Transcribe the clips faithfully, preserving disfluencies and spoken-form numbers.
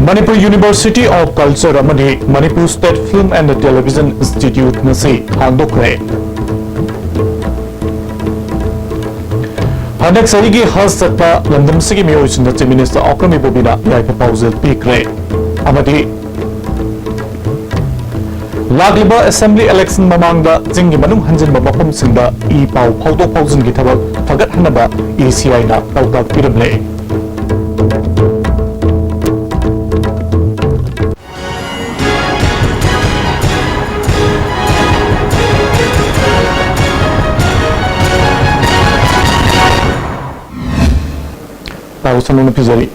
Manipur University of Culture ꯑꯃꯗꯤ Manipur State Film and Television Institute ꯉꯁꯤ ꯍꯥꯡꯗꯣꯛꯈ꯭ꯔꯦ꯫ ꯍꯟꯗꯛ ꯆꯍꯤꯒꯤ ꯍꯖ ꯆꯠꯄ ꯂꯝꯗꯝꯁꯤꯒꯤ ꯃꯤꯑꯣꯏꯁꯤꯡꯗ Chief Minister ꯑꯣꯀ꯭ꯔꯝ ꯏꯕꯣꯕꯤꯅ ꯌꯥꯏꯐ ꯄꯥꯎꯖꯦꯜ ꯄꯤꯈ꯭ꯔꯦ꯫ ꯑꯃꯗꯤ ꯂꯥꯛꯂꯤꯕ assembly election ꯃꯃꯥꯡꯗ ꯆꯤꯡꯒꯤ ꯃꯅꯨꯡ ꯍꯟꯖꯤꯟꯕ ꯃꯐꯝꯁꯤꯡꯗ ꯏ ꯄꯥꯎ ꯐꯥꯎꯗꯣꯛ ꯐꯥꯎꯖꯤꯟꯒꯤ ꯊꯕꯛ ꯐꯒꯠꯍꯟꯅꯕ ECIꯅ ꯄꯥꯎꯇꯥꯛ ꯄꯤꯔꯝꯂꯦ꯫ ꯄꯥꯎ ꯁꯟꯗꯣꯛꯅ ꯄꯤꯖꯔꯤ꯫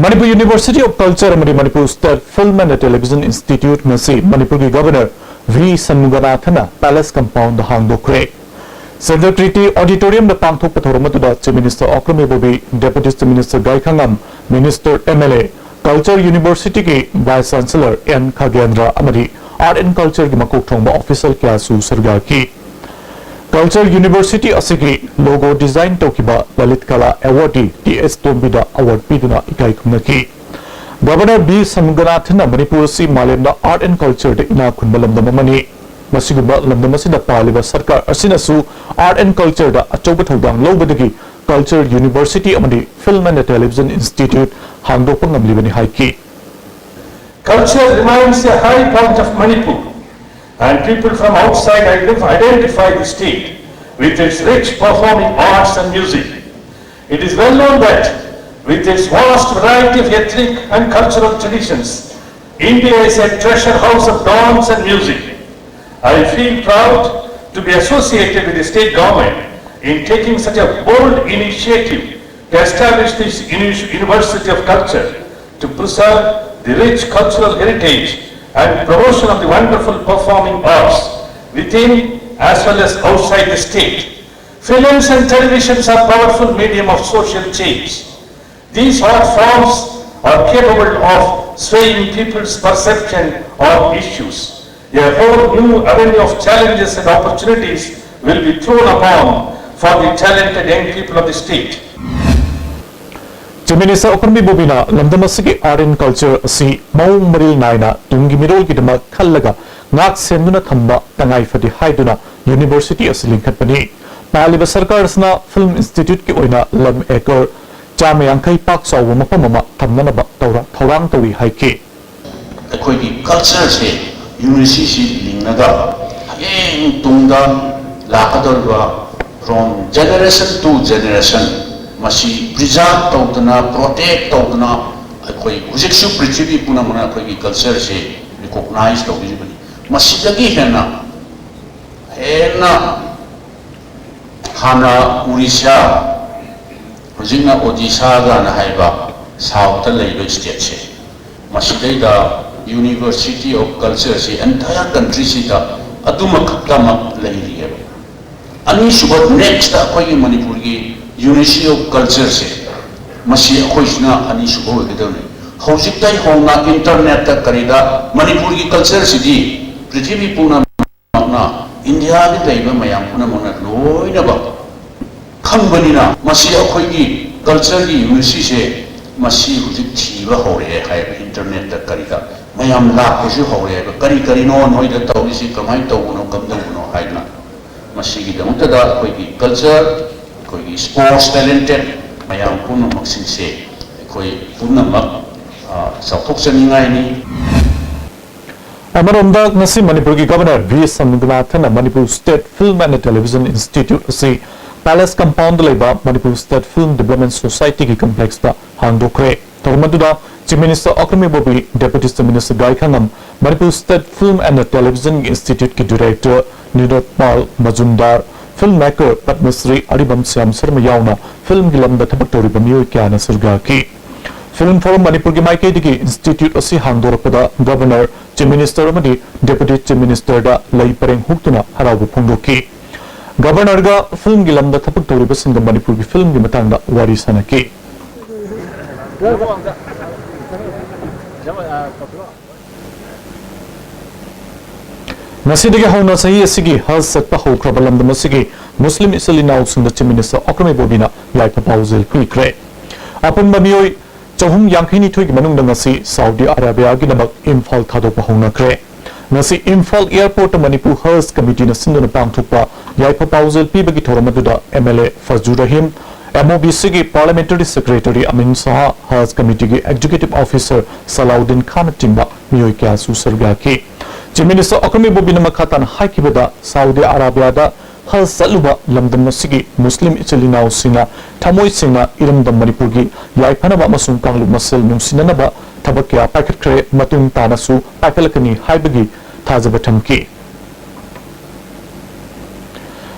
Manipur University of Culture ꯑꯃꯗꯤ Manipur State Film and Television Institute ꯉꯁꯤ ꯃꯅꯤꯄꯨꯔꯒꯤ Governor V ꯁꯟꯃꯨꯒꯅꯥꯊꯟꯅ Palace Compoundꯗ ꯍꯥꯡꯗꯣꯛꯈ꯭ꯔꯦ꯫ Central Treaty Auditoriumꯗ ꯄꯥꯡꯊꯣꯛꯄ ꯊꯧꯔꯝ ꯑꯗꯨꯗ Chief Minister ꯑꯣꯀ꯭ꯔꯝ ꯏꯕꯣꯕꯤ, Deputy Chief Minister ꯒꯥꯏꯈꯥꯉꯝ, Minister, MLA, Culture Universityꯒꯤ Vice Chancellor N ꯈꯥꯒꯦꯟꯗ꯭ꯔ ꯑꯃꯗꯤ Art and Cultureꯒꯤ ꯃꯀꯣꯛ ꯊꯣꯡꯕ official ꯀꯌꯥꯁꯨ ꯁꯔꯨꯛ ꯌꯥꯈꯤ꯫ Culture University ꯑꯁꯤꯒꯤ logo design ꯇꯧꯈꯤꯕ ꯂꯂꯤꯠ ꯀꯂꯥ awardee ꯇꯤ ꯑꯦꯁ ꯇꯣꯝꯕꯤꯗ award ꯄꯤꯗꯨꯅ ꯏꯀꯥꯏ ꯈꯨꯝꯅꯈꯤ꯫ Governor V ꯁꯟꯃꯨꯒꯅꯥꯊꯟꯅ ꯃꯅꯤꯄꯨꯔ ꯑꯁꯤ ꯃꯥꯂꯦꯝꯗ art and cultureꯗ ꯏꯅꯥꯛ ꯈꯨꯟꯕ ꯂꯝꯗꯝ ꯑꯃꯅꯤ꯫ ꯃꯁꯤꯒꯨꯝꯕ ꯂꯝꯗꯝ ꯑꯁꯤꯗ ꯄꯥꯜꯂꯤꯕ ꯁꯔꯀꯥꯔ ꯑꯁꯤꯅꯁꯨ art and cultureꯗ ꯑꯆꯧꯕ ꯊꯧꯗꯥꯡ ꯂꯧꯕꯗꯒꯤ Culture University ꯑꯃꯗꯤ Film and Television Institute ꯍꯥꯡꯗꯣꯛꯄ ꯉꯝꯂꯤꯕꯅꯤ ꯍꯥꯏꯈꯤ꯫ Culture remains a high point of Manipur, and people from outside ident-, identify the state with its rich performing arts and music. It is well known that, with its vast variety of ethnic and cultural traditions, India is a treasure house of dance and music. I feel proud to be associated with the state government in taking such a bold initiative to establish this uni-, University of Culture to preserve the rich cultural heritage and promotion of the wonderful performing arts within as well as outside the state. Films and televisions are powerful medium of social change. These art forms are capable of swaying people's perception of issues. A whole new avenue of challenges and opportunities will be thrown upon for the talented young people of the state. Chief Minister Okram Ibobiꯅ ꯂꯝꯗꯝ ꯑꯁꯤꯒꯤ art and culture ꯑꯁꯤ ꯃꯑꯣꯡ ꯃꯔꯤꯜ ꯅꯥꯏꯅ ꯇꯨꯡꯒꯤ ꯃꯤꯔꯣꯜꯒꯤꯗꯃꯛ ꯈꯜꯂꯒ ꯉꯥꯛ ꯁꯦꯟꯗꯨꯅ ꯊꯝꯕ ꯇꯉꯥꯏ ꯐꯗꯦ ꯍꯥꯏꯗꯨꯅ university ꯑꯁꯤ ꯂꯤꯡꯈꯠꯄꯅꯤ꯫ ꯄꯥꯜꯂꯤꯕ ꯁꯔꯀꯥꯔ ꯑꯁꯤꯅ film instituteꯀꯤ ꯑꯣꯏꯅ ꯂꯝ acre ꯆꯥꯝꯃ ꯌꯥꯡꯈꯩ ꯄꯥꯛ ꯆꯥꯎꯕ ꯃꯐꯝ ꯑꯃ ꯊꯝꯅꯅꯕ ꯇꯧꯔ-, ꯊꯧꯔꯥꯡ ꯇꯧꯔꯤ ꯍꯥꯏꯈꯤ꯫ ꯑꯩꯈꯣꯏꯒꯤ cultureꯁꯦ universityꯁꯤ ꯂꯤꯡꯉꯒ ꯍꯌꯦꯡ ꯇꯨꯡꯗ ꯂꯥꯛꯀꯗꯧꯔꯤꯕ from generation to generation ꯃꯁꯤ preserve ꯇꯧꯗꯅ, protect ꯇꯧꯗꯅ ꯑꯩꯈꯣꯏ ꯍꯧꯖꯤꯛꯁꯨ ꯄ꯭ꯔꯤꯊꯤꯕꯤ ꯄꯨꯝꯅꯃꯛꯅ ꯑꯩꯈꯣꯏꯒꯤ cultureꯁꯦ recognize ꯇꯧꯕꯤꯔꯤꯕꯅꯤ꯫ ꯃꯁꯤꯗꯒꯤ ꯍꯦꯟꯅ, ꯍꯦꯟꯅ ꯍꯥꯟꯅ ꯎꯔꯤꯁꯥ, ꯍꯧꯖꯤꯛꯅ ꯑꯣꯗꯤꯁꯥꯒꯅ ꯍꯥꯏꯕ southꯇ ꯂꯩꯕ stateꯁꯦ, ꯃꯁꯤꯗꯩꯗ University of Cultureꯁꯤ entire countryꯁꯤꯗ ꯑꯗꯨꯃꯈꯛꯇꯃꯛ ꯂꯩꯔꯤꯑꯕ꯫ ꯑꯅꯤꯁꯨꯕ, nextꯇ ꯑꯩꯈꯣꯏꯒꯤ ꯃꯅꯤꯄꯨꯔꯒꯤ University of Cultureꯁꯦ, ꯃꯁꯤ ꯑꯩꯈꯣꯏꯁꯤꯅ ꯑꯅꯤꯁꯨꯕ ꯑꯣꯏꯒꯗꯕꯅꯤ꯫ ꯍꯧꯖꯤꯛꯇꯩ ꯍꯧꯅ internetꯇ ꯀꯔꯤꯗ ꯃꯅꯤꯄꯨꯔꯒꯤ cultureꯁꯤꯗꯤ ꯄ꯭ꯔꯤꯊꯤꯕꯤ ꯄꯨꯝꯅꯃꯛꯅ, ꯏꯟꯗꯤꯌꯥꯒꯤ ꯂꯩꯕ ꯃꯌꯥꯝ ꯄꯨꯝꯅꯃꯛꯅ ꯂꯣꯏꯅꯃꯛ ꯈꯪꯕꯅꯤꯅ, ꯃꯁꯤ ꯑꯩꯈꯣꯏꯒꯤ cultureꯒꯤ universityꯁꯦ ꯃꯁꯤ ꯍꯧꯖꯤꯛ ꯊꯤꯕ ꯍꯧꯔꯛꯑꯦ ꯍꯥꯏꯕ internetꯇ ꯀꯔꯤꯗ ꯃꯌꯥꯝ ꯂꯥꯛꯄꯁꯨ ꯍꯧꯔꯛꯑꯦꯕ꯫ ꯀꯔꯤ ꯀꯔꯤꯅꯣ ꯅꯣꯏꯗ ꯇꯧꯔꯤꯁꯤ, ꯀꯃꯥꯏꯅ ꯇꯧꯕꯅꯣ, ꯀꯝꯗꯧꯕꯅꯣ ꯍꯥꯏꯗꯅ꯫ ꯃꯁꯤꯒꯤꯗꯃꯛꯇꯗ ꯑꯩꯈꯣꯏꯒꯤ culture, ꯑꯩꯈꯣꯏꯒꯤ sports talented ꯃꯌꯥꯝ ꯄꯨꯝꯅꯃꯛꯁꯤꯡꯁꯦ ꯑꯩꯈꯣꯏ ꯄꯨꯝꯅꯃꯛ, ꯑ, ꯆꯥꯎꯊꯣꯛꯆꯅꯤꯡꯉꯥꯏꯅꯤ꯫ ꯑꯃꯔꯣꯝꯗ, ꯉꯁꯤ ꯃꯅꯤꯄꯨꯔꯒꯤ Governor ꯚꯤ ꯁ꯭ꯋꯥꯃꯤꯅꯥꯊꯟꯅ Manipur State Film and Television Institute ꯑꯁꯤ Palace Compoundꯗ ꯂꯩꯕ ꯃꯅꯤꯄꯨꯔ State Film Development Societyꯒꯤ complexꯇ ꯍꯥꯡꯗꯣꯛꯈ꯭ꯔꯦ꯫ ꯊꯧꯔꯝ ꯑꯗꯨꯗ Chief Minister Okram Ibobi, Deputy Chief Minister ꯒꯥꯏꯈꯥꯉꯝ, Manipur State Film and Televisionꯒꯤ Instituteꯀꯤ Director ꯅꯤꯔꯣꯠ Pal ꯃꯖꯨꯝꯗꯥꯔ, filmmaker Padma Shri ꯑꯔꯤꯕꯝ ꯁ꯭ꯌꯥꯝ ꯁꯔꯃ ꯌꯥꯎꯅ filmꯒꯤ ꯂꯝꯗ ꯊꯕꯛ ꯇꯧꯔꯤꯕ ꯃꯤꯑꯣꯏ ꯀꯌꯥꯅ ꯁꯔꯨꯛ ꯌꯥꯈꯤ꯫ Film for ꯃꯅꯤꯄꯨꯔꯒꯤ ꯃꯥꯏꯀꯩꯗꯒꯤ institute ꯑꯁꯤ ꯍꯥꯡꯗꯣꯔꯛꯄꯗ Governor, Chief Minister ꯑꯃꯗꯤ Deputy Chief Ministerꯗ ꯂꯩ ꯄꯔꯦꯡ ꯍꯨꯛꯇꯨꯅ ꯍꯔꯥꯎꯕ ꯐꯣꯡꯗꯣꯛꯈꯤ꯫ Governorꯒ filmꯒꯤ ꯂꯝꯗ ꯊꯕꯛ ꯇꯧꯔꯤꯕꯁꯤꯡꯒ ꯃꯅꯤꯄꯨꯔꯒꯤ filmꯒꯤ ꯃꯇꯥꯡꯗ ꯋꯥꯔꯤ ꯁꯥꯅꯈꯤ꯫ ꯉꯁꯤꯗꯒꯤ ꯍꯧꯅ ꯆꯍꯤ ꯑꯁꯤꯒꯤ ꯍꯖ ꯆꯠꯄ ꯍꯧꯈ꯭ꯔꯕ ꯂꯝꯗꯝ ꯑꯁꯤꯒꯤ ꯃꯨꯁꯂꯤꯝ ꯏꯆꯤꯜ ꯏꯅꯥꯎꯁꯤꯡꯗ Chief Minister Okram Ibobiꯅ ꯌꯥꯏꯐ ꯄꯥꯎꯖꯦꯜ ꯄꯤꯈ꯭ꯔꯦ꯫ ꯑꯄꯨꯟꯕ ꯃꯤꯑꯣꯏ ꯆꯍꯨꯝ ꯌꯥꯡꯈꯩ ꯅꯤꯊꯣꯏꯒꯤ ꯃꯅꯨꯡꯗ ꯉꯁꯤ ꯁꯥꯎꯗꯤ ꯑꯔꯥꯕꯤꯌꯥꯒꯤꯗꯃꯛ ꯏꯝꯐꯥꯜ ꯊꯥꯗꯣꯛꯄ ꯍꯧꯅꯈ꯭ꯔꯦ꯫ ꯉꯁꯤ ꯏꯝꯐꯥꯜ ꯑꯦꯌꯔꯄꯣꯔꯠꯇ ꯃꯅꯤꯄꯨꯔ ꯍꯖ ꯀꯃꯤꯇꯤꯅ ꯁꯤꯟꯗꯨꯅ ꯄꯥꯡꯊꯣꯛꯄ ꯌꯥꯏꯐ ꯄꯥꯎꯖꯦꯜ ꯄꯤꯕꯒꯤ ꯊꯧꯔꯝ ꯑꯗꯨꯗ M L A ꯐꯖꯨ Rahim, M O B ꯁꯤꯒꯤ ꯄꯥꯔꯂꯤꯌꯥꯃꯦꯟꯇꯔꯤ ꯁꯦꯀ꯭ꯔꯦꯇꯔꯤ ꯑꯃꯤꯟ ꯁꯍꯥ, ꯍꯖ ꯀꯃꯤꯇꯤꯒꯤ ꯑꯦꯛꯖꯤꯀ꯭ꯌꯨꯇꯤꯚ ꯑꯣꯐꯤꯁꯔ ꯁꯂꯥꯎꯗꯤꯟ ꯈꯥꯟꯅꯆꯤꯡꯕ ꯃꯤꯑꯣꯏ ꯀꯌꯥꯁꯨ ꯁꯔꯨꯛ ꯌꯥꯈꯤ꯫ ꯆꯤꯐ ꯃꯤꯅꯤꯁꯇꯔ ꯑꯣꯀꯃꯤ ꯕꯣꯕꯤꯅ ꯃꯈꯥ ꯇꯥꯅ ꯍꯥꯏꯈꯤꯕꯗ, ꯁꯥꯎꯗꯤ ꯑꯔꯥꯕꯤꯌꯥꯗ ꯍꯖ ꯆꯠꯂꯨꯕ ꯂꯝꯗꯝ ꯑꯁꯤꯒꯤ ꯃꯨꯁꯂꯤꯝ ꯏꯆꯤꯜ ꯏꯅꯥꯎꯁꯤꯡꯅ ꯊꯃꯣꯏ ꯁꯦꯡꯅ ꯏꯔꯝꯗꯝ ꯃꯅꯤꯄꯨꯔꯒꯤ ꯌꯥꯏꯐꯅꯕ ꯑꯃꯁꯨꯡ ꯀꯥꯡꯂꯨꯞ ꯃꯁꯦꯜ ꯅꯨꯡꯁꯤꯅꯅꯕ ꯊꯕꯛ ꯀꯌꯥ ꯄꯥꯏꯈꯠꯈ꯭ꯔꯦ, ꯃꯇꯨꯡ ꯇꯥꯅꯁꯨ ꯄꯥꯏꯈꯠꯂꯛꯀꯅꯤ ꯍꯥꯏꯕꯒꯤ ꯊꯥꯖꯕ ꯊꯝꯈꯤ꯫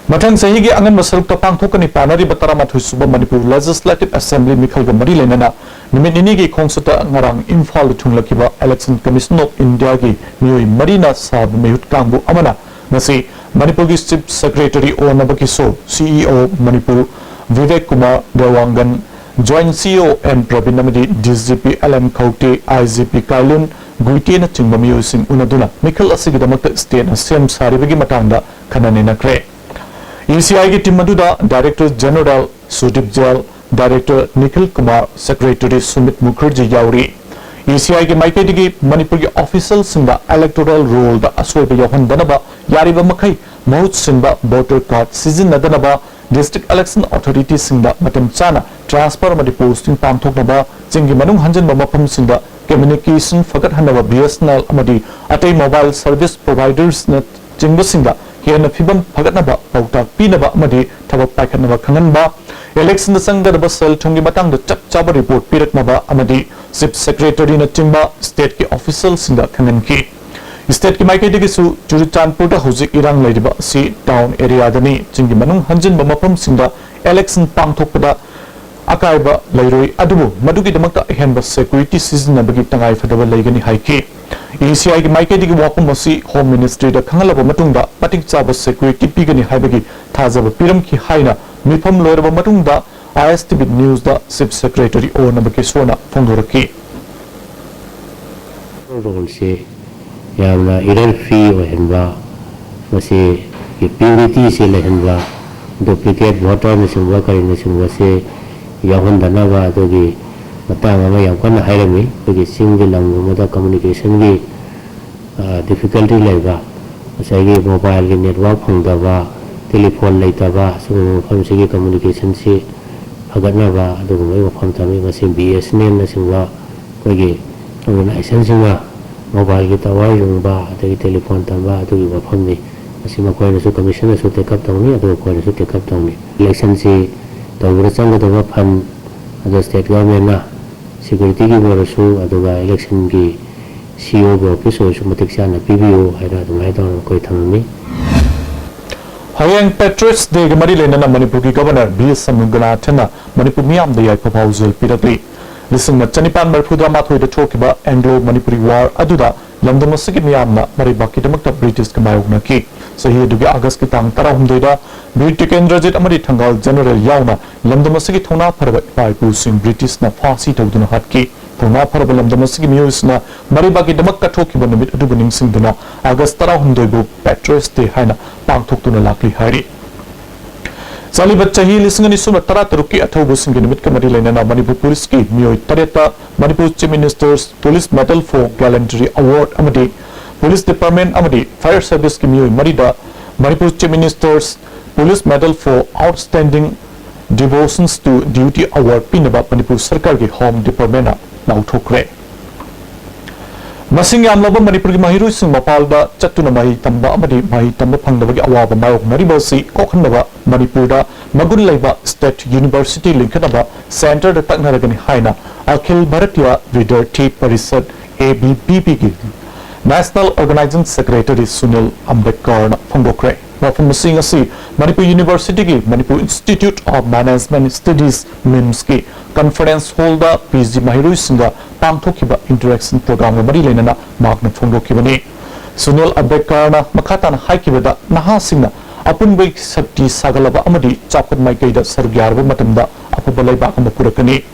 ꯃꯊꯪ ꯆꯍꯤꯒꯤ ꯑꯉꯟꯕ ꯁꯔꯨꯛꯇ ꯄꯥꯡꯊꯣꯛꯀꯅꯤ ꯄꯥꯅꯔꯤꯕ ꯇꯔꯥꯃꯥꯊꯣꯏ ꯁꯨꯕ ꯃꯅꯤꯄꯨꯔ ꯂꯦꯖꯤꯁꯂꯦꯇꯤꯚ ꯑꯦꯁꯦꯝꯕ꯭ꯂꯤ ꯃꯤꯈꯜꯒ ꯃꯔꯤ ꯂꯩꯅꯅ ꯅꯨꯃꯤꯠ ꯅꯤꯅꯤꯒꯤ ꯈꯣꯡꯆꯠꯇ ꯉꯔꯥꯡ ꯏꯝꯐꯥꯜꯗ ꯊꯨꯡꯂꯈꯤꯕ Election Commission of Indiaꯒꯤ ꯃꯤꯑꯣꯏ ꯃꯔꯤꯅ ꯁꯥꯕ ꯃꯤꯍꯨꯠ ꯀꯥꯡꯕꯨ ꯑꯃꯅ ꯉꯁꯤ ꯃꯅꯤꯄꯨꯔꯒꯤ ꯆꯤꯐ ꯁꯦꯀ꯭ꯔꯦꯇꯔꯤ ꯑꯣ ꯅꯕꯀꯤꯁꯣꯔ, C E O Manipur Vivek Kumar Dewangan, joint C E O N Prabin ꯑꯃꯗꯤ D G P L N Khaute, I G P ꯀꯥꯏꯂꯨꯟ ꯒꯨꯏꯇꯦꯅꯆꯤꯡꯕ ꯃꯤꯑꯣꯏꯁꯤꯡ ꯎꯅꯗꯨꯅ ꯃꯤꯈꯜ ꯑꯁꯤꯒꯤꯗꯃꯛꯇ ꯁ꯭ꯇꯦꯠꯅ ꯁꯦꯝ ꯁꯥꯔꯤꯕꯒꯤ ꯃꯇꯥꯡꯗ ꯈꯟꯅ ꯅꯩꯅꯈ꯭ꯔꯦ꯫ ꯏ ꯁꯤ ꯑꯥꯏꯒꯤ ꯇꯤꯝ ꯑꯗꯨꯗ ꯗꯥꯏꯔꯦꯛꯇꯔ ꯖꯦꯅꯔꯦꯜ ꯁꯨꯗꯤꯞ ꯖꯦꯜ, ꯗꯥꯏꯔꯦꯛꯇꯔ ꯅꯤꯈꯤꯜ ꯀꯨꯃꯥꯔ, ꯁꯦꯀ꯭ꯔꯦꯇꯔꯤ ꯁꯨꯃꯤꯠ ꯃꯨꯈꯔꯖꯤ ꯌꯥꯎꯔꯤ꯫ ꯏ ꯁꯤ ꯑꯥꯏꯒꯤ ꯃꯥꯏꯀꯩꯗꯒꯤ ꯃꯅꯤꯄꯨꯔꯒꯤ ꯑꯣꯐꯤꯁꯤꯌꯦꯜꯁꯤꯡꯗ ꯏꯂꯦꯛꯇꯣꯔꯦꯜ ꯔꯣꯜꯗ ꯑꯁꯣꯏꯕ ꯌꯥꯎꯍꯟꯗꯅꯕ, ꯌꯥꯔꯤꯕ ꯃꯈꯩ ꯃꯍꯨꯠ ꯁꯤꯟꯕ ꯚꯣꯇꯔ ꯀꯥꯔꯗ ꯁꯤꯖꯤꯟꯅꯗꯅꯕ, ꯗꯤꯁꯇ꯭ꯔꯤꯛ ꯏꯂꯦꯛꯁꯟ ꯑꯣꯊꯣꯔꯤꯇꯤꯁꯤꯡꯗ ꯃꯇꯝ ꯆꯥꯅ ꯇ꯭ꯔꯥꯟꯁꯐꯔ ꯑꯃꯗꯤ ꯄꯣꯁꯇꯤꯡ ꯄꯥꯡꯊꯣꯛꯅꯕ, ꯆꯤꯡꯒꯤ ꯃꯅꯨꯡ ꯍꯟꯖꯤꯟꯕ ꯃꯐꯝꯁꯤꯡꯗ ꯀꯝꯃ꯭ꯌꯨꯅꯤꯀꯦꯁꯟ ꯐꯒꯠꯍꯟꯅꯕ, ꯕꯤ ꯑꯦꯁ ꯑꯦꯟ ꯑꯦꯜ ꯑꯃꯗꯤ ꯑꯇꯩ ꯃꯣꯕꯥꯏꯜ ꯁꯔꯚꯤꯁ ꯄ꯭ꯔꯣꯚꯥꯏꯗꯔꯁꯅ ꯆꯤꯡꯕꯁꯤꯡꯗ ꯍꯦꯟꯅ ꯐꯤꯕꯝ ꯐꯒꯠꯅꯕ ꯄꯥꯎꯇꯥꯛ ꯄꯤꯅꯕ ꯑꯃꯗꯤ ꯊꯕꯛ ꯄꯥꯏꯈꯠꯅꯕ ꯈꯪꯍꯟꯕ, ꯏꯂꯦꯛꯁꯟꯗ ꯆꯪꯒꯗꯕ ꯁꯦꯜ ꯊꯨꯝꯒꯤ ꯃꯇꯥꯡꯗ ꯆꯞ ꯆꯥꯕ ꯔꯤꯄꯣꯔꯠ ꯄꯤꯔꯛꯅꯕ ꯑꯃꯗꯤ ꯆꯤꯐ ꯁꯦꯀ꯭ꯔꯦꯇꯔꯤꯅꯆꯤꯡꯕ ꯁ꯭ꯇꯦꯠꯀꯤ ꯑꯣꯐꯤꯁꯤꯌꯦꯜꯁꯤꯡꯗ ꯈꯪꯍꯟꯈꯤ꯫ ꯁ꯭ꯇꯦꯠꯀꯤ ꯃꯥꯏꯀꯩꯗꯒꯤꯁꯨ ꯆꯨꯔꯆꯥꯟꯄꯨꯔꯗ ꯍꯧꯖꯤꯛ ꯏꯔꯥꯡ ꯂꯩꯔꯤꯕ ꯑꯁꯤ ꯇꯥꯎꯟ ꯑꯦꯔꯤꯌꯥꯗꯅꯤ, ꯆꯤꯡꯒꯤ ꯃꯅꯨꯡ ꯍꯟꯖꯤꯟꯕ ꯃꯐꯝꯁꯤꯡꯗ ꯏꯂꯦꯛꯁꯟ ꯄꯥꯡꯊꯣꯛꯄꯗ ꯑꯀꯥꯏꯕ ꯂꯩꯔꯣꯏ, ꯑꯗꯨꯕꯨ ꯃꯗꯨꯒꯤꯗꯃꯛꯇ ꯑꯍꯦꯟꯕ ꯁꯦꯀ꯭ꯌꯨꯔꯤꯇꯤ ꯁꯤꯖꯤꯟꯅꯕꯒꯤ ꯇꯉꯥꯏꯐꯗꯕ ꯂꯩꯒꯅꯤ ꯍꯥꯏꯈꯤ꯫ ꯏ ꯁꯤ ꯑꯥꯏꯒꯤ ꯃꯥꯏꯀꯩꯗꯒꯤ ꯋꯥꯐꯝ ꯑꯁꯤ ꯍꯣꯝ ꯃꯤꯅꯤꯁꯇ꯭ꯔꯤꯗ ꯈꯪꯍꯜꯂꯕ ꯃꯇꯨꯡꯗ ꯃꯇꯤꯛ ꯆꯥꯕ ꯁꯦꯀ꯭ꯌꯨꯔꯤꯇꯤ ꯄꯤꯒꯅꯤ ꯍꯥꯏꯕꯒꯤ ꯊꯥꯖꯕ ꯄꯤꯔꯝꯈꯤ ꯍꯥꯏꯅ ꯃꯤꯐꯝ ꯂꯣꯏꯔꯕ ꯃꯇꯨꯡꯗ ꯑꯥꯏ ꯑꯦꯁ ꯇꯤ ꯚꯤ ꯅ꯭ꯌꯨꯁꯇ ꯆꯤꯐ ꯁꯦꯀ꯭ꯔꯦꯇꯔꯤ ꯑꯣ ꯅꯕꯀꯤꯁꯣꯔꯅ ꯐꯣꯡꯗꯣꯔꯛꯈꯤ꯫ ꯔꯣꯜꯁꯦ ꯌꯥꯝꯅ ꯏꯔꯔ ꯐ꯭ꯔꯤ ꯑꯣꯏꯍꯟꯕ, ꯃꯁꯤ ꯄ꯭ꯌꯨꯔꯤꯇꯤꯁꯦ ꯂꯩꯍꯟꯕ, ꯗꯨꯄ꯭ꯂꯤꯀꯦꯠ ꯚꯣꯇꯔꯅꯆꯤꯡꯕ ꯀꯔꯤꯅꯆꯤꯡꯕꯁꯦ ꯌꯥꯎꯍꯟꯗꯅꯕ ꯑꯗꯨꯒꯤ ꯃꯇꯥꯡ ꯑꯃ ꯌꯥꯝ ꯀꯟꯅ ꯍꯥꯏꯔꯝꯃꯤ꯫ ꯑꯩꯈꯣꯏꯒꯤ ꯆꯤꯡꯒꯤ ꯂꯝꯒꯨꯝꯕꯗ communication ꯒꯤ difficulty ꯂꯩꯕ, ꯉꯁꯥꯏꯒꯤ mobile ꯒꯤ network ꯐꯪꯗꯕ, telephone ꯂꯩꯇꯕ, ꯁꯤꯒꯨꯝꯕ ꯃꯐꯝꯁꯤꯒꯤ communication ꯁꯤ ꯐꯒꯠꯅꯕ ꯑꯗꯨꯒꯨꯝꯕꯒꯤ ꯋꯥꯐꯝ ꯊꯝꯃꯤ꯫ ꯃꯁꯤ B S N L ꯅꯆꯤꯡꯕ ꯑꯩꯈꯣꯏꯒꯤ organization ꯁꯤꯡꯅ mobile ꯒꯤ tower ꯌꯨꯡꯕ, ꯑꯗꯒꯤ telephone ꯊꯝꯕ ꯑꯗꯨꯒꯤ ꯋꯥꯐꯝꯅꯤ꯫ ꯃꯁꯤ ꯃꯈꯣꯏꯅꯁꯨ, commission ꯅꯁꯨ take up ꯇꯧꯅꯤ, ꯑꯗꯨꯒ ꯑꯩꯈꯣꯏꯅꯁꯨ take up ꯇꯧꯅꯤ꯫ Election ꯁꯤ ꯇꯧꯕꯗ ꯆꯪꯒꯗꯕ fund ꯑꯗꯣ state government ꯅ security ꯒꯤ ꯑꯣꯏꯔꯁꯨ, ꯑꯗꯨꯒ election ꯒꯤ C O ꯒꯤ office ꯑꯣꯏꯔꯁꯨ ꯃꯇꯤꯛ ꯆꯥꯅ ꯄꯤꯕꯤꯌꯨ ꯍꯥꯏꯅ ꯑꯗꯨꯃꯥꯏꯅ ꯇꯧꯔꯒ ꯑꯩꯈꯣꯏ ꯊꯝꯃꯝꯃꯤ꯫ ꯍꯌꯦꯡ Patriots Day ꯒ ꯃꯔꯤ ꯂꯩꯅꯅ ꯃꯅꯤꯄꯨꯔꯒꯤ Governor V ꯁꯃꯨꯗ꯭ꯔꯅꯥꯊꯟꯅ ꯃꯅꯤꯄꯨꯔ ꯃꯤꯌꯥꯝꯗ ꯌꯥꯏꯐ ꯄꯥꯎꯖꯦꯜ ꯄꯤꯔꯛꯂꯤ꯫ ꯂꯤꯁꯤꯡ ꯑꯃ ꯆꯅꯤꯄꯥꯟ ꯃꯔꯤꯐꯨꯇꯔꯥꯃꯥꯊꯣꯏꯗ ꯊꯣꯛꯈꯤꯕ Anglo Manipuri War ꯑꯗꯨꯗ ꯂꯝꯗꯝ ꯑꯁꯤꯒꯤ ꯃꯤꯌꯥꯝꯅ ꯃꯔꯩꯕꯥꯛꯀꯤꯗꯃꯛꯇ British ꯀ ꯃꯥꯌꯣꯛꯅꯈꯤ꯫ ꯆꯍꯤ ꯑꯗꯨꯒꯤ August ꯀꯤ ꯇꯥꯡ ꯇꯔꯥꯍꯨꯝꯗꯣꯏꯗ ꯕꯤꯔ ꯇꯤꯀꯦꯟꯗ꯭ꯔꯖꯤꯠ ꯑꯃꯗꯤ ꯊꯪꯒꯥꯜ General ꯌꯥꯎꯅ ꯂꯝꯗꯝ ꯑꯁꯤꯒꯤ ꯊꯧꯅꯥ ꯐꯔꯕ ꯏꯄꯥ ꯏꯄꯨꯁꯤꯡ British ꯅ ꯐꯥꯁꯤ ꯇꯧꯗꯨꯅ ꯍꯥꯠꯈꯤ꯫ ꯊꯧꯅꯥ ꯐꯔꯕ ꯂꯝꯗꯝ ꯑꯁꯤꯒꯤ ꯃꯤꯑꯣꯏꯁꯤꯡꯅ ꯃꯔꯩꯕꯥꯛꯀꯤꯗꯃꯛ ꯀꯠꯊꯣꯛꯈꯤꯕ ꯅꯨꯃꯤꯠ ꯑꯗꯨꯕꯨ ꯅꯤꯡꯁꯤꯡꯗꯨꯅ August ꯇꯔꯥꯍꯨꯝꯗꯣꯏꯕꯨ Patriots Day ꯍꯥꯏꯅ ꯄꯥꯡꯊꯣꯛꯇꯨꯅ ꯂꯥꯛꯂꯤ ꯍꯥꯏꯔꯤ꯫ ꯆꯠꯂꯤꯕ ꯆꯍꯤ ꯂꯤꯁꯤꯡ ꯑꯅꯤ ꯁꯨꯞꯅ ꯇꯔꯥꯇꯔꯨꯛꯀꯤ ꯑꯊꯧꯕꯁꯤꯡꯒꯤ ꯅꯨꯃꯤꯠꯀ ꯃꯔꯤ ꯂꯩꯅꯅ ꯃꯅꯤꯄꯨꯔ Police ꯀꯤ ꯃꯤꯑꯣꯏ ꯇꯔꯦꯠꯇ Manipur Chief Minister's Police Medal for Gallantry Award ꯑꯃꯗꯤ Police Department ꯑꯃꯗꯤ Fire Service ꯀꯤ ꯃꯤꯑꯣꯏ ꯃꯔꯤꯗ Manipur Chief Minister's Police Medal for Outstanding Devotions to Duty Award ꯄꯤꯅꯕ ꯃꯅꯤꯄꯨꯔ ꯁꯔꯀꯥꯔꯒꯤ Home Department ꯅ ꯂꯥꯎꯊꯣꯛꯈ꯭ꯔꯦ꯫ ꯃꯁꯤꯡ ꯌꯥꯝꯂꯕ ꯃꯅꯤꯄꯨꯔꯒꯤ ꯃꯍꯩꯔꯣꯏꯁꯤꯡ ꯃꯄꯥꯟꯗ ꯆꯠꯇꯨꯅ ꯃꯍꯩ ꯇꯝꯕ ꯑꯃꯗꯤ ꯃꯍꯩ ꯇꯝꯕ ꯐꯪꯗꯕꯒꯤ ꯑꯋꯥꯕ ꯃꯥꯌꯣꯛꯅꯔꯤꯕ ꯑꯁꯤ ꯀꯣꯛꯍꯟꯅꯕ ꯃꯅꯤꯄꯨꯔꯗ ꯃꯒꯨꯟ ꯂꯩꯕ State University ꯂꯤꯡꯈꯠꯅꯕ Centre ꯗ ꯇꯛꯅꯔꯒꯅꯤ ꯍꯥꯏꯅ ꯑꯈꯤꯜ ꯚꯥꯔꯇꯤꯌꯥ ꯚꯤꯗ꯭ꯌꯥꯔꯊꯤ ꯄꯔꯤꯁꯗ, A B V P ꯒꯤ National Organizing Secretary ꯁꯨꯅꯤꯜ ꯑꯝꯕꯦꯗꯀꯔꯅ ꯐꯣꯡꯗꯣꯛꯈ꯭ꯔꯦ꯫ ꯋꯥꯐꯝ ꯑꯁꯤ ꯉꯁꯤ ꯃꯅꯤꯄꯨꯔ University ꯒꯤ Manipur Institute of Management Studies, MIMS ꯀꯤ Conference Hall ꯗ P G ꯃꯍꯩꯔꯣꯏꯁꯤꯡꯒ ꯄꯥꯡꯊꯣꯛꯈꯤꯕ interaction program ꯒ ꯃꯔꯤ ꯂꯩꯅꯅ ꯃꯍꯥꯛꯅ ꯐꯣꯡꯗꯣꯛꯈꯤꯕꯅꯤ꯫ ꯁꯨꯅꯤꯜ ꯑꯝꯕꯦꯗꯀꯔꯅ ꯃꯈꯥ ꯇꯥꯅ ꯍꯥꯏꯈꯤꯕꯗ, ꯅꯍꯥꯁꯤꯡꯅ ꯑꯄꯨꯟꯕꯒꯤ ꯁꯛꯇꯤ ꯁꯥꯒꯠꯂꯕ ꯑꯃꯗꯤ ꯆꯥꯎꯈꯠ ꯃꯥꯏꯀꯩꯗ ꯁꯔꯨꯛ ꯌꯥꯔꯕ ꯃꯇꯝꯗ ꯑꯐꯕ ꯂꯩꯕꯥꯛ ꯑꯃ ꯄꯨꯔꯛꯀꯅꯤ꯫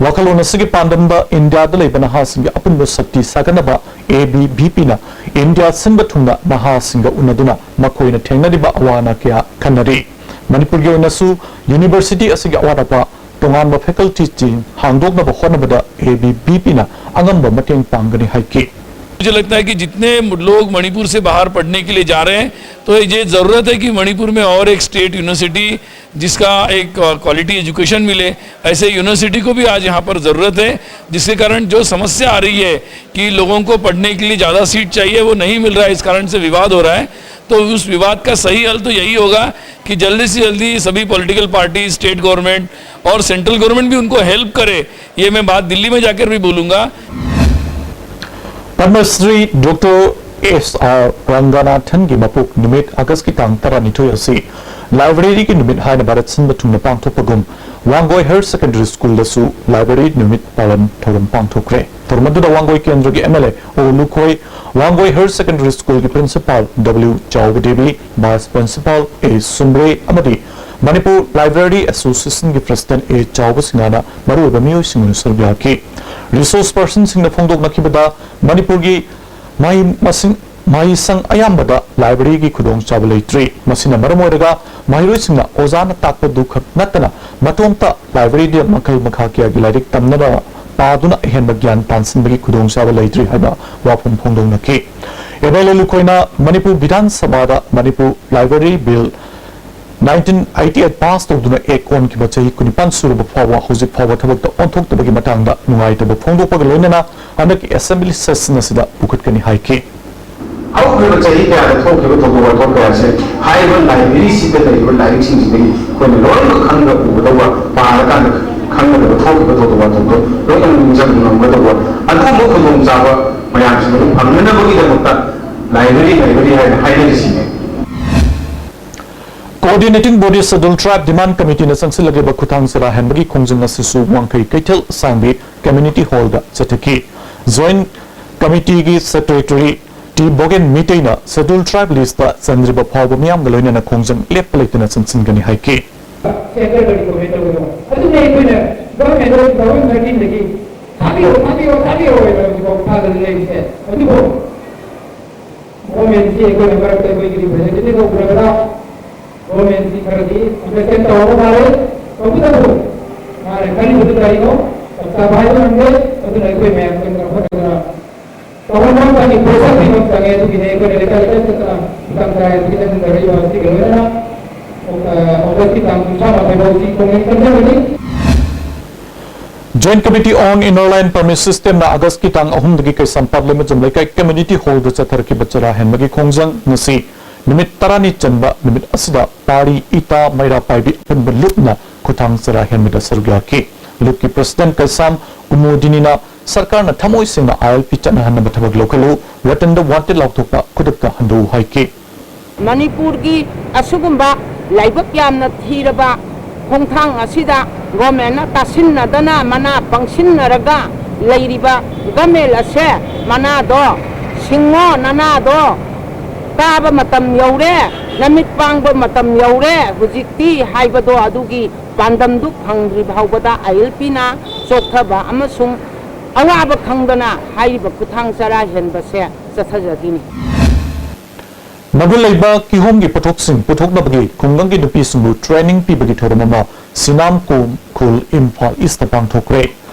ꯋꯥꯈꯜꯂꯣꯟ ꯑꯁꯤꯒꯤ ꯄꯥꯟꯗꯝꯗ ꯏꯟꯗꯤꯌꯥꯗ ꯂꯩꯕ ꯅꯍꯥꯁꯤꯡꯒꯤ ꯑꯄꯨꯟꯕ ꯁꯛꯇꯤ ꯁꯥꯒꯠꯅꯕ A B V P ꯅ ꯏꯟꯗꯤꯌꯥ ꯁꯤꯟꯕ ꯊꯨꯡꯅ ꯅꯍꯥꯁꯤꯡꯒ ꯎꯅꯗꯨꯅ ꯃꯈꯣꯏꯅ ꯊꯦꯡꯅꯔꯤꯕ ꯑꯋꯥ ꯑꯅꯥ ꯀꯌꯥ ꯈꯟꯅꯔꯤ꯫ ꯃꯅꯤꯄꯨꯔꯒꯤ ꯑꯣꯏꯅꯁꯨ University ꯑꯁꯤꯒꯤ ꯑꯋꯥꯠ ꯑꯄꯥ ꯇꯣꯉꯥꯟꯕ ꯐꯦꯀꯜꯇꯤꯁꯤꯡ ꯍꯥꯡꯗꯣꯛꯅꯕ ꯍꯣꯠꯅꯕꯗ ꯑꯦ ꯕꯤ ꯚꯤ ꯄꯤꯅ ꯑꯉꯝꯕ ꯃꯇꯦꯡ ꯄꯥꯡꯒꯅꯤ ꯍꯥꯏꯈꯤ꯫ मुझे लगता है कि जितने लोग मणिपुर से बाहर पढ़ने के लिए जा रहे हैं, तो ये ज़रूरत है कि मणिपुर में और एक स्टेट यूनिवर्सिटी, जिसका एक क्वालिटी एजुकेशन मिले, ऐसे यूनिवर्सिटी को भी आज यहाँ पर ज़रूरत है। जिसके कारण जो समस्या आ रही है कि लोगों को पढ़ने के लिए ज़्यादा सीट चाहिए, वो नहीं मिल रहा है, इस कारण से विवाद हो रहा है, तो उस विवाद का सही हल तो यही होगा कि जल्दी से जल्दी सभी पॉलिटिकल पार्टी, स्टेट गवर्नमेंट और सेंट्रल गवर्नमेंट भी उनको हेल्प करे। ये मैं बात दिल्ली में जाकर भी बोलूँगा। ꯄꯗꯃ ꯁ꯭ꯔꯤ ꯗꯣꯛꯇꯔ ꯑꯦꯁ ꯑꯥꯔ ꯔꯪꯒꯅꯥꯊꯟꯒꯤ ꯃꯄꯣꯛ ꯅꯨꯃꯤꯠ ꯑꯥꯒꯁꯀꯤ ꯇꯥꯡ ꯇꯔꯥꯅꯤꯊꯣꯏ ꯑꯁꯤ ꯂꯥꯏꯕ꯭ꯔꯦꯔꯤꯒꯤ ꯅꯨꯃꯤꯠ ꯍꯥꯏꯅ ꯚꯥꯔꯠ ꯁꯤꯟꯕ ꯊꯨꯡꯅ ꯄꯥꯡꯊꯣꯛꯄꯒꯨꯝ, ꯋꯥꯡꯒꯣꯏ ꯍꯥꯌꯔ ꯁꯦꯀꯦꯟꯗꯔꯤ ꯁ꯭ꯀꯨꯜꯗꯁꯨ ꯂꯥꯏꯕ꯭ꯔꯦꯔꯤ ꯅꯨꯃꯤꯠ ꯄꯥꯂꯟ ꯊꯧꯔꯝ ꯄꯥꯡꯊꯣꯛꯈ꯭ꯔꯦ꯫ ꯊꯧꯔꯝ ꯑꯗꯨꯗ ꯋꯥꯡꯒꯣꯏ ꯀꯦꯟꯗ꯭ꯔꯒꯤ ꯑꯦꯝ ꯑꯦꯜ ꯑꯦ ꯑꯣ ꯂꯨꯈꯣꯏ, ꯋꯥꯡꯒꯣꯏ ꯍꯥꯌꯔ ꯁꯦꯀꯦꯟꯗꯔꯤ ꯁ꯭ꯀꯨꯜꯒꯤ ꯄ꯭ꯔꯤꯟꯁꯤꯄꯥꯜ ꯗꯕ꯭ꯂꯤꯎ ꯆꯥꯎꯕꯗꯦꯕꯤ, ꯚꯥꯏꯁ ꯄ꯭ꯔꯤꯟꯁꯤꯄꯥꯜ ꯑꯦ ꯁꯨꯝꯕ꯭ꯔꯦ ꯑꯃꯗꯤ ꯃꯅꯤꯄꯨꯔ ꯂꯥꯏꯕ꯭ꯔꯦꯔꯤ ꯑꯦꯁꯣꯁꯤꯌꯦꯁꯟꯒꯤ ꯄ꯭ꯔꯁꯤꯗꯦꯟꯠ ꯑꯦ ꯆꯥꯎꯕ ꯁꯤꯡꯍꯅ ꯃꯔꯨꯑꯣꯏꯕ ꯃꯤꯑꯣꯏꯁꯤꯡ ꯑꯣꯏꯅ ꯁꯔꯨꯛ ꯌꯥꯈꯤ꯫ ꯔꯤꯁꯣꯔꯁ ꯄꯔꯁꯟꯁꯤꯡꯅ ꯐꯣꯡꯗꯣꯛꯅꯈꯤꯕꯗ ꯃꯅꯤꯄꯨꯔꯒꯤ ꯃꯍꯩ ꯃꯁꯤꯡ, ꯃꯍꯩꯁꯪ ꯑꯌꯥꯝꯕꯗ ꯂꯥꯏꯕ꯭ꯔꯦꯔꯤꯒꯤ ꯈꯨꯗꯣꯡꯆꯥꯕ ꯂꯩꯇ꯭ꯔꯤ꯫ ꯃꯁꯤꯅ ꯃꯔꯝ ꯑꯣꯏꯔꯒ ꯃꯍꯩꯔꯣꯏꯁꯤꯡꯅ ꯑꯣꯖꯥꯅ ꯇꯥꯛꯄꯗꯨ ꯈꯛ ꯅꯠꯇꯅ ꯃꯇꯣꯝꯇ ꯂꯥꯏꯕ꯭ꯔꯦꯔꯤꯗ ꯃꯈꯜ ꯃꯈꯥ ꯀꯌꯥꯒꯤ ꯂꯥꯏꯔꯤꯛ ꯇꯝꯅꯕ ꯄꯥꯗꯨꯅ ꯑꯍꯦꯟꯕ ꯒ꯭ꯌꯥꯟ ꯇꯥꯟꯁꯤꯟꯕꯒꯤ ꯈꯨꯗꯣꯡꯆꯥꯕ ꯂꯩꯇ꯭ꯔꯤ ꯍꯥꯏꯕ ꯋꯥꯐꯝ ꯐꯣꯡꯗꯣꯛꯅꯈꯤ꯫ ꯑꯦꯝ ꯑꯦꯜ ꯑꯦ ꯂꯨꯈꯣꯏꯅ ꯃꯅꯤꯄꯨꯔ ꯕꯤꯙꯥꯟ ꯁꯚꯥꯗ Manipur library bill nineteen eighty eight pass ꯇꯧꯗꯨꯅ ꯑꯦꯛ ꯑꯣꯟꯈꯤꯕ ꯆꯍꯤ ꯀꯨꯟꯅꯤꯄꯥꯟ ꯁꯨꯔꯕ ꯐꯥꯎꯕ ꯍꯧꯖꯤꯛ ꯐꯥꯎꯕ ꯊꯕꯛꯇ ꯑꯣꯟꯊꯣꯛꯇꯕꯒꯤ ꯃꯇꯥꯡꯗ ꯅꯨꯡꯉꯥꯏꯇꯕ ꯐꯣꯡꯗꯣꯛꯄꯒ ꯂꯣꯏꯅꯅ ꯍꯟꯗꯛꯀꯤ ꯑꯦꯁꯦꯝꯕ꯭ꯂꯤ ꯁꯦꯁꯟ ꯑꯁꯤꯗ ꯄꯨꯈꯠꯀꯅꯤ ꯍꯥꯏꯈꯤ꯫ ꯍꯧꯈꯤꯕ ꯆꯍꯤ ꯀꯌꯥꯗ ꯊꯣꯛꯈꯤꯕ ꯊꯧꯗꯣꯛ ꯋꯥꯊꯣꯛ ꯀꯌꯥꯁꯦ ꯍꯥꯏꯔꯤꯕ ꯂꯥꯏꯕ꯭ꯔꯦꯔꯤꯁꯤꯗ ꯂꯩꯔꯤꯕ ꯂꯥꯏꯔꯤꯛꯁꯤꯡꯁꯤꯗꯒꯤ ꯑꯩꯈꯣꯏꯅ ꯂꯣꯏꯅꯃꯛ ꯈꯪꯕ ꯎꯒꯗꯧꯕ, ꯄꯥꯔꯀꯥꯟꯗ ꯈꯪꯒꯗꯕ, ꯊꯣꯛꯈꯤꯕ ꯊꯧꯗꯣꯛ ꯋꯥꯊꯣꯛꯇꯣ ꯂꯣꯏꯅꯃꯛ ꯅꯤꯡꯁꯤꯡꯕ ꯉꯝꯒꯗꯧꯕ ꯑꯗꯨꯒꯨꯝꯕ ꯈꯨꯗꯣꯡꯆꯥꯕ ꯃꯌꯥꯝꯁꯤꯗ ꯐꯪꯅꯅꯕꯒꯤꯗꯃꯛꯇ ꯂꯥꯏꯕ꯭ꯔꯦꯔꯤ, ꯂꯥꯏꯕ꯭ꯔꯦꯔꯤ ꯍꯥꯏꯅ ꯍꯥꯏꯅꯔꯤꯁꯤꯅꯤ꯫ Coordinating Body Scheduled Tribe Demand Committeeꯅ ꯆꯪꯁꯤꯜꯂꯛꯂꯤꯕ ꯈꯨꯠꯊꯥꯡ ꯆꯔꯥ ꯍꯦꯟꯕꯒꯤ ꯈꯣꯡꯖꯪ ꯑꯁꯤꯁꯨ ꯋꯥꯡꯈꯩ ꯀꯩꯊꯦꯜ ꯁꯥꯡꯕꯤ Community Hallꯗ ꯆꯠꯊꯈꯤ꯫ Joint Committeeꯒꯤ Secretary ꯇꯤ ꯕꯣꯒꯦꯟ ꯃꯤꯇꯩꯅ Scheduled Tribe listꯇ ꯆꯟꯗ꯭ꯔꯤꯕ ꯐꯥꯎꯕ ꯃꯤꯌꯥꯝꯒ ꯂꯣꯏꯅꯅ ꯈꯣꯡꯖꯪ ꯂꯦꯞꯄ ꯂꯩꯇꯅ ꯆꯪꯁꯤꯟꯒꯅꯤ ꯍꯥꯏꯈꯤ꯫ ꯁꯦꯟꯇꯔꯗ ꯔꯤꯀꯃꯦꯟ ꯇꯧꯒꯗꯕ꯫ ꯑꯗꯨꯅ ꯑꯩꯈꯣꯏꯅ ꯒꯚꯔꯟꯃꯦꯟꯗ ꯇꯨ ꯊꯥꯎꯖꯟ ꯊꯥꯔꯇꯤꯟꯗꯒꯤ ꯊꯥꯕꯤꯌꯣ, ꯊꯥꯕꯤꯌꯣ, ꯊꯥꯕꯤꯌꯣ ꯍꯥꯏꯕ ꯍꯧꯖꯤꯛꯐꯥꯎ ꯊꯥꯗꯅ ꯂꯩꯔꯤꯁꯦ꯫ ꯑꯗꯨꯕꯨ ꯒꯚꯔꯟꯃꯦꯟꯁꯤ ꯑꯩꯈꯣꯏꯅ ꯃꯔꯛꯇ ꯑꯩꯈꯣꯏꯒꯤ ꯔꯤꯄ꯭ꯔꯖꯦꯟꯇꯦꯇꯤꯚ ꯇꯧꯈ꯭ꯔꯕ꯭ꯔꯥ? ꯒꯚꯔꯟꯃꯦꯟꯁꯤ ꯈꯔꯗꯤ ꯑꯟꯗꯔꯁ꯭ꯇꯦꯟ ꯇꯧꯔꯕ ꯃꯥꯜꯂꯦ꯫ ꯇꯧꯕꯇꯕꯨ ꯈꯜꯂꯤꯕꯗꯨ ꯀꯔꯤꯅꯣ? ꯆꯞ ꯆꯥꯕ ꯍꯥꯏꯕ ꯉꯝꯗꯦ꯫ ꯑꯗꯨꯅ ꯑꯩꯈꯣꯏ ꯃꯌꯥꯝ ꯀꯔꯝꯅ ꯍꯣꯠꯅꯗꯨꯅ ꯇꯧꯐꯝ ꯊꯣꯛꯄꯒꯤ ꯄꯣꯠꯁꯛ ꯄꯤꯕ ꯆꯪꯉꯦ꯫ ꯑꯗꯨꯒꯤꯅꯦ ꯑꯩꯈꯣꯏꯅ ꯂꯩꯀꯥꯏ ꯂꯩꯀꯥꯏ ꯆꯠꯇꯅ ꯈꯤꯇꯪ ꯀꯥꯏ ꯈꯤꯇꯪ ꯒꯥꯔꯤ ꯍꯧꯖꯤꯛ ꯂꯣꯏꯅꯅ ꯑꯣꯒꯁꯀꯤ ꯇꯥꯡ ꯀꯨꯟꯊ꯭ꯔꯥ ꯃꯥꯊꯣꯏ ꯐꯥꯎ ꯁꯤ ꯈꯣꯡꯖꯪ ꯆꯠꯆꯒꯅꯤ꯫ Joint Committee on Inner Line Permit Systemꯅ ꯑꯥꯒꯁꯀꯤ ꯇꯥꯡ ꯑꯍꯨꯝꯗꯒꯤ ꯀꯩꯁꯥꯝꯄꯥꯠ ꯂꯩꯃꯖꯝ ꯂꯩꯀꯥꯏ community hallꯗ ꯆꯠꯊꯔꯛꯈꯤꯕ ꯆꯔꯥ ꯍꯦꯟꯕꯒꯤ ꯈꯣꯡꯖꯪ ꯉꯁꯤ ꯅꯨꯃꯤꯠ ꯇꯔꯥꯅꯤ ꯆꯟꯕ ꯅꯨꯃꯤꯠ ꯑꯁꯤꯗ ꯄꯥꯔꯤ, ꯏꯇꯥ, ꯃꯩꯔꯥ ꯄꯥꯏꯕꯤ ꯑꯄꯨꯟꯕ ꯂꯨꯞꯅ ꯈꯨꯊꯥꯡ ꯆꯔꯥ ꯍꯦꯟꯕꯗ ꯁꯔꯨꯛ ꯌꯥꯈꯤ꯫ ꯂꯨꯞꯀꯤ president ꯀꯩꯁꯥꯝ ꯀꯨꯃꯣꯗꯤꯅꯤꯅ ꯁꯔꯀꯥꯔꯅ ꯊꯃꯣꯏ ꯁꯦꯡꯅ ILP ꯆꯠꯅꯍꯟꯅꯕ ꯊꯕꯛ ꯂꯧꯈꯠꯂꯨ, ꯋꯥꯇꯟꯗ wanted ꯂꯥꯎꯊꯣꯛꯄ ꯈꯨꯗꯛꯇ ꯍꯟꯗꯣꯛꯎ ꯍꯥꯏꯈꯤ꯫ ꯃꯅꯤꯄꯨꯔꯒꯤ ꯑꯁꯤꯒꯨꯝꯕ ꯂꯥꯏꯕꯛ ꯌꯥꯝꯅ ꯊꯤꯔꯕ ꯈꯣꯡꯊꯥꯡ ꯑꯁꯤꯗ governmentꯅ ꯇꯥꯁꯤꯟꯅꯗꯅ ꯃꯅꯥ ꯄꯪꯁꯤꯟꯅꯔꯒ ꯂꯩꯔꯤꯕ government ꯑꯁꯦ ꯃꯅꯥꯗꯣ ꯁꯤꯡꯉꯣ, ꯅꯅꯥꯗꯣ ꯀꯥꯕ ꯃꯇꯝ ꯌꯧꯔꯦ, ꯅꯃꯤꯠ ꯄꯥꯡꯕ ꯃꯇꯝ ꯌꯧꯔꯦ ꯍꯧꯖꯤꯛꯇꯤ ꯍꯥꯏꯕꯗꯣ ꯑꯗꯨꯒꯤ ꯄꯥꯟꯗꯝꯗꯨ ꯐꯪꯗ꯭ꯔꯤ ꯐꯥꯎꯕꯗ ILPꯅ ꯆꯣꯛꯊꯕ ꯑꯃꯁꯨꯡ ꯑꯋꯥꯕ ꯈꯪꯗꯅ ꯍꯥꯏꯔꯤꯕ ꯈꯨꯊꯥꯡ ꯆꯔꯥ ꯍꯦꯟꯕꯁꯦ ꯆꯠꯊꯖꯈꯤꯅꯤ꯫ ꯃꯒꯨꯟ ꯂꯩꯕ ꯀꯤꯍꯣꯝꯒꯤ ꯄꯣꯠꯊꯣꯛꯁꯤꯡ ꯄꯨꯊꯣꯛꯅꯕꯒꯤ ꯈꯨꯡꯒꯪꯒꯤ ꯅꯨꯄꯤꯁꯤꯡꯕꯨ training ꯄꯤꯕꯒꯤ ꯊꯧꯔꯝ ꯑꯃ ꯁꯤꯅꯥꯝ ꯀꯣꯝ ꯈꯨꯜ ꯏꯝꯐꯥꯜ ꯏꯁꯇ ꯄꯥꯡꯊꯣꯛꯈ꯭ꯔꯦ꯫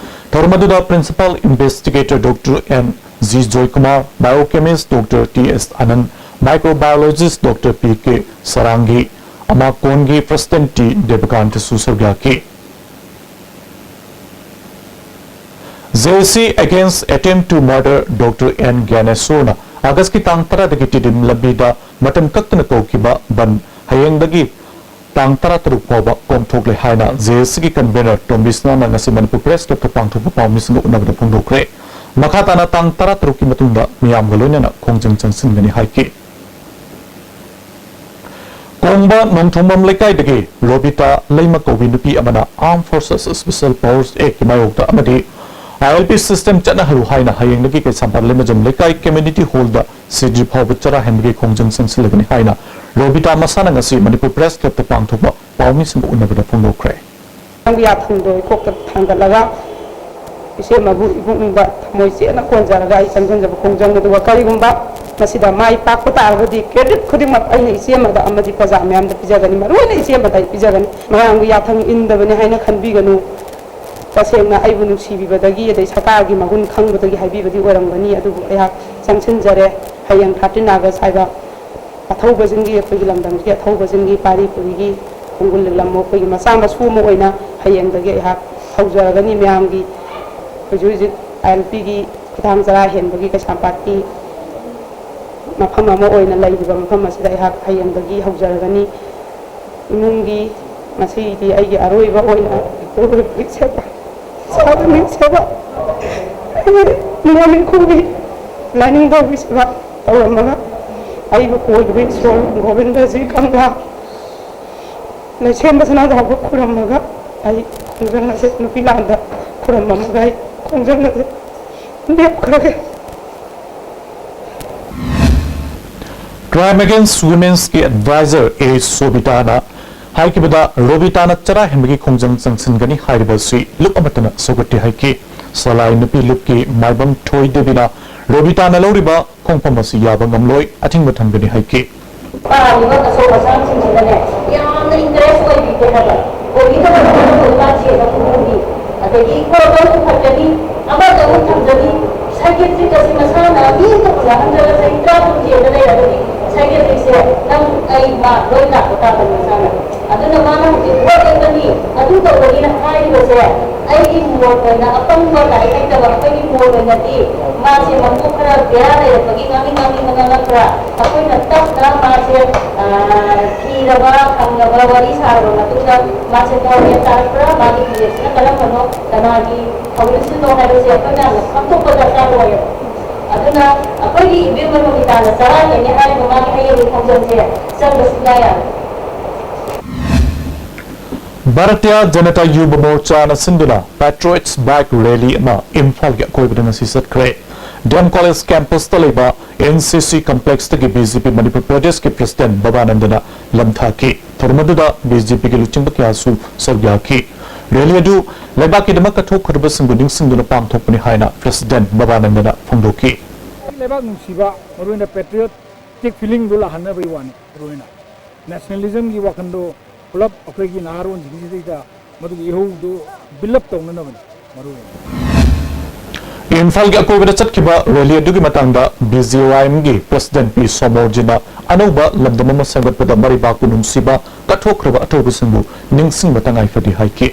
ꯊꯧꯔꯝ ꯑꯗꯨꯗ principal investigator doctor N G Joykumar, biochemist doctor T S Anand, microbiologist doctor P K ꯁꯔꯥꯡꯒꯤ, ꯑꯃꯥꯀꯣꯟꯒꯤ president ꯇꯤ ꯗꯦꯕꯀꯥꯟꯇꯁꯨ ꯁꯔꯨꯛ ꯌꯥꯈꯤ꯫ JAC against attempt to murder doctor N ꯒ꯭ꯌꯥꯅꯦꯁꯣꯔꯅ ꯑꯥꯒꯁꯀꯤ ꯇꯥꯡ ꯇꯔꯥꯗꯒꯤ ꯇꯤꯗꯤꯝ ꯂꯝꯕꯤꯗ ꯃꯇꯝ ꯀꯛꯇꯅ ꯀꯧꯈꯤꯕ ꯕꯟ ꯍꯌꯦꯡꯗꯒꯤ ꯇꯥꯡ ꯇꯔꯥꯇꯔꯨꯛ ꯐꯥꯎꯕ ꯀꯣꯝꯊꯣꯛꯂꯦ ꯍꯥꯏꯅ JACꯒꯤ convener ꯇꯣꯝꯕꯤꯁꯅꯥꯅ ꯉꯁꯤ ꯃꯅꯤꯄꯨꯔ Press Clubꯇ ꯄꯥꯡꯊꯣꯛꯄ ꯄꯥꯎꯃꯤꯁꯤꯡꯒ ꯎꯅꯕꯗ ꯐꯣꯡꯗꯣꯛꯈ꯭ꯔꯦ꯫ ꯃꯈꯥ ꯇꯥꯅ ꯇꯥꯡ ꯇꯔꯥꯇꯔꯨꯛꯀꯤ ꯃꯇꯨꯡꯗ ꯃꯤꯌꯥꯝꯒ ꯂꯣꯏꯅꯅ ꯈꯣꯡꯖꯪ ꯆꯪꯁꯤꯟꯒꯅꯤ ꯍꯥꯏꯈꯤ꯫ ꯀꯣꯡꯕ ꯅꯣꯡꯊꯣꯡꯕꯝ ꯂꯩꯀꯥꯏꯗꯒꯤ ꯔꯣꯕꯤꯇꯥ ꯂꯩꯃ ꯀꯧꯕꯤ ꯅꯨꯄꯤ ꯑꯃꯅ Armed Forces Special Powers Actꯀꯤ ꯃꯥꯌꯣꯛꯇ ꯑꯃꯗꯤ ILP system ꯆꯠꯅꯍꯜꯂꯨ ꯍꯥꯏꯅ ꯍꯌꯦꯡꯗꯒꯤ ꯀꯩꯁꯥꯝꯄꯥꯠ ꯂꯩꯃꯖꯝ ꯂꯩꯀꯥꯏ community hallꯗ ꯁꯤꯗ꯭ꯔꯤ ꯐꯥꯎꯕ ꯆꯔꯥ ꯍꯦꯟꯕꯒꯤ ꯈꯣꯡꯖꯪ ꯆꯪꯁꯤꯜꯂꯒꯅꯤ ꯍꯥꯏꯅ ꯔꯣꯕꯤꯇꯥ ꯃꯁꯥꯅ ꯉꯁꯤ ꯃꯅꯤꯄꯨꯔ Press Clubꯇ ꯄꯥꯡꯊꯣꯛꯄ ꯄꯥꯎꯃꯤꯁꯤꯡꯒ ꯎꯅꯕꯗ ꯐꯣꯡꯗꯣꯛꯈ꯭ꯔꯦ꯫ ꯅꯪꯒꯤ ꯌꯥꯊꯪꯗꯣ ꯏꯀꯣꯛꯇ ꯊꯥꯡꯒꯠꯂꯒ ꯏꯆꯦꯃꯕꯨ ꯏꯄꯨꯛꯅꯤꯡꯗ ꯊꯃꯣꯏ ꯆꯦꯠꯅ ꯀꯣꯟꯖꯔꯒ ꯑꯩ ꯆꯪꯁꯤꯟꯖꯕ ꯈꯣꯡꯖꯪ ꯑꯗꯨꯒ ꯀꯔꯤꯒꯨꯝꯕ ꯃꯁꯤꯗ ꯃꯥꯏ ꯄꯥꯛꯄ ꯇꯥꯔꯒꯗꯤ credit ꯈꯨꯗꯤꯡꯃꯛ ꯑꯩꯅ ꯏꯆꯦꯃꯗ ꯑꯃꯗꯤ ꯄ꯭ꯔꯖꯥ ꯃꯌꯥꯝꯗ ꯄꯤꯖꯒꯅꯤ, ꯃꯔꯨꯑꯣꯏꯅ ꯏꯆꯦꯃꯗ ꯑꯩ ꯄꯤꯖꯒꯅꯤ꯫ ꯃꯌꯥꯝꯒꯤ ꯌꯥꯊꯪ ꯏꯟꯗꯕꯅꯤ ꯍꯥꯏꯅ ꯈꯟꯕꯤꯒꯅꯨ꯫ ꯇꯁꯦꯡꯅ ꯑꯩꯕꯨ ꯅꯨꯡꯁꯤꯕꯤꯕꯗꯒꯤ, ꯑꯗꯩ ꯁꯔꯀꯥꯔꯒꯤ ꯃꯒꯨꯟ ꯈꯪꯕꯗꯒꯤ ꯍꯥꯏꯕꯤꯕꯗꯤ ꯑꯣꯏꯔꯝꯒꯅꯤ, ꯑꯗꯨꯕꯨ ꯑꯩꯍꯥꯛ ꯆꯪꯁꯤꯟꯖꯔꯦ꯫ ꯍꯌꯦꯡ thirteen August ꯍꯥꯏꯕ ꯑꯊꯧꯕꯁꯤꯡꯒꯤ, ꯑꯩꯈꯣꯏꯒꯤ ꯂꯝꯗꯝꯁꯤꯒꯤ ꯑꯊꯧꯕꯁꯤꯡꯒꯤ ꯄꯥꯔꯤ ꯄꯨꯔꯤꯒꯤ ꯈꯣꯡꯒꯨꯜ ꯂꯤꯛꯂꯝꯃꯨ, ꯑꯩꯈꯣꯏꯒꯤ ꯃꯆꯥ ꯃꯁꯨ ꯑꯃ ꯑꯣꯏꯅ ꯍꯌꯦꯡꯗꯒꯤ ꯑꯩꯍꯥꯛ ꯍꯧꯖꯔꯒꯅꯤ꯫ ꯃꯌꯥꯝꯒꯤ ꯍꯧꯖꯤꯛ ꯍꯧꯖꯤꯛ ILPꯒꯤ ꯈꯨꯊꯥꯡ ꯆꯔꯥ ꯍꯦꯟꯕꯒꯤ ꯀꯩꯁꯥꯝꯄꯥꯠꯀꯤ ꯃꯐꯝ ꯑꯃ ꯑꯣꯏꯅ ꯂꯩꯔꯤꯕ ꯃꯐꯝ ꯑꯁꯤꯗ ꯑꯩꯍꯥꯛ ꯍꯌꯦꯡꯗꯒꯤ ꯍꯧꯖꯔꯒꯅꯤ꯫ ꯏꯃꯨꯡꯒꯤ ꯉꯁꯤꯗꯤ ꯑꯩꯒꯤ ꯑꯔꯣꯏꯕ ꯑꯣꯏꯅ ꯏꯄꯨꯔꯣꯏꯕꯒꯤ ꯁꯦꯕꯥ, ꯏꯆꯥꯁꯤꯡꯒꯤ ꯁꯦꯕꯥ, ꯑꯩꯒꯤ ꯅꯤꯉꯣꯜ ꯏꯀꯨꯒꯤ ꯂꯥꯏꯅꯤꯡꯊꯧꯒꯤ ꯁꯦꯕꯥ ꯇꯧꯔꯝꯃꯒ, ꯑꯩꯕꯨ ꯀꯣꯏꯕꯗ ꯏꯁꯣꯔ ꯒꯣꯕꯤꯟꯗꯖꯤ ꯀꯪꯂꯥ ꯂꯩꯁꯦꯝꯕ ꯁꯅꯥꯖꯥꯎꯕ ꯈꯨꯔꯝꯃꯒ, ꯑꯩ ꯈꯣꯡꯖꯪ ꯑꯁꯦ ꯅꯨꯄꯤ ꯂꯥꯟꯗ ꯈꯨꯔꯝꯃꯝꯃꯒ ꯑꯩ ꯈꯣꯡꯖꯪ ꯑꯁꯦ ꯂꯦꯞꯈ꯭ꯔꯒꯦ꯫ Crime Against Women'sꯀꯤ advisor A ꯁꯣꯕꯤꯇꯥꯅ ꯍꯥꯏꯈꯤꯕꯗ, ꯔꯣꯕꯤꯇꯥꯅ ꯆꯔꯥ ꯍꯦꯟꯕꯒꯤ ꯈꯣꯡꯖꯪ ꯆꯪꯁꯤꯟꯒꯅꯤ ꯍꯥꯏꯔꯤꯕ ꯑꯁꯤ ꯂꯨꯞ ꯑꯃꯠꯇꯅ ꯁꯧꯒꯠꯇꯦ ꯍꯥꯏꯈꯤ꯫ ꯁꯂꯥꯏ ꯅꯨꯄꯤ ꯂꯨꯞꯀꯤ ꯃꯥꯏꯕꯝ ꯊꯣꯏꯗꯦꯕꯤꯅ ꯔꯣꯕꯤꯇꯥꯅ ꯂꯧꯔꯤꯕ ꯈꯣꯡꯐꯝ ꯑꯁꯤ ꯌꯥꯕ ꯉꯝꯂꯣꯏ, ꯑꯊꯤꯡꯕ ꯊꯝꯒꯅꯤ ꯍꯥꯏꯈꯤ꯫ ꯄꯥꯔꯤꯕ ꯑꯆꯧ ꯑꯁꯥꯡꯁꯤꯡꯁꯤꯅꯅꯦ ꯌꯥꯝꯅ interest ꯑꯣꯏꯕꯤꯗꯦ ꯍꯥꯏꯕ꯫ ꯑꯣꯏꯕꯤꯗꯕ ꯃꯔꯝ ꯑꯣꯏꯕ ꯃꯥꯁꯦ ꯑꯗꯨꯝ ꯎꯍꯟꯕꯤ꯫ ꯑꯗꯒꯤ ꯀꯣꯔꯣꯅꯥ ꯄꯨꯈꯠꯀꯅꯤ, ꯑꯃꯗ ꯑꯃꯨꯛ ꯊꯝꯖꯅꯤ꯫ Psychiatric ꯑꯁꯤ ꯃꯁꯥꯅ ꯃꯤ ꯑꯃꯇ ꯎꯅꯍꯟꯗ꯭ꯔꯒ ꯆꯍꯤ ꯇꯔꯥ ꯀꯨꯟ ꯖꯦꯜꯗ ꯂꯩꯔꯒꯗꯤ psychiatricꯁꯦ ꯅꯪ ꯑꯩ ꯃꯥ ꯂꯣꯏ ꯂꯥꯛꯄ ꯇꯥꯕꯅꯤ ꯃꯁꯥꯅ꯫ ꯑꯗꯨꯅ ꯃꯥꯅ ꯍꯧꯖꯤꯛ ꯚꯣꯠ ꯂꯦꯞꯀꯅꯤ, ꯑꯗꯨ ꯇꯧꯒꯅꯤꯅ ꯍꯥꯏꯔꯤꯕꯁꯦ ꯑꯩꯒꯤ ꯃꯣꯠ ꯑꯣꯏꯅ ꯑꯄꯪꯕ ꯂꯥꯏꯔꯤꯛ ꯍꯩꯇꯕ ꯑꯩꯈꯣꯏꯒꯤ ꯃꯣꯠ ꯑꯣꯏꯅꯗꯤ ꯃꯥꯁꯦ ꯃꯀꯣꯛ ꯈꯔ ꯕꯦꯔꯥ ꯂꯩꯔꯛꯄꯒꯤ ꯉꯥꯡꯅꯤꯡ ꯉꯥꯡꯅꯤꯡꯕ ꯉꯥꯡꯂꯛꯄ꯭ꯔꯥ? ꯑꯩꯈꯣꯏꯅ ꯇꯞꯅ ꯃꯥꯁꯦ, ꯑ, ꯊꯤꯔꯕ, ꯍꯪꯉꯕ, ꯋꯥꯔꯤ ꯁꯥꯔꯕ ꯃꯇꯨꯡꯗ ꯃꯥꯁꯦ ꯃꯑꯣꯡ ꯌꯥꯝ ꯇꯥꯔꯛꯄ꯭ꯔꯥ? ꯃꯥꯒꯤ ꯐꯤꯔꯦꯞꯁꯤꯅ ꯀꯔꯝꯕꯅꯣ? ꯀꯅꯥꯒꯤ ꯊꯧꯔꯝꯁꯤꯅꯣ ꯍꯥꯏꯕꯁꯦ ꯑꯩꯈꯣꯏ ꯃꯌꯥꯝꯅ ꯈꯪꯗꯣꯛꯄ ꯗꯔꯀꯥꯔ ꯑꯣꯏꯌꯦꯕ꯫ ꯑꯗꯨꯅ ꯑꯩꯈꯣꯏꯒꯤ ꯏꯕꯦꯝꯃ ꯔꯣꯃꯤꯇꯥꯅ ꯆꯔꯥ ꯍꯦꯟꯅꯤ ꯍꯥꯏꯔꯤꯕ ꯃꯥꯒꯤ ꯍꯌꯦꯡꯒꯤ ꯈꯣꯡꯖꯪꯁꯦ ꯆꯪꯕ ꯁꯨꯡꯌꯥ ꯌꯥꯔꯣꯏ꯫ ꯚꯥꯔꯇꯤꯌꯥ ꯖꯅꯇꯥ ꯌꯨꯕ ꯃꯣꯔꯆꯥꯅ ꯁꯤꯟꯗꯨꯅ Patriots Bike Rally ꯑꯃ ꯏꯝꯐꯥꯜꯒꯤ ꯑꯀꯣꯏꯕꯗ ꯉꯁꯤ ꯆꯠꯈ꯭ꯔꯦ꯫ D M College campusꯇ ꯂꯩꯕ N C C complexꯇꯒꯤ B J P Manipur ꯄ꯭ꯔꯗꯦꯁꯀꯤ president ꯕꯕꯥꯅꯟꯗꯅ ꯂꯝꯊꯥꯈꯤ꯫ ꯊꯧꯔꯝ ꯑꯗꯨꯗ B J Pꯒꯤ ꯂꯨꯆꯤꯡꯕ ꯀꯌꯥꯁꯨ ꯁꯔꯨꯛ ꯌꯥꯈꯤ꯫ Rally ꯑꯗꯨ ꯂꯩꯕꯥꯛꯀꯤꯗꯃꯛ ꯀꯠꯊꯣꯛꯈ꯭ꯔꯕꯁꯤꯡꯕꯨ ꯅꯤꯡꯁꯤꯡꯗꯨꯅ ꯄꯥꯡꯊꯣꯛꯄꯅꯤ ꯍꯥꯏꯅ president ꯕꯕꯥꯅꯟꯗꯅ ꯐꯣꯡꯗꯣꯛꯈꯤ꯫ ꯂꯩꯕꯥꯛ ꯅꯨꯡꯁꯤꯕ, ꯃꯔꯨꯑꯣꯏꯅ patriotic feelingꯗꯨ ꯂꯥꯛꯍꯟꯅꯕꯒꯤ ꯋꯥꯅꯤ꯫ ꯃꯔꯨꯑꯣꯏꯅ nationalismꯒꯤ ꯋꯥꯈꯜꯗꯣ ꯄꯨꯂꯞ ꯑꯩꯈꯣꯏꯒꯤ ꯅꯍꯥꯔꯣꯟꯁꯤꯡꯁꯤꯗꯩꯗ ꯃꯗꯨꯒꯤ ꯏꯍꯧꯗꯨ build up ꯇꯧꯅꯅꯕꯅꯤ ꯃꯔꯨ ꯑꯣꯏꯅ꯫ ꯏꯝꯐꯥꯜꯒꯤ ꯑꯀꯣꯏꯕꯗ ꯆꯠꯈꯤꯕ ꯔꯦꯂꯤ ꯑꯗꯨꯒꯤ ꯃꯇꯥꯡꯗ BJYMꯒꯤ ꯄ꯭ꯔꯁꯤꯗꯦꯟꯠ ꯄꯤ ꯁꯣꯃꯣꯔꯖꯤꯅ ꯑꯅꯧꯕ ꯂꯝꯗꯝ ꯑꯃ ꯁꯦꯝꯒꯠꯄꯗ ꯃꯔꯩꯕꯥꯛꯄꯨ ꯅꯨꯡꯁꯤꯕ, ꯀꯠꯊꯣꯛꯈ꯭ꯔꯕ ꯑꯊꯧꯕꯁꯤꯡꯕꯨ ꯅꯤꯡꯁꯤꯡꯕ ꯇꯉꯥꯏ ꯐꯗꯦ ꯍꯥꯏꯈꯤ꯫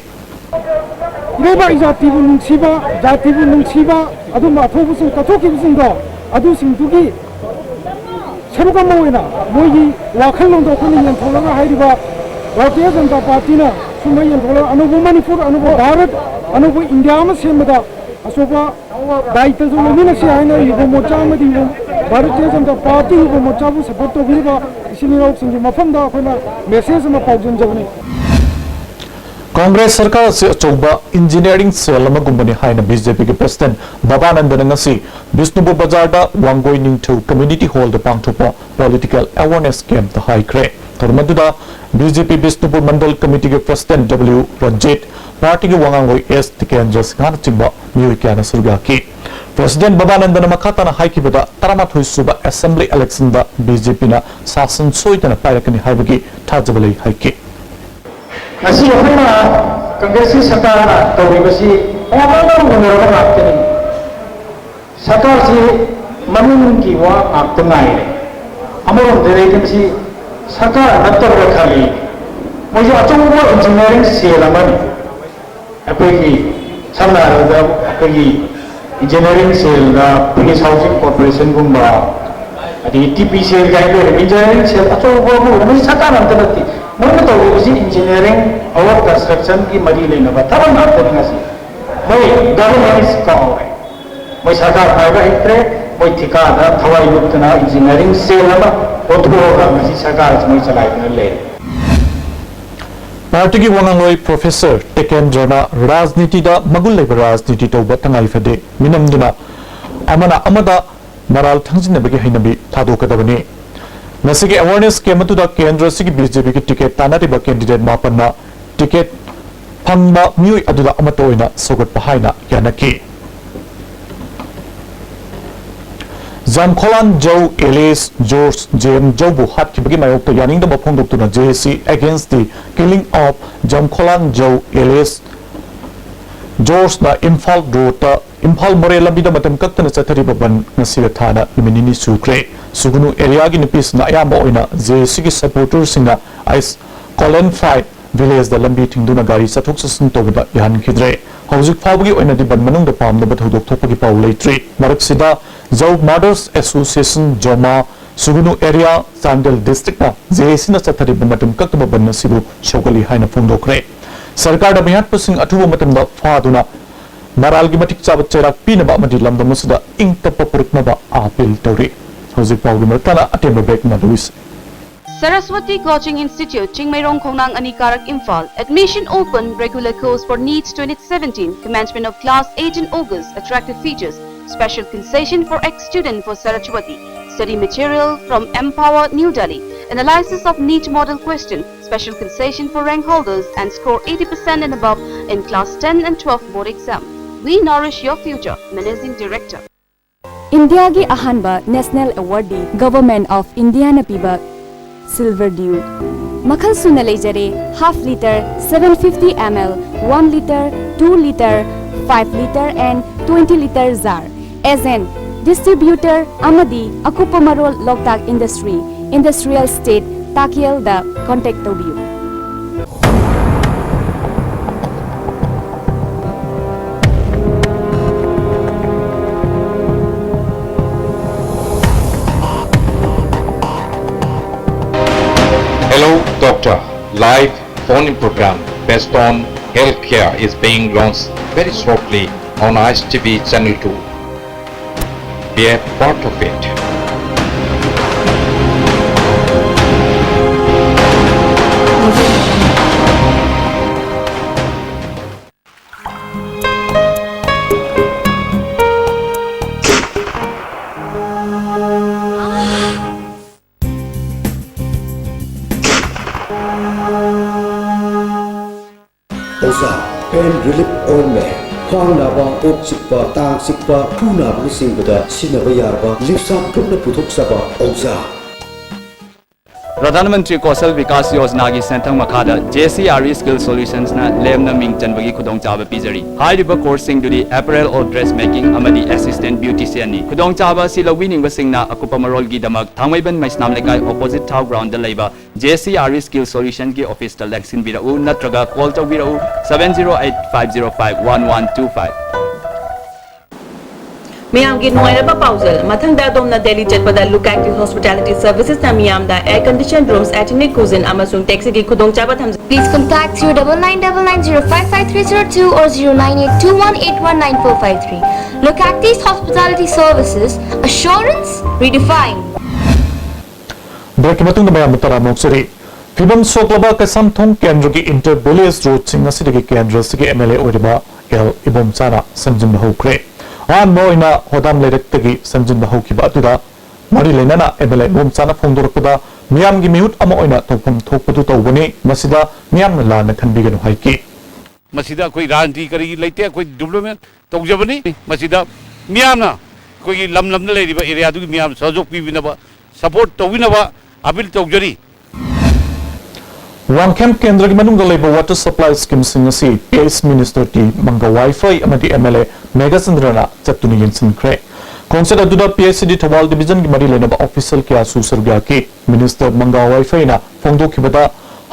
ꯏꯔꯩꯕꯥꯛ ꯏꯖꯥꯇꯤꯕꯨ ꯅꯨꯡꯁꯤꯕ, ꯖꯥꯇꯤꯕꯨ ꯅꯨꯡꯁꯤꯕ ꯑꯗꯨꯝꯕ ꯑꯊꯧꯕꯁꯤꯡ ꯀꯠꯊꯣꯛꯈꯤꯕꯁꯤꯡꯗꯣ, ꯑꯗꯨꯁꯤꯡꯗꯨꯒꯤ ꯁꯔꯨꯛ ꯑꯃ ꯑꯣꯏꯅ ꯃꯣꯏꯒꯤ ꯋꯥꯈꯜꯂꯣꯟꯗꯣ ꯑꯩꯈꯣꯏꯅ ꯌꯦꯟꯊꯣꯛꯂꯒ ꯍꯥꯏꯔꯤꯕ ꯚꯥꯔꯇꯤꯌ ꯖꯅꯇꯥ ꯄꯥꯔꯇꯤꯅ ꯁꯨꯝꯕ ꯌꯦꯟꯊꯣꯛꯂꯒ ꯑꯅꯧꯕ ꯃꯅꯤꯄꯨꯔ, ꯑꯅꯧꯕ ꯚꯥꯔꯠ, ꯑꯅꯧꯕ ꯏꯟꯗꯤꯌꯥ ꯑꯃ ꯁꯦꯝꯕꯗ ꯑꯆꯧꯕ ꯗꯥꯌꯤꯇ꯭ꯕꯁꯨ ꯂꯧꯃꯤꯟꯅꯁꯤ ꯍꯥꯏꯅ ꯌꯨꯕ ꯃꯣꯔꯆꯥ ꯑꯃꯗꯤ ꯚꯥꯔꯇꯤꯌ ꯖꯅꯇꯥ ꯄꯥꯔꯇꯤ ꯌꯨꯕ ꯃꯣꯔꯆꯥꯕꯨ support ꯇꯧꯕꯤꯔꯤꯕ ꯏꯆꯤꯜ ꯏꯅꯥꯎꯁꯤꯡꯒꯤ ꯃꯐꯝꯗ ꯑꯩꯈꯣꯏꯅ message ꯑꯃ ꯄꯥꯎꯖꯦꯟꯖꯕꯅꯤ꯫ ꯀꯣꯡꯒ꯭ꯔꯦꯁ ꯁꯔꯀꯥꯔ ꯑꯁꯤ ꯑꯆꯧꯕ engineering cell ꯑꯃꯒꯨꯝꯕꯅꯤ ꯍꯥꯏꯅ BJPꯒꯤ ꯄ꯭ꯔꯁꯤꯗꯦꯟꯠ ꯕꯕꯥꯅꯟꯗꯅ ꯉꯁꯤ ꯕꯤꯁꯅꯨꯄꯨꯔ ꯕꯖꯥꯔꯗ ꯋꯥꯡꯒꯣꯏ ꯅꯤꯡꯊꯧ community hallꯗ ꯄꯥꯡꯊꯣꯛꯄ political awareness campꯇ ꯍꯥꯏꯈ꯭ꯔꯦ꯫ ꯊꯧꯔꯝ ꯑꯗꯨꯗ BJP ꯕꯤꯁꯅꯨꯄꯨꯔ ꯃꯟꯗꯜ committeeꯒꯤ ꯄ꯭ꯔꯁꯤꯗꯦꯟꯠ W ꯔꯟꯖꯤꯠ, ꯄꯥꯔꯇꯤꯒꯤ ꯋꯥꯉꯥꯡꯂꯣꯏ ꯑꯦꯁ ꯇꯤꯀꯦꯟꯗ꯭ꯔ ꯁꯤꯡꯍꯅꯆꯤꯡꯕ ꯃꯤꯑꯣꯏ ꯀꯌꯥꯅ ꯁꯔꯨꯛ ꯌꯥꯈꯤ꯫ ꯄ꯭ꯔꯁꯤꯗꯦꯟꯠ ꯕꯕꯥꯅꯟꯗꯅ ꯃꯈꯥ ꯇꯥꯅ ꯍꯥꯏꯈꯤꯕꯗ, ꯇꯔꯥꯃꯥꯊꯣꯏ ꯁꯨꯕ assembly electionꯗ BJPꯅ ꯁꯥꯁꯟ ꯁꯣꯏꯗꯅ ꯄꯥꯏꯔꯛꯀꯅꯤ ꯍꯥꯏꯕꯒꯤ ꯊꯥꯖꯕ ꯂꯩ ꯍꯥꯏꯈꯤ꯫ ꯉꯁꯤ ꯑꯩꯈꯣꯏꯅ ꯀꯪꯒ꯭ꯔꯦꯁꯀꯤ ꯁꯔꯀꯥꯔꯅ ꯇꯧꯔꯤꯕꯁꯤ ꯃꯌꯥꯝꯅ ꯎꯅꯔꯕ ꯉꯥꯛꯇꯅꯤ꯫ ꯁꯔꯀꯥꯔꯁꯤ ꯃꯃꯤꯡꯒꯤ ꯋꯥ ꯉꯥꯛꯇ ꯉꯥꯏꯔꯦ꯫ ꯑꯃꯔꯣꯝꯗꯗꯤ ꯃꯁꯤ ꯁꯔꯀꯥꯔ ꯅꯠꯇꯕ꯭ꯔꯥ ꯈꯜꯂꯤ꯫ ꯃꯣꯏꯁꯨ ꯑꯆꯧꯕ engineering cell ꯑꯃꯅꯤ꯫ ꯑꯩꯈꯣꯏꯒꯤ ꯁꯝꯅ ꯍꯥꯏꯔꯕꯗ ꯑꯩꯈꯣꯏꯒꯤ engineering cellꯗ police housing corporationꯒꯨꯝꯕ, ꯑꯗꯒꯤ TP cell ꯀꯥꯏꯅ ꯂꯩꯔꯤꯕ engineering cell ꯑꯆꯧꯕ ꯑꯃ ꯑꯣꯏꯔꯝꯃꯤ꯫ ꯁꯔꯀꯥꯔ ꯑꯝꯇ ꯅꯠꯇꯦ꯫ ꯃꯣꯏꯅ ꯇꯧꯔꯤꯕꯁꯤ engineering or constructionꯒꯤ ꯃꯔꯤ ꯂꯩꯅꯕ ꯊꯕꯛ ꯉꯥꯛꯇꯅꯤ꯫ ꯉꯁꯤ ꯃꯣꯏ governance ꯀꯥꯎꯔꯦ꯫ ꯃꯣꯏ ꯁꯔꯀꯥꯔ ꯄꯥꯏꯕ ꯍꯩꯇ꯭ꯔꯦ꯫ ꯃꯣꯏ ꯊꯤꯀꯥꯗ ꯊꯋꯥꯏ ꯂꯨꯞꯇꯅ engineering cell ꯑꯃ ꯑꯣꯟꯊꯣꯛꯑꯒ ꯉꯁꯤ ꯁꯔꯀꯥꯔ ꯑꯁꯤ ꯃꯣꯏ ꯆꯂꯥꯏꯗꯨꯅ ꯂꯩꯔꯦ꯫ ꯄꯥꯔꯇꯤꯒꯤ ꯋꯥꯉꯥꯡꯂꯣꯏ ꯄ꯭ꯔꯣꯐꯦꯁꯔ ꯇꯤꯀꯦꯟꯗ꯭ꯔꯅ ꯔꯥꯖꯅꯤꯇꯤꯗ ꯃꯒꯨꯟ ꯂꯩꯕ ꯔꯥꯖꯅꯤꯇꯤ ꯇꯧꯕ ꯇꯉꯥꯏ ꯐꯗꯦ, ꯃꯤꯅꯝꯗꯨꯅ ꯑꯃꯅ ꯑꯃꯗ ꯃꯔꯥꯜ ꯊꯪꯖꯤꯟꯅꯕꯒꯤ ꯍꯩꯅꯕꯤ ꯊꯥꯗꯣꯛꯀꯗꯕꯅꯤ꯫ ꯉꯁꯤꯒꯤ awareness camp ꯑꯗꯨꯗ ꯀꯦꯟꯗ꯭ꯔ ꯑꯁꯤꯒꯤ BJPꯒꯤ ticket ꯇꯥꯟꯅꯔꯤꯕ candidate ꯃꯥꯄꯟꯅ ticket ꯐꯪꯕ ꯃꯤꯑꯣꯏ ꯑꯗꯨꯗ ꯑꯃꯠꯇ ꯑꯣꯏꯅ ꯁꯧꯒꯠꯄ ꯍꯥꯏꯅ ꯌꯥꯅꯈꯤ꯫ ꯖꯝꯈꯣꯂꯥꯟ ꯖꯧ alias George J M ꯖꯧꯕꯨ ꯍꯥꯠꯈꯤꯕꯒꯤ ꯃꯥꯌꯣꯛꯇ ꯌꯥꯅꯤꯡꯗꯕ ꯐꯣꯡꯗꯣꯛꯇꯨꯅ J A C Against the Killing of ꯖꯝꯈꯣꯂꯥꯟ ꯖꯧ alias Georgeꯅ Imphal ꯔꯣꯗꯇ, Imphal ꯃꯣꯔꯦ ꯂꯝꯕꯤꯗ ꯃꯇꯝ ꯀꯛꯇꯅ ꯆꯠꯊꯔꯤꯕ ꯕꯟ ꯉꯁꯤꯒ ꯊꯥꯅ ꯅꯨꯃꯤꯠ ꯅꯤꯅꯤ ꯁꯨꯈ꯭ꯔꯦ꯫ ꯁꯨꯒꯨꯅꯨ areaꯒꯤ ꯅꯨꯄꯤꯁꯤꯡꯅ ꯑꯌꯥꯝꯕ ꯑꯣꯏꯅ J A Cꯒꯤ supporterꯁꯤꯡꯅ ꯑꯥꯏꯁ ꯀꯣꯂꯦꯟꯐꯥꯏ villageꯗ ꯂꯝꯕꯤ ꯊꯤꯡꯗꯨꯅ ꯒꯥꯔꯤ ꯆꯠꯊꯣꯛ ꯆꯠꯁꯤꯟ ꯇꯧꯕꯗ ꯌꯥꯍꯟꯈꯤꯗ꯭ꯔꯦ꯫ ꯍꯧꯖꯤꯛ ꯐꯥꯎꯕꯒꯤ ꯑꯣꯏꯅꯗꯤ ꯕꯟ ꯃꯅꯨꯡꯗ ꯄꯥꯝꯅꯕ ꯊꯧꯗꯣꯛ ꯊꯣꯛꯄꯒꯤ ꯄꯥꯎ ꯂꯩꯇ꯭ꯔꯤ꯫ ꯃꯔꯛꯁꯤꯗ ꯖꯧ Mothers Association, ꯖꯣꯃꯥ, ꯁꯨꯒꯨꯅꯨ area, Chandel districtꯅ J A Cꯅ ꯆꯠꯊꯔꯤꯕ ꯃꯇꯝ ꯀꯛꯇꯕ ꯕꯟ ꯑꯁꯤꯕꯨ ꯁꯧꯒꯠꯂꯤ ꯍꯥꯏꯅ ꯐꯣꯡꯗꯣꯛꯈ꯭ꯔꯦ꯫ ꯁꯔꯀꯥꯔꯗ ꯃꯤꯍꯥꯠꯄꯁꯤꯡ ꯑꯊꯨꯕ ꯃꯇꯝꯗ ꯐꯥꯗꯨꯅ ꯃꯔꯥꯜꯒꯤ ꯃꯇꯤꯛ ꯆꯥꯕ ꯆꯩꯔꯥꯛ ꯄꯤꯅꯕ ꯑꯃꯗꯤ ꯂꯝꯗꯝ ꯑꯁꯤꯗ ꯏꯪ ꯇꯞꯄ ꯄꯨꯔꯛꯅꯕ appeal ꯇꯧꯔꯤ꯫ ꯍꯧꯖꯤꯛ ꯄꯥꯎꯒꯤ ꯃꯔꯛ ꯊꯠꯅ ꯑꯇꯦꯟꯕ break ꯑꯃ ꯂꯧꯏꯁꯤ꯫ Saraswati Coaching Institute, Chingmeirong Khongnang, Anikarak, Imphal. Admission open, regular course for NEET twenty seventeen. Commencement of class eight in August. Attractive features: special concession for ex-student for Saraswati. Study material from Empower, New Delhi. Analysis of NEET model question. Special concession for rank holders and score eighty percent and above in class ten and twelve board exam. We nourish your future. Managing Director. ꯏꯟꯗꯤꯌꯥꯒꯤ ꯑꯍꯥꯟꯕ national awardꯗꯤ Government of Indiaꯅ ꯄꯤꯕ Silver Dew꯫ ꯃꯈꯜ ꯁꯨꯅ ꯂꯩꯖꯔꯦ: half litre, seven fifty ml, one litre, two litre, five litre and twenty litre jar꯫ Agent, distributor ꯑꯃꯗꯤ ꯑꯀꯨꯞꯄ ꯃꯔꯣꯜ ꯂꯣꯛꯇꯥꯛ Industry, Industrial Estate, ꯇꯥꯀꯦꯜꯗ contact ꯇꯧꯕꯤꯌꯨ꯫ Hello, Doctor. Live phone-in program based on healthcare is being launched very shortly on I S T V Channel two. Be a part of it. Oza Pain Relief Ointment, ꯈ꯭ꯋꯥꯡ ꯅꯥꯕ, ꯀꯣꯛ ꯆꯤꯛꯄ, ꯇꯥꯡ ꯆꯤꯛꯄ, ꯈꯨ ꯅꯥꯕꯅꯆꯤꯡꯕꯗ ꯁꯤꯖꯤꯟꯅꯕ ꯌꯥꯔꯕ ꯂꯤꯞꯁꯥ ꯒ꯭ꯔꯨꯞꯅ ꯄꯨꯊꯣꯛꯆꯕ ꯑꯣꯖꯥ꯫ ꯄ꯭ꯔꯙꯥꯟ ꯃꯟꯇ꯭ꯔꯤ ꯀꯧꯁꯜ ꯕꯤꯀꯥꯁ ꯌꯣꯖꯅꯥꯒꯤ ꯁꯦꯟꯊꯪ ꯃꯈꯥꯗ J C R E skill ꯁꯣꯂꯨꯁꯟꯁꯅ ꯂꯦꯝꯅ ꯃꯤꯡ ꯆꯟꯕꯒꯤ ꯈꯨꯗꯣꯡꯆꯥꯕ ꯄꯤꯖꯔꯤ꯫ ꯍꯥꯏꯔꯤꯕ ꯀꯣꯔꯁꯁꯤꯡꯗꯨꯗꯤ ꯑꯦꯄꯔꯦꯜ ꯑꯣꯔ ꯗ꯭ꯔꯦꯁ ꯃꯦꯀꯤꯡ ꯑꯃꯗꯤ ꯑꯦꯁꯤꯁꯇꯦꯟ ꯕ꯭ꯌꯨꯇꯤꯁꯤꯌꯟꯅꯤ꯫ ꯈꯨꯗꯣꯡꯆꯥꯕ ꯑꯁꯤ ꯂꯧꯕꯤꯅꯤꯡꯕꯁꯤꯡꯅ ꯑꯀꯨꯞꯄ ꯃꯔꯣꯜꯒꯤꯗꯃꯛ ꯊꯥꯡꯃꯩꯕꯟ ꯃꯩꯁꯅꯥꯝ ꯂꯩꯀꯥꯏ ꯑꯣꯄꯣꯖꯤꯠ ꯊꯥꯎ ꯒ꯭ꯔꯥꯎꯟꯗ ꯂꯩꯕ J C R E skill ꯁꯣꯂꯨꯁꯟꯒꯤ ꯑꯣꯐꯤꯁꯇ ꯂꯦꯡꯁꯤꯟꯕꯤꯔꯛꯎ ꯅꯠꯇ꯭ꯔꯒ ꯀꯣꯜ ꯇꯧꯕꯤꯔꯛꯎ seven zero eight five zero five one one two five꯫ ꯃꯤꯌꯥꯝꯒꯤ ꯅꯨꯡꯉꯥꯏꯔꯕ ꯄꯥꯎꯖꯦꯜ꯫ ꯃꯊꯪꯗ ꯑꯗꯣꯝꯅ ꯗꯦꯜꯂꯤ ꯆꯠꯄꯗ ꯂꯨꯀꯥꯛꯀꯤ ꯍꯣꯁꯄꯤꯇꯥꯂꯤꯇꯤ ꯁꯔꯚꯤꯁꯦꯁꯅ ꯃꯤꯌꯥꯝꯗ air conditioned rooms, ethnic cuisine ꯑꯃꯁꯨꯡ taxiꯒꯤ ꯈꯨꯗꯣꯡꯆꯥꯕ ꯊꯝꯖꯩ꯫ Please contact zero double nine double nine zero five five three zero two or zero nine eight two one eight one nine four five three. Localities Hospitality Services, assurance redefined. ꯕ꯭ꯔꯦꯛꯀꯤ ꯃꯇꯨꯡꯗ ꯃꯌꯥꯝꯕꯨ ꯇꯔꯥꯝꯅ ꯑꯣꯛꯆꯔꯤ꯫ ꯐꯤꯕꯝ ꯁꯣꯛꯂꯕ ꯀꯩꯁꯥꯝꯊꯣꯡ ꯀꯦꯟꯗ꯭ꯔꯒꯤ enter village ꯔꯣꯗꯁꯤꯡ ꯑꯁꯤꯗꯒꯤ ꯀꯦꯟꯗ꯭ꯔ ꯑꯁꯤꯒꯤ M L A ꯑꯣꯏꯔꯤꯕ L ꯏꯕꯣꯝꯆꯥꯅ ꯁꯦꯝꯖꯤꯟꯕ ꯍꯧꯈ꯭ꯔꯦ꯫ ꯑꯍꯥꯟꯕ ꯑꯣꯏꯅ ꯍꯣꯗꯥꯝ ꯂꯩꯔꯛꯇꯒꯤ ꯁꯦꯝꯖꯤꯟꯕ ꯍꯧꯈꯤꯕ ꯑꯗꯨꯗ ꯃꯔꯤ ꯂꯩꯅꯅ ꯑꯦꯝ ꯑꯦꯜ ꯑꯦ ꯏꯕꯣꯝꯆꯥꯅ ꯐꯣꯡꯗꯣꯔꯛꯄꯗ ꯃꯤꯌꯥꯝꯒꯤ ꯃꯤꯍꯨꯠ ꯑꯃ ꯑꯣꯏꯅ ꯇꯧꯐꯝ ꯊꯣꯛꯄꯗꯨ ꯇꯧꯕꯅꯤ, ꯃꯁꯤꯗ ꯃꯤꯌꯥꯝꯅ ꯂꯥꯟꯅ ꯈꯟꯕꯤꯒꯅꯨ ꯍꯥꯏꯈꯤ꯫ ꯃꯁꯤꯗ ꯑꯩꯈꯣꯏ ꯔꯥꯖꯅꯤꯇꯤ ꯀꯔꯤ ꯂꯩꯇꯦ, ꯑꯩꯈꯣꯏ ꯗꯤꯕ꯭ꯂꯞꯃꯦꯟ ꯇꯧꯖꯕꯅꯤ꯫ ꯃꯁꯤꯗ ꯃꯤꯌꯥꯝꯅ ꯑꯩꯈꯣꯏꯒꯤ ꯂꯝ ꯂꯝꯗ ꯂꯩꯔꯤꯕ ꯑꯦꯔꯤꯌꯥꯗꯨꯒꯤ ꯃꯤꯌꯥꯝ ꯁꯍꯌꯣꯒ ꯄꯤꯕꯤꯅꯕ, ꯁꯄꯣꯔꯠ ꯇꯧꯕꯤꯅꯕ ꯑꯄꯤꯜ ꯇꯧꯖꯔꯤ꯫ ꯋꯥꯡꯈꯦꯝ ꯀꯦꯟꯗ꯭ꯔꯒꯤ ꯃꯅꯨꯡꯗ ꯂꯩꯕ ꯋꯥꯇꯔ ꯁꯄ꯭ꯂꯥꯏ ꯁ꯭ꯀꯤꯝꯁꯤꯡ ꯑꯁꯤ ꯄꯤ ꯑꯩꯆ ꯃꯤꯅꯤꯁꯇꯔ ꯇꯤ ꯃꯪꯒ ꯋꯥꯏꯐꯩ ꯑꯃꯗꯤ ꯑꯦꯝ ꯑꯦꯜ ꯑꯦ ꯃꯦꯘꯆꯟꯗ꯭ꯔꯅ ꯆꯠꯇꯨꯅ ꯌꯦꯡꯁꯤꯟꯈ꯭ꯔꯦ꯫ ꯈꯣꯡꯆꯠ ꯑꯗꯨꯗ ꯄꯤ ꯑꯩꯆ ꯁꯤ ꯗꯤ ꯊꯧꯕꯥꯜ ꯗꯤꯕꯤꯖꯟꯒꯤ ꯃꯔꯤ ꯂꯩꯅꯕ ꯑꯣꯐꯤꯁꯤꯌꯦꯜ ꯀꯌꯥꯁꯨ ꯁꯔꯨꯛ ꯌꯥꯈꯤ꯫ ꯃꯤꯅꯤꯁꯇꯔ ꯃꯪꯒꯥ ꯋꯥꯏꯐꯩꯅ ꯐꯣꯡꯗꯣꯛꯈꯤꯕꯗ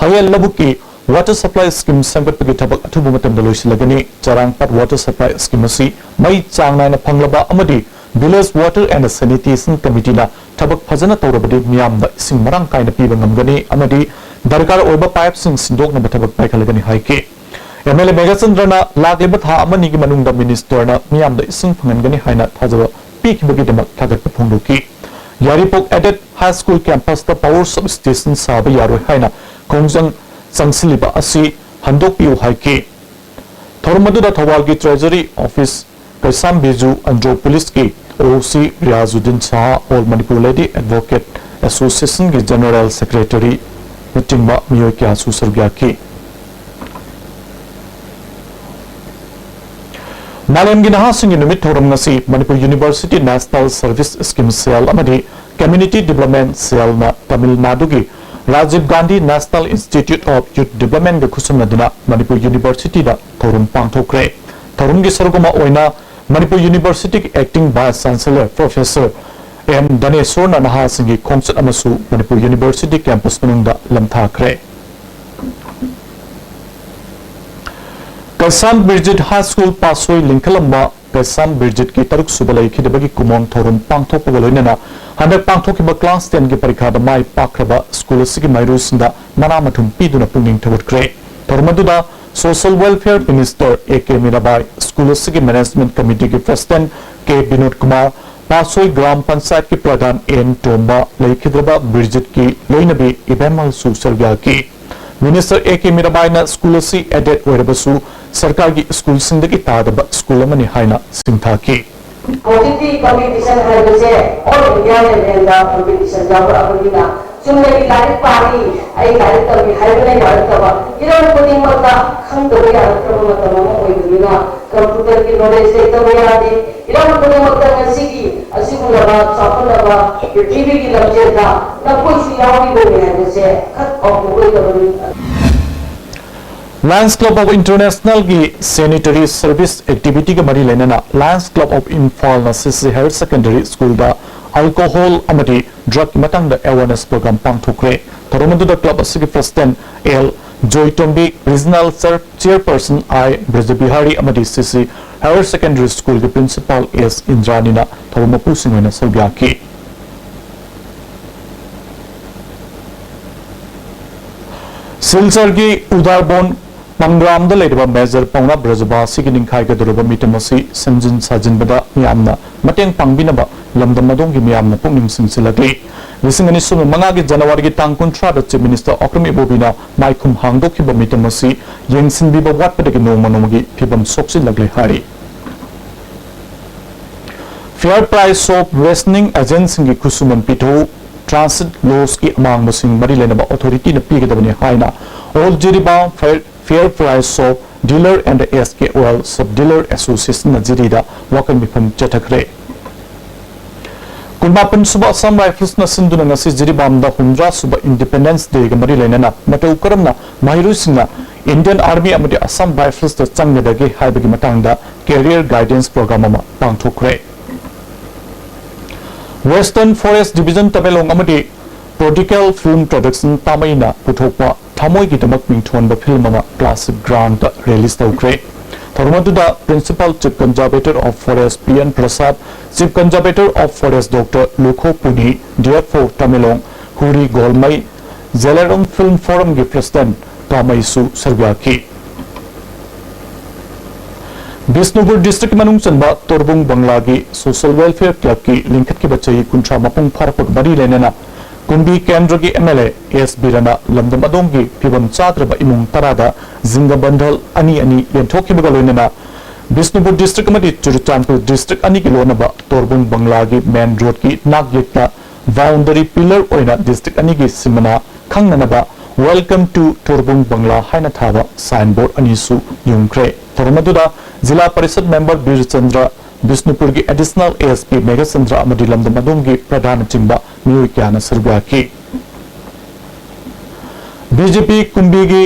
ꯍꯌꯦꯜ ꯂꯧꯕꯨꯛꯀꯤ ꯋꯥꯇꯔ ꯁꯄ꯭ꯂꯥꯏ ꯁ꯭ꯀꯤꯝ ꯁꯦꯝꯒꯠꯄꯒꯤ ꯊꯕꯛ ꯑꯊꯨꯕ ꯃꯇꯝꯗ ꯂꯣꯏꯁꯤꯜꯂꯒꯅꯤ꯫ ꯆꯔꯥꯡꯄꯥꯠ ꯋꯥꯇꯔ ꯁꯄ꯭ꯂꯥꯏ ꯁ꯭ꯀꯤꯝ ꯑꯁꯤ ꯃꯩ ꯆꯥꯡ ꯅꯥꯏꯅ ꯐꯪꯂꯕ ꯑꯃꯗꯤ ꯚꯤꯂꯦꯖ ꯋꯥꯇꯔ ꯑꯦꯟ ꯁꯦꯅꯤꯇꯦꯁꯟ ꯀꯃꯤꯇꯤꯅ ꯊꯕꯛ ꯐꯖꯅ ꯇꯧꯔꯕꯗꯤ ꯃꯤꯌꯥꯝꯗ ꯏꯁꯤꯡ ꯃꯔꯥꯡ ꯀꯥꯏꯅ ꯄꯤꯕ ꯉꯝꯒꯅꯤ ꯑꯃꯗꯤ ꯗꯔꯀꯥꯔ ꯑꯣꯏꯕ ꯄꯥꯏꯞꯁꯤꯡ ꯁꯤꯟꯗꯣꯛꯅꯕ ꯊꯕꯛ ꯄꯥꯏꯈꯠꯂꯒꯅꯤ ꯍꯥꯏꯈꯤ꯫ ꯑꯦꯝ ꯑꯦꯜ ꯑꯦ ꯃꯦꯘꯆꯟꯗ꯭ꯔꯅ ꯂꯥꯛꯂꯤꯕ ꯊꯥ ꯑꯃꯅꯤꯒꯤ ꯃꯅꯨꯡꯗ ꯃꯤꯅꯤꯁꯇꯔꯅ ꯃꯤꯌꯥꯝꯗ ꯏꯁꯤꯡ ꯐꯪꯍꯟꯒꯅꯤ ꯍꯥꯏꯅ ꯊꯥꯖꯕ ꯄꯤꯈꯤꯕꯒꯤꯗꯃꯛ ꯊꯥꯒꯠꯄ ꯐꯣꯡꯗꯣꯛꯈꯤ꯫ ꯌꯥꯏꯔꯤꯄꯣꯛ ꯑꯦꯗꯦꯠ ꯍꯥꯏ ꯁ꯭ꯀꯨꯜ ꯀꯦꯝꯄꯁꯇ ꯄꯋꯔ ꯁꯕ ꯁ꯭ꯇꯦꯁꯟ ꯁꯥꯕ ꯌꯥꯔꯣꯏ ꯍꯥꯏꯅ ꯈꯣꯡꯖꯪ ꯆꯪꯁꯤꯜꯂꯤꯕ ꯑꯁꯤ ꯍꯟꯗꯣꯛꯄꯤꯌꯨ ꯍꯥꯏꯈꯤ꯫ ꯊꯧꯔꯝ ꯑꯗꯨꯗ ꯊꯧꯕꯥꯜꯒꯤ ꯇ꯭ꯔꯦꯖꯔꯤ ꯑꯣꯐꯤꯁ ꯀꯩꯁꯥꯝ ꯕꯤꯖꯨ ꯑꯟꯗ꯭ꯔꯣ ꯄꯨꯂꯤꯁꯀꯤ ꯑꯣ ꯁꯤ ꯔꯤꯌꯥꯖꯨꯗꯤꯟ ꯁꯍꯥ, ꯑꯣꯜ ꯃꯅꯤꯄꯨꯔ ꯂꯦꯗꯤ ꯑꯦꯗꯚꯣꯀꯦꯠ ꯑꯦꯁꯣꯁꯤꯌꯦꯁꯟꯒꯤ ꯖꯦꯅꯔꯦꯜ ꯁꯦꯀ꯭ꯔꯦꯇꯔꯤꯅꯆꯤꯡꯕ ꯃꯤꯑꯣꯏ ꯀꯌꯥꯁꯨ ꯁꯔꯨꯛ ꯌꯥꯈꯤ꯫ ꯃꯥꯂꯦꯝꯒꯤ ꯅꯍꯥꯁꯤꯡꯒꯤ ꯅꯨꯃꯤꯠ ꯊꯧꯔꯝ ꯉꯁꯤ Manipur University National Service Scheme Cell ꯑꯃꯗꯤ Community Development Cellꯅ ꯇꯥꯃꯤꯜ ꯅꯥꯗꯨꯒꯤ Rajiv Gandhi National Institute of Youth Developmentꯒ ꯈꯨꯠꯁꯝꯅꯗꯨꯅ Manipur Universityꯗ ꯊꯧꯔꯝ ꯄꯥꯡꯊꯣꯛꯈ꯭ꯔꯦ꯫ ꯊꯧꯔꯝꯒꯤ ꯁꯔꯨꯛ ꯑꯃ ꯑꯣꯏꯅ ꯃꯅꯤꯄꯨꯔ Universityꯒꯤ Acting Vice Chancellor Professor M ꯙꯅꯦꯁꯣꯔꯅ ꯅꯍꯥꯁꯤꯡꯒꯤ ꯈꯣꯡꯆꯠ ꯑꯃꯁꯨ ꯃꯅꯤꯄꯨꯔ University campus ꯃꯅꯨꯡꯗ ꯂꯝꯊꯥꯈ꯭ꯔꯦ꯫ ꯀꯩꯁꯥꯝ ꯕꯤꯔꯖꯤꯠ High School ꯄꯥꯁꯣꯏ ꯂꯤꯡꯈꯠꯂꯝꯕ ꯀꯩꯁꯥꯝ ꯕꯤꯔꯖꯤꯠꯀꯤ ꯇꯔꯨꯛ ꯁꯨꯕ ꯂꯩꯈꯤꯗꯕꯒꯤ ꯀꯨꯃꯣꯟ ꯊꯧꯔꯝ ꯄꯥꯡꯊꯣꯛꯄꯒ ꯂꯣꯏꯅꯅ ꯍꯟꯗꯛ ꯄꯥꯡꯊꯣꯛꯈꯤꯕ class tenꯒꯤ ꯄꯔꯤꯈꯥꯗ ꯃꯥꯏ ꯄꯥꯛꯈ꯭ꯔꯕ school ꯑꯁꯤꯒꯤ ꯃꯍꯩꯔꯣꯏꯁꯤꯡꯗ ꯃꯅꯥ ꯃꯊꯨꯝ ꯄꯤꯗꯨꯅ ꯄꯨꯛꯅꯤꯡ ꯊꯧꯒꯠꯈ꯭ꯔꯦ꯫ ꯊꯧꯔꯝ ꯑꯗꯨꯗ Social Welfare Minister A K Mirabai, school ꯑꯁꯤꯒꯤ Management Committeeꯒꯤ President ꯀꯦ ꯕꯤꯅꯣꯗ ꯀꯨꯃꯥꯔ, ꯄꯥꯁꯣꯏ ꯒ꯭ꯔꯥꯝ ꯄꯟꯆꯥꯌꯠꯀꯤ ꯄ꯭ꯔꯙꯥꯟ ꯑꯦꯟ ꯇꯣꯝꯕ, ꯂꯩꯈꯤꯗ꯭ꯔꯕ ꯕꯤꯔꯖꯤꯠꯀꯤ ꯂꯣꯏꯅꯕꯤ ꯏꯕꯦꯝꯃꯜꯁꯨ ꯁꯔꯨꯛ ꯌꯥꯈꯤ꯫ Minister ꯑꯦ ꯀꯦ ꯃꯤꯔꯥꯕꯥꯏꯅ school ꯑꯁꯤ aided ꯑꯣꯏꯔꯕꯁꯨ ꯁꯔꯀꯥꯔꯒꯤ schoolꯁꯤꯡꯗꯒꯤ ꯇꯥꯗꯕ school ꯑꯃꯅꯤ ꯍꯥꯏꯅ ꯁꯤꯡꯊꯥꯈꯤ꯫ ꯍꯧꯖꯤꯛꯇꯤ competition ꯍꯥꯏꯕꯁꯦ all India levelꯗ competition ꯌꯥꯎꯔꯛꯑꯕꯅꯤꯅ ꯆꯨꯝꯅꯒꯤ ꯂꯥꯏꯔꯤꯛ ꯄꯥꯔꯤ, ꯑꯩ ꯂꯥꯏꯔꯤꯛ ꯇꯝꯃꯤ ꯍꯥꯏꯕꯅ ꯌꯥꯔꯛꯇꯕ, ꯍꯤꯔꯝ ꯈꯨꯗꯤꯡꯃꯛꯇ ꯈꯪꯗꯕ ꯌꯥꯔꯛꯇ꯭ꯔꯕ ꯃꯇꯝ ꯑꯃ ꯑꯣꯏꯕꯅꯤꯅ computerꯒꯤ knowledge ꯂꯩꯇꯕ ꯌꯥꯗꯦ꯫ ꯍꯤꯔꯝ ꯈꯨꯗꯤꯡꯃꯛꯇ ꯉꯁꯤꯒꯤ ꯑꯁꯤꯒꯨꯝꯂꯕ ꯆꯥꯎꯈꯠꯂꯕ ꯄ꯭ꯔꯤꯊꯤꯕꯤꯒꯤ ꯂꯝꯖꯦꯜꯗ ꯅꯈꯣꯏꯁꯨ ꯌꯥꯎꯔꯤꯕꯅꯤ ꯍꯥꯏꯕꯁꯦ ꯈꯛ ꯀꯥꯎꯊꯣꯛꯂꯣꯏꯗꯕꯅꯤ꯫ Lions Club of Internationalꯒꯤ Sanitary Service Activityꯒ ꯃꯔꯤ ꯂꯩꯅꯅ Lions Club of Imphalꯅ ꯁꯤꯁꯤ Higher Secondary Schoolꯗ alcohol ꯑꯃꯗꯤ drugꯀꯤ ꯃꯇꯥꯡꯗ awareness program ꯄꯥꯡꯊꯣꯛꯈ꯭ꯔꯦ꯫ ꯊꯧꯔꯝ ꯑꯗꯨꯗ club ꯑꯁꯤꯒꯤ President ꯑꯦꯜ ꯖꯣꯏꯇꯣꯝꯕꯤ, Regional Chair-, Chairperson I Brajabihari ꯑꯃꯗꯤ ꯁꯤꯁꯤ Higher Secondary Schoolꯒꯤ Principal ꯑꯦꯁ ꯏꯟꯗ꯭ꯔꯥꯅꯤꯅ ꯊꯧꯔꯝ ꯃꯄꯨꯁꯤꯡ ꯑꯣꯏꯅ ꯁꯔꯨꯛ ꯌꯥꯈꯤ꯫ ꯁꯤꯜꯆꯔꯒꯤ ꯎꯗꯥꯔꯕꯣꯟ ꯄꯪꯒ꯭ꯔꯥꯝꯗ ꯂꯩꯔꯤꯕ ꯃꯦꯖꯔ ꯄꯥꯎꯅꯥ ꯕ꯭ꯔꯖꯕꯥꯁꯤꯒꯤ ꯅꯤꯡꯈꯥꯏꯒꯗꯧꯔꯕ ꯃꯤꯇꯝ ꯑꯁꯤ ꯁꯦꯝꯖꯤꯟ ꯁꯥꯖꯤꯟꯕꯗ ꯃꯤꯌꯥꯝꯅ ꯃꯇꯦꯡ ꯄꯥꯡꯕꯤꯅꯕ ꯂꯝꯗꯝ ꯑꯗꯣꯝꯒꯤ ꯃꯤꯌꯥꯝꯅ ꯄꯨꯛꯅꯤꯡ ꯆꯤꯡꯁꯤꯜꯂꯛꯂꯤ꯫ ꯂꯤꯁꯤꯡ ꯑꯅꯤ ꯁꯨꯞꯅ ꯃꯉꯥꯒꯤ ꯖꯅꯋꯥꯔꯤꯒꯤ ꯇꯥꯡ ꯀꯨꯟꯊ꯭ꯔꯥꯗ Chief Minister ꯑꯣꯀ꯭ꯔꯝ ꯏꯕꯣꯕꯤꯅ ꯃꯥꯏꯈꯨꯝ ꯍꯥꯡꯗꯣꯛꯈꯤꯕ ꯃꯤꯇꯝ ꯑꯁꯤ ꯌꯦꯡꯁꯤꯟꯕꯤꯕ ꯋꯥꯠꯄꯗꯒꯤ ꯅꯣꯡꯃ ꯅꯣꯡꯃꯒꯤ ꯐꯤꯕꯝ ꯁꯣꯛꯆꯤꯜꯂꯛꯂꯦ ꯍꯥꯏꯔꯤ꯫ Fair price of rationing agentꯁꯤꯡꯒꯤ ꯈꯨꯠꯁꯨꯃꯟ ꯄꯤꯊꯣꯛꯎ, transit lossꯀꯤ ꯑꯃꯥꯡꯕꯁꯤꯡ ꯃꯔꯤ ꯂꯩꯅꯕ authorityꯅ ꯄꯤꯒꯗꯕꯅꯤ ꯍꯥꯏꯅ All Jiribam Fair, Fair Price of Dealer and S K Oil Sub Dealer Association ꯅ ꯖꯤꯔꯤꯗ ꯋꯥꯀꯠ ꯃꯤꯐꯝ ꯆꯠꯊꯈ꯭ꯔꯦ꯫ ꯀꯨꯟꯃꯥꯄꯟ ꯁꯨꯕ Assam Rifles ꯅ ꯁꯤꯟꯗꯨꯅ ꯉꯁꯤ ꯖꯤꯔꯤꯕꯥꯝꯗ ꯍꯨꯝꯗ꯭ꯔꯥ ꯁꯨꯕ Independence Day ꯒ ꯃꯔꯤ ꯂꯩꯅꯅ ꯃꯇꯧ ꯀꯔꯝꯅ ꯃꯍꯩꯔꯣꯏꯁꯤꯡꯅ Indian Army ꯑꯃꯗꯤ Assam Rifles ꯇ ꯆꯪꯒꯗꯒꯦ ꯍꯥꯏꯕꯒꯤ ꯃꯇꯥꯡꯗ career guidance program ꯑꯃ ꯄꯥꯡꯊꯣꯛꯈ꯭ꯔꯦ꯫ Western Forest Division ꯇꯃꯦꯡꯂꯣꯡ ꯑꯃꯗꯤ Prodigal Film Production ꯇꯥꯃꯩꯅ ꯄꯨꯊꯣꯛꯄ ꯊꯃꯣꯏꯒꯤꯗꯃꯛ ꯃꯤꯡꯊꯣꯟꯕ film ꯑꯃ classic ground ꯗ release ꯇꯧꯈ꯭ꯔꯦ꯫ ꯊꯧꯔꯝ ꯑꯗꯨꯗ Principal Chief Conservator of Forest P N Prasad, Chief Conservator of Forest Doctor Lukho Puni, D F O Tamenglong ꯍꯨꯔꯤ Golmei, ꯖꯦꯂꯦꯔꯣꯡ Film Forum ꯒꯤ President ꯇꯥꯃꯩꯁꯨ ꯁꯔꯨꯛ ꯌꯥꯈꯤ꯫ ꯕꯤꯁꯅꯨꯄꯨꯔ district ꯃꯅꯨꯡ ꯆꯟꯕ ꯇꯣꯔꯕꯨꯡ ꯕꯪꯂꯥꯒꯤ Social Welfare Club ꯀꯤ ꯂꯤꯡꯈꯠꯈꯤꯕ ꯆꯍꯤ ꯀꯨꯟꯊ꯭ꯔꯥ ꯃꯄꯨꯡ ꯐꯥꯔꯛꯄꯒ ꯃꯔꯤ ꯂꯩꯅꯅ ꯀꯨꯝꯕꯤ ꯀꯦꯟꯗ꯭ꯔꯒꯤ ꯑꯦꯝ ꯑꯦꯜ ꯑꯦ ꯑꯦꯁ ꯕꯤꯔꯅ ꯂꯝꯗꯝ ꯑꯗꯣꯝꯒꯤ ꯐꯤꯕꯝ ꯆꯥꯗ꯭ꯔꯕ ꯏꯃꯨꯡ ꯇꯔꯥꯗ ꯖꯤꯡꯒ ꯕꯟꯗꯜ ꯑꯅꯤ ꯑꯅꯤ ꯌꯦꯟꯊꯣꯛꯈꯤꯕꯒ ꯂꯣꯏꯅꯅ ꯕꯤꯁꯅꯨꯄꯨꯔ district ꯑꯃꯗꯤ ꯆꯨꯔꯆꯥꯟꯄꯨꯔ district ꯑꯅꯤꯒꯤ ꯂꯣꯟꯅꯕ ꯇꯣꯔꯕꯨꯡ ꯕꯪꯂꯥꯒꯤ main road ꯀꯤ ꯅꯥꯛ ꯌꯦꯠꯇ boundary pillar ꯑꯣꯏꯅ district ꯑꯅꯤꯒꯤ ꯁꯤꯃꯅꯥ ꯈꯪꯅꯅꯕ Welcome to Torbung Bangla ꯍꯥꯏꯅ ꯊꯥꯕ sign board ꯑꯅꯤꯁꯨ ꯌꯨꯡꯈ꯭ꯔꯦ꯫ ꯊꯧꯔꯝ ꯑꯗꯨꯗ ꯖꯤꯂꯥ parishad member ꯕꯤꯔꯆꯟꯗ꯭ꯔ, ꯕꯤꯁꯅꯨꯄꯨꯔꯒꯤ additional S P Meghachandra ꯑꯃꯗꯤ ꯂꯝꯗꯝ ꯑꯗꯣꯝꯒꯤ ꯄ꯭ꯔꯙꯥꯟꯅꯆꯤꯡꯕ ꯃꯤꯑꯣꯏ ꯀꯌꯥꯅ ꯁꯔꯨꯛ ꯌꯥꯈꯤ꯫ ꯕꯤ ꯖꯦ ꯄꯤ ꯀꯨꯝꯕꯤꯒꯤ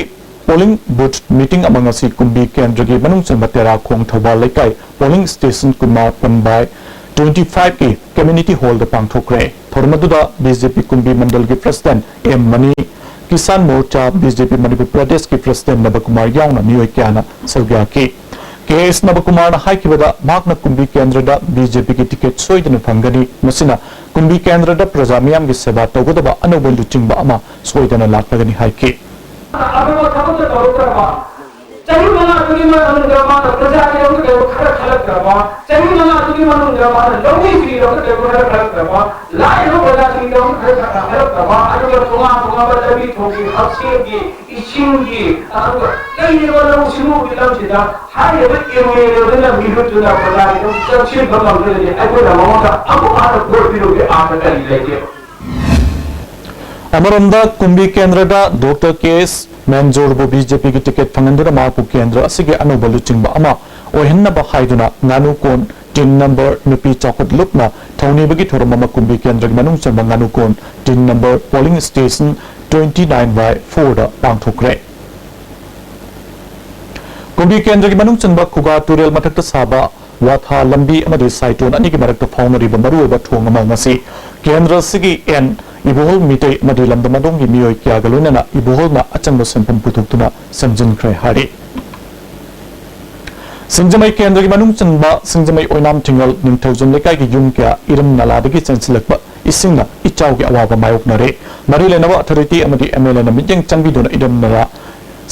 polling booth meeting ꯑꯃ ꯉꯁꯤ ꯀꯨꯝꯕꯤ ꯀꯦꯟꯗ꯭ꯔꯒꯤ ꯃꯅꯨꯡ ꯆꯟꯕ ꯇꯦꯔꯥꯈꯣꯡ ꯊꯧꯕꯥꯜ ꯂꯩꯀꯥꯏ polling station ꯀꯨꯟꯃꯥꯄꯟ by twenty five ꯀꯤ community hall ꯗ ꯄꯥꯡꯊꯣꯛꯈ꯭ꯔꯦ꯫ ꯊꯧꯔꯝ ꯑꯗꯨꯗ ꯕꯤ ꯖꯦ ꯄꯤ ꯀꯨꯝꯕꯤ ꯃꯟꯗꯜꯒꯤ president M Mani, Kisan Morcha B J P Manipur ꯄ꯭ꯔꯗꯦꯁꯀꯤ president ꯅꯕꯀꯨꯃꯥꯔ ꯌꯥꯎꯅ ꯃꯤꯑꯣꯏ ꯀꯌꯥꯅ ꯁꯔꯨꯛ ꯌꯥꯈꯤ꯫ ꯀꯦ ꯑꯦꯁ ꯅꯕꯀꯨꯃꯥꯔꯅ ꯍꯥꯏꯈꯤꯕꯗ ꯃꯍꯥꯛꯅ ꯀꯨꯝꯕꯤ ꯀꯦꯟꯗ꯭ꯔꯗ ꯕꯤ ꯖꯦ ꯄꯤꯒꯤ ticket ꯁꯣꯏꯗꯅ ꯐꯪꯒꯅꯤ, ꯃꯁꯤꯅ ꯀꯨꯝꯕꯤ ꯀꯦꯟꯗ꯭ꯔꯗ ꯄ꯭ꯔꯖꯥ ꯃꯤꯌꯥꯝꯒꯤ ꯁꯦꯕꯥ ꯇꯧꯒꯗꯕ ꯑꯅꯧꯕ ꯂꯨꯆꯤꯡꯕ ꯑꯃ ꯁꯣꯏꯗꯅ ꯂꯥꯛꯂꯒꯅꯤ ꯍꯥꯏꯈꯤ꯫ ꯑꯐꯕ ꯊꯕꯛꯇ ꯇꯧꯔꯛꯇ꯭ꯔꯕ, ꯆꯍꯤ ꯃꯉꯥꯗꯨꯒꯤ ꯃꯅꯨꯡꯗ ꯃꯥꯅ ꯄ꯭ꯔꯖꯥꯒꯤꯗꯃꯛꯇ ꯀꯩꯒꯨꯝꯕ ꯈꯔ ꯈꯜꯂꯛꯇ꯭ꯔꯕ, ꯆꯍꯤ ꯃꯉꯥꯗꯨꯒꯤ ꯃꯅꯨꯡꯗ ꯃꯥꯅ ꯂꯧꯃꯤꯁꯤꯡꯒꯤꯗꯃꯛꯇ ꯀꯩꯒꯨꯝꯕ ꯈꯔ ꯈꯜꯂꯛꯇ꯭ꯔꯕ, ꯂꯥꯏꯔꯕ ꯄ꯭ꯔꯖꯥꯁꯤꯡꯒꯤꯗꯃꯛꯇ ꯈꯔ ꯈꯜꯂꯛꯇ꯭ꯔꯕ, ꯑꯗꯨꯒ ꯇꯣꯉꯥꯟ ꯇꯣꯉꯥꯟꯕ ꯂꯝꯕꯤ ꯊꯣꯡꯒꯤ, ꯍꯛꯁꯦꯜꯒꯤ, ꯏꯁꯤꯡꯒꯤ, ꯑꯗꯨꯒ ꯂꯩꯔꯤꯕ ꯂꯧꯎ ꯁꯤꯡꯎꯒꯤ ꯂꯝꯁꯤꯗ ꯍꯥꯏꯔꯤꯕ ꯑꯦꯝ ꯑꯦꯜ ꯑꯦꯗꯨꯅ, ꯃꯤꯍꯨꯠꯇꯨꯅ ꯄ꯭ꯔꯖꯥꯒꯤꯗꯃꯛꯇ ꯆꯪꯁꯤꯟꯕ ꯉꯝꯗ꯭ꯔꯒꯗꯤ ꯑꯩꯈꯣꯏꯅ ꯃꯉꯣꯟꯗ ꯑꯃꯨꯛ ꯍꯟꯅ ꯚꯣꯠ ꯄꯤꯔꯨꯕꯒꯤ ꯑꯥꯔꯊ ꯀꯔꯤ ꯂꯩꯒꯦꯕ? ꯑꯃꯔꯣꯝꯗ ꯀꯨꯝꯕꯤ ꯀꯦꯟꯗ꯭ꯔꯗ ꯗꯣꯛꯇꯔ ꯀꯦ ꯑꯦꯁ ꯃꯦꯟꯖꯣꯔꯕꯨ ꯕꯤ ꯖꯦ ꯄꯤꯒꯤ ꯇꯤꯀꯦꯠ ꯐꯪꯍꯟꯗꯨꯅ ꯃꯍꯥꯛꯄꯨ ꯀꯦꯟꯗ꯭ꯔ ꯑꯁꯤꯒꯤ ꯑꯅꯧꯕ ꯂꯨꯆꯤꯡꯕ ꯑꯃ ꯑꯣꯏꯍꯟꯅꯕ ꯍꯥꯏꯗꯨꯅ ꯉꯥꯅꯨꯀꯣꯟ ꯇꯤꯟ ꯅꯝꯕꯔ ꯅꯨꯄꯤ ꯆꯥꯎꯈꯠ ꯂꯨꯞꯅ ꯊꯧꯅꯤꯕꯒꯤ ꯊꯧꯔꯝ ꯑꯃ ꯀꯨꯝꯕꯤ ꯀꯦꯟꯗ꯭ꯔꯒꯤ ꯃꯅꯨꯡ ꯆꯟꯕ ꯉꯥꯅꯨꯀꯣꯟ ꯇꯤꯟ number polling station twenty nine by four ꯗ ꯄꯥꯡꯊꯣꯛꯈ꯭ꯔꯦ꯫ ꯀꯨꯝꯕꯤ ꯀꯦꯟꯗ꯭ꯔꯒꯤ ꯃꯅꯨꯡ ꯆꯟꯕ ꯈꯨꯒꯥ ꯇꯨꯔꯦꯜ ꯃꯊꯛꯇ ꯁꯥꯕ ꯋꯥꯊꯥ ꯂꯝꯕꯤ ꯑꯃꯗꯤ ꯁꯥꯏꯇꯣꯟ ꯑꯅꯤꯒꯤ ꯃꯔꯛꯇ ꯐꯥꯎꯅꯔꯤꯕ ꯃꯔꯨꯑꯣꯏꯕ ꯊꯣꯡ ꯑꯃ ꯉꯁꯤ ꯀꯦꯟꯗ꯭ꯔ ꯑꯁꯤꯒꯤ ꯑꯦꯟ ꯏꯕꯣꯍꯜ ꯃꯤꯇꯩ ꯑꯃꯗꯤ ꯂꯝꯗꯝ ꯑꯗꯣꯝꯒꯤ ꯃꯤꯑꯣꯏ ꯀꯌꯥꯒ ꯂꯣꯏꯅꯅ ꯏꯕꯣꯍꯜꯅ ꯑꯆꯪꯕ ꯁꯦꯟꯐꯝ ꯄꯨꯊꯣꯛꯇꯨꯅ ꯁꯦꯝꯖꯤꯟꯈ꯭ꯔꯦ ꯍꯥꯏꯔꯤ꯫ ꯁꯤꯡꯖꯃꯩ ꯀꯦꯟꯗ꯭ꯔꯒꯤ ꯃꯅꯨꯡ ꯆꯟꯕ ꯁꯤꯡꯖꯃꯩ ꯑꯣꯏꯅꯥꯝ ꯊꯤꯡꯉꯜ ꯅꯤꯡꯊꯧꯖꯝ ꯂꯩꯀꯥꯏꯒꯤ ꯌꯨꯝ ꯀꯌꯥ ꯏꯔꯝ ꯅꯂꯥꯗꯒꯤ ꯆꯦꯟꯁꯤꯜꯂꯛꯄ ꯏꯁꯤꯡꯅ ꯏꯆꯥꯎꯒꯤ ꯑꯋꯥꯕ ꯃꯥꯌꯣꯛꯅꯔꯦ꯫ ꯃꯔꯤ ꯂꯩꯅꯕ ꯑꯊꯣꯔꯤꯇꯤ ꯑꯃꯗꯤ ꯑꯦꯝ ꯑꯦꯜ ꯑꯦꯅ ꯃꯤꯠꯌꯦꯡ ꯆꯪꯕꯤꯗꯨꯅ ꯏꯔꯝ ꯅꯂꯥ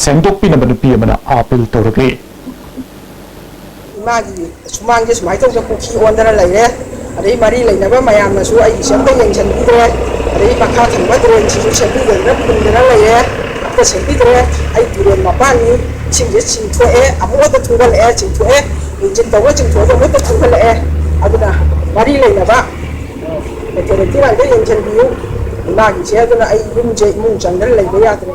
ꯁꯦꯡꯗꯣꯛꯄꯤꯅꯕ ꯅꯨꯄꯤ ꯑꯃꯅ ꯑꯥꯄꯤꯜ ꯇꯧꯔꯛꯂꯤ꯫ ꯏꯃꯥꯒꯤ ꯁꯨꯃꯥꯡꯁꯦ ꯁꯨꯃꯥꯏꯅ ꯇꯧꯗꯅ ꯄꯨꯈ꯭ꯔꯤ ꯑꯣꯟꯗꯅ ꯂꯩꯔꯦ꯫ ꯑꯗꯩ ꯃꯔꯤ ꯂꯩꯅꯕ ꯃꯌꯥꯝꯅꯁꯨ ꯑꯩꯒꯤꯁꯦ ꯑꯝꯇ ꯌꯦꯡꯁꯤꯟꯕꯤꯗ꯭ꯔꯦ꯫ ꯑꯗꯩ ꯃꯈꯥ ꯊꯪꯕ ꯗ꯭ꯔꯦꯟꯁꯤꯁꯨ ꯁꯦꯝꯕꯤꯗꯗꯅ ꯐꯨꯟꯗꯅ ꯂꯩꯔꯦ꯫ ꯑꯝꯇ ꯁꯦꯝꯕꯤꯗ꯭ꯔꯦ꯫ ꯑꯩ ꯇꯨꯔꯦꯜ ꯃꯄꯥꯟꯅꯤ꯫ ꯏꯁꯤꯡꯁꯦ ꯆꯤꯡꯊꯣꯛꯑꯦ, ꯑꯃꯨꯛ ꯍꯦꯛꯇ ꯊꯨꯝꯒꯠꯂꯛꯑꯦ, ꯆꯤꯡꯊꯣꯛꯑꯦ, ꯏꯟꯖꯤꯟ ꯇꯧꯔ ꯆꯤꯡꯊꯣꯛꯑꯒ ꯑꯃꯨꯛ ꯍꯦꯛꯇ ꯊꯨꯝꯒꯠꯂꯛꯑꯦ꯫ ꯑꯗꯨꯅ ꯃꯔꯤ ꯂꯩꯅꯕ ꯑꯣꯊꯣꯔꯤꯇꯤꯅ ꯑꯝꯇ ꯌꯦꯡꯁꯤꯟꯕꯤꯌꯨ꯫ ꯏꯃꯥꯒꯤꯁꯦ ꯑꯗꯨꯅ ꯑꯩ ꯌꯨꯝꯁꯦ ꯏꯃꯨꯡ ꯆꯪꯗꯅ ꯂꯩꯕ ꯌꯥꯗ꯭ꯔꯦ꯫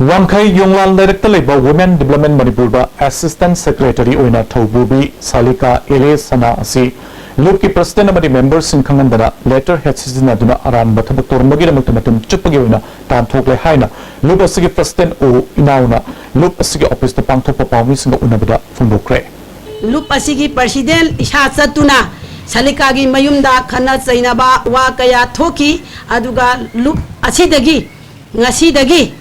ꯋꯥꯡꯈꯩ ꯌꯣꯡꯂꯥꯟ ꯂꯩꯔꯛꯇ ꯂꯩꯕ Women Development ꯃꯅꯤꯄꯨꯔꯗ ꯑꯦꯁꯤꯁꯇꯦꯟ ꯁꯦꯀ꯭ꯔꯦꯇꯔꯤ ꯑꯣꯏꯅ ꯊꯧꯕꯨꯕꯤ ꯁꯥꯂꯤꯀꯥ ꯑꯦꯂꯦ ꯁꯅꯥ ꯑꯁꯤ ꯂꯨꯞꯀꯤ ꯄ꯭ꯔꯁꯤꯗꯦꯟ ꯑꯃꯗꯤ ꯃꯦꯝꯕꯔꯁꯤꯡ ꯈꯪꯍꯟꯗꯅ ꯂꯦꯇꯔ ꯍꯦꯗ ꯁꯤꯖꯤꯟꯅꯗꯨꯅ ꯑꯔꯥꯟꯕ ꯊꯕꯛ ꯇꯧꯔꯝꯕꯒꯤꯗꯃꯛꯇ ꯃꯇꯝ ꯆꯨꯞꯄꯒꯤ ꯑꯣꯏꯅ ꯇꯥꯟꯊꯣꯛꯂꯦ ꯍꯥꯏꯅ ꯂꯨꯞ ꯑꯁꯤꯒꯤ ꯄ꯭ꯔꯁꯤꯗꯦꯟ ꯑꯣ ꯏꯅꯥꯎꯅ ꯂꯨꯞ ꯑꯁꯤꯒꯤ ꯑꯣꯐꯤꯁꯇ ꯄꯥꯡꯊꯣꯛꯄ ꯄꯥꯎꯃꯤꯁꯤꯡꯒ ꯎꯅꯕꯗ ꯐꯣꯡꯗꯣꯛꯈ꯭ꯔꯦ꯫ ꯂꯨꯞ ꯑꯁꯤꯒꯤ ꯄ꯭ꯔꯁꯤꯗꯦꯟ ꯏꯁꯥ ꯆꯠꯇꯨꯅ ꯁꯥꯂꯤꯀꯥꯒꯤ ꯃꯌꯨꯝꯗ ꯈꯠꯅ ꯆꯩꯅꯕ ꯋꯥ ꯀꯌꯥ ꯊꯣꯛꯈꯤ꯫ ꯑꯗꯨꯒ ꯂꯨꯞ ꯑꯁꯤꯗꯒꯤ ꯉꯁꯤꯗꯒꯤ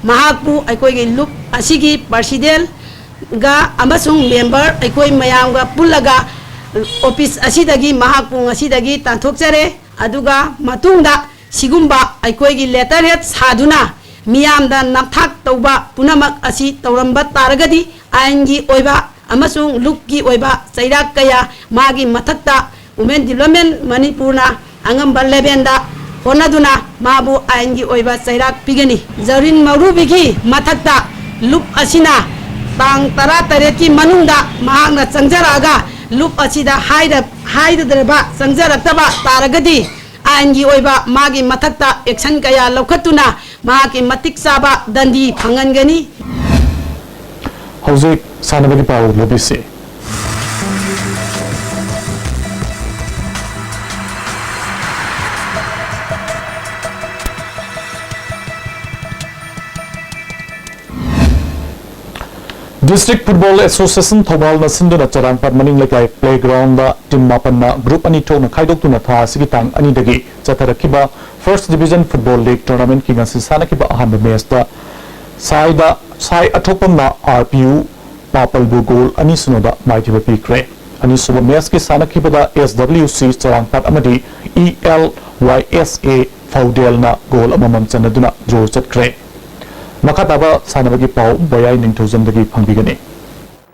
ꯃꯍꯥꯛꯄꯨ ꯑꯩꯈꯣꯏꯒꯤ ꯂꯨꯞ ꯑꯁꯤꯒꯤ ꯄ꯭ꯔꯁꯤꯗꯦꯟꯒ ꯑꯃꯁꯨꯡ ꯃꯦꯝꯕꯔ ꯑꯩꯈꯣꯏ ꯃꯌꯥꯝꯒ ꯄꯨꯜꯂꯒ ꯑꯣꯐꯤꯁ ꯑꯁꯤꯗꯒꯤ ꯃꯍꯥꯛꯄꯨ ꯉꯁꯤꯗꯒꯤ ꯇꯥꯟꯊꯣꯛꯆꯔꯦ꯫ ꯑꯗꯨꯒ ꯃꯇꯨꯡꯗ ꯁꯤꯒꯨꯝꯕ ꯑꯩꯈꯣꯏꯒꯤ ꯂꯦꯇꯔ ꯍꯦꯗ ꯁꯥꯗꯨꯅ ꯃꯤꯌꯥꯝꯗ ꯅꯝꯊꯥꯛ ꯇꯧꯕ ꯄꯨꯝꯅꯃꯛ ꯑꯁꯤ ꯇꯧꯔꯝꯕ ꯇꯥꯔꯒꯗꯤ ꯑꯥꯏꯟꯒꯤ ꯑꯣꯏꯕ ꯑꯃꯁꯨꯡ ꯂꯨꯞꯀꯤ ꯑꯣꯏꯕ ꯆꯩꯔꯥꯛ ꯀꯌꯥ ꯃꯥꯒꯤ ꯃꯊꯛꯇ Women Development ꯃꯅꯤꯄꯨꯔꯅ ꯑꯉꯝꯕ ꯂꯦꯚꯦꯟꯗ ꯍꯣꯠꯅꯗꯨꯅ ꯃꯥꯕꯨ ꯑꯥꯏꯟꯒꯤ ꯑꯣꯏꯕ ꯆꯩꯔꯥꯛ ꯄꯤꯒꯅꯤ꯫ ꯖꯔꯤꯟ ꯃꯧꯔꯨꯕꯤꯒꯤ ꯃꯊꯛꯇ ꯂꯨꯞ ꯑꯁꯤꯅ ꯇꯥꯡ ꯇꯔꯥꯇꯔꯦꯠꯀꯤ ꯃꯅꯨꯡꯗ ꯃꯍꯥꯛꯅ ꯆꯪꯖꯔꯛꯑꯒ ꯂꯨꯞ ꯑꯁꯤꯗ ꯍꯥꯏꯔ-, ꯍꯥꯏꯗꯗ꯭ꯔꯕ ꯆꯪꯖꯔꯛꯇꯕ ꯇꯥꯔꯒꯗꯤ ꯑꯥꯏꯟꯒꯤ ꯑꯣꯏꯕ ꯃꯥꯒꯤ ꯃꯊꯛꯇ ꯑꯦꯛꯁꯟ ꯀꯌꯥ ꯂꯧꯈꯠꯇꯨꯅ ꯃꯍꯥꯛꯀꯤ ꯃꯇꯤꯛ ꯆꯥꯕ ꯗꯟꯗꯤ ꯐꯪꯍꯟꯒꯅꯤ꯫ ꯍꯧꯖꯤꯛ ꯁꯥꯟꯅꯕꯒꯤ ꯄꯥꯎ ꯂꯧꯕꯤꯁꯤ꯫ District Football Association ꯊꯧꯕꯥꯜꯅ ꯁꯤꯟꯗꯨꯅ ꯆꯔꯥꯡꯄꯥꯠ ꯃꯅꯤꯡ ꯂꯩꯀꯥꯏ playgroundꯗ team ꯃꯥꯄꯟꯅ group ꯑꯅꯤ ꯊꯣꯛꯅ ꯈꯥꯏꯗꯣꯛꯇꯨꯅ ꯊꯥ ꯑꯁꯤꯒꯤ ꯇꯥꯡ ꯑꯅꯤꯗꯒꯤ ꯆꯠꯊꯔꯛꯈꯤꯕ First Division Football League Tournamentꯀꯤ ꯉꯁꯤ ꯁꯥꯟꯅꯈꯤꯕ ꯑꯍꯥꯟꯕ matchꯇ ꯁꯥꯏꯗ, ꯁꯥꯏ ꯑꯊꯣꯛꯄꯝꯅ R P U ꯄꯥꯄꯜꯕꯨ goal ꯑꯅꯤ ꯁꯤꯅꯣꯗ ꯃꯥꯏꯊꯤꯕ ꯄꯤꯈ꯭ꯔꯦ꯫ ꯑꯅꯤꯁꯨꯕ matchꯀꯤ ꯁꯥꯟꯅꯈꯤꯕꯗ S W C ꯆꯔꯥꯡꯄꯥꯠ ꯑꯃꯗꯤ E L Y S A ꯐꯧꯗꯦꯜꯅ goal ꯑꯃꯃꯝ ꯆꯟꯅꯗꯨꯅ draw ꯆꯠꯈ꯭ꯔꯦ꯫ ꯃꯈꯥ ꯇꯥꯕ ꯁꯥꯟꯅꯕꯒꯤ ꯄꯥꯎ ꯕꯣꯌꯥꯏ ꯅꯤꯡꯊꯧꯖꯝꯗꯒꯤ ꯐꯪꯕꯤꯒꯅꯤ꯫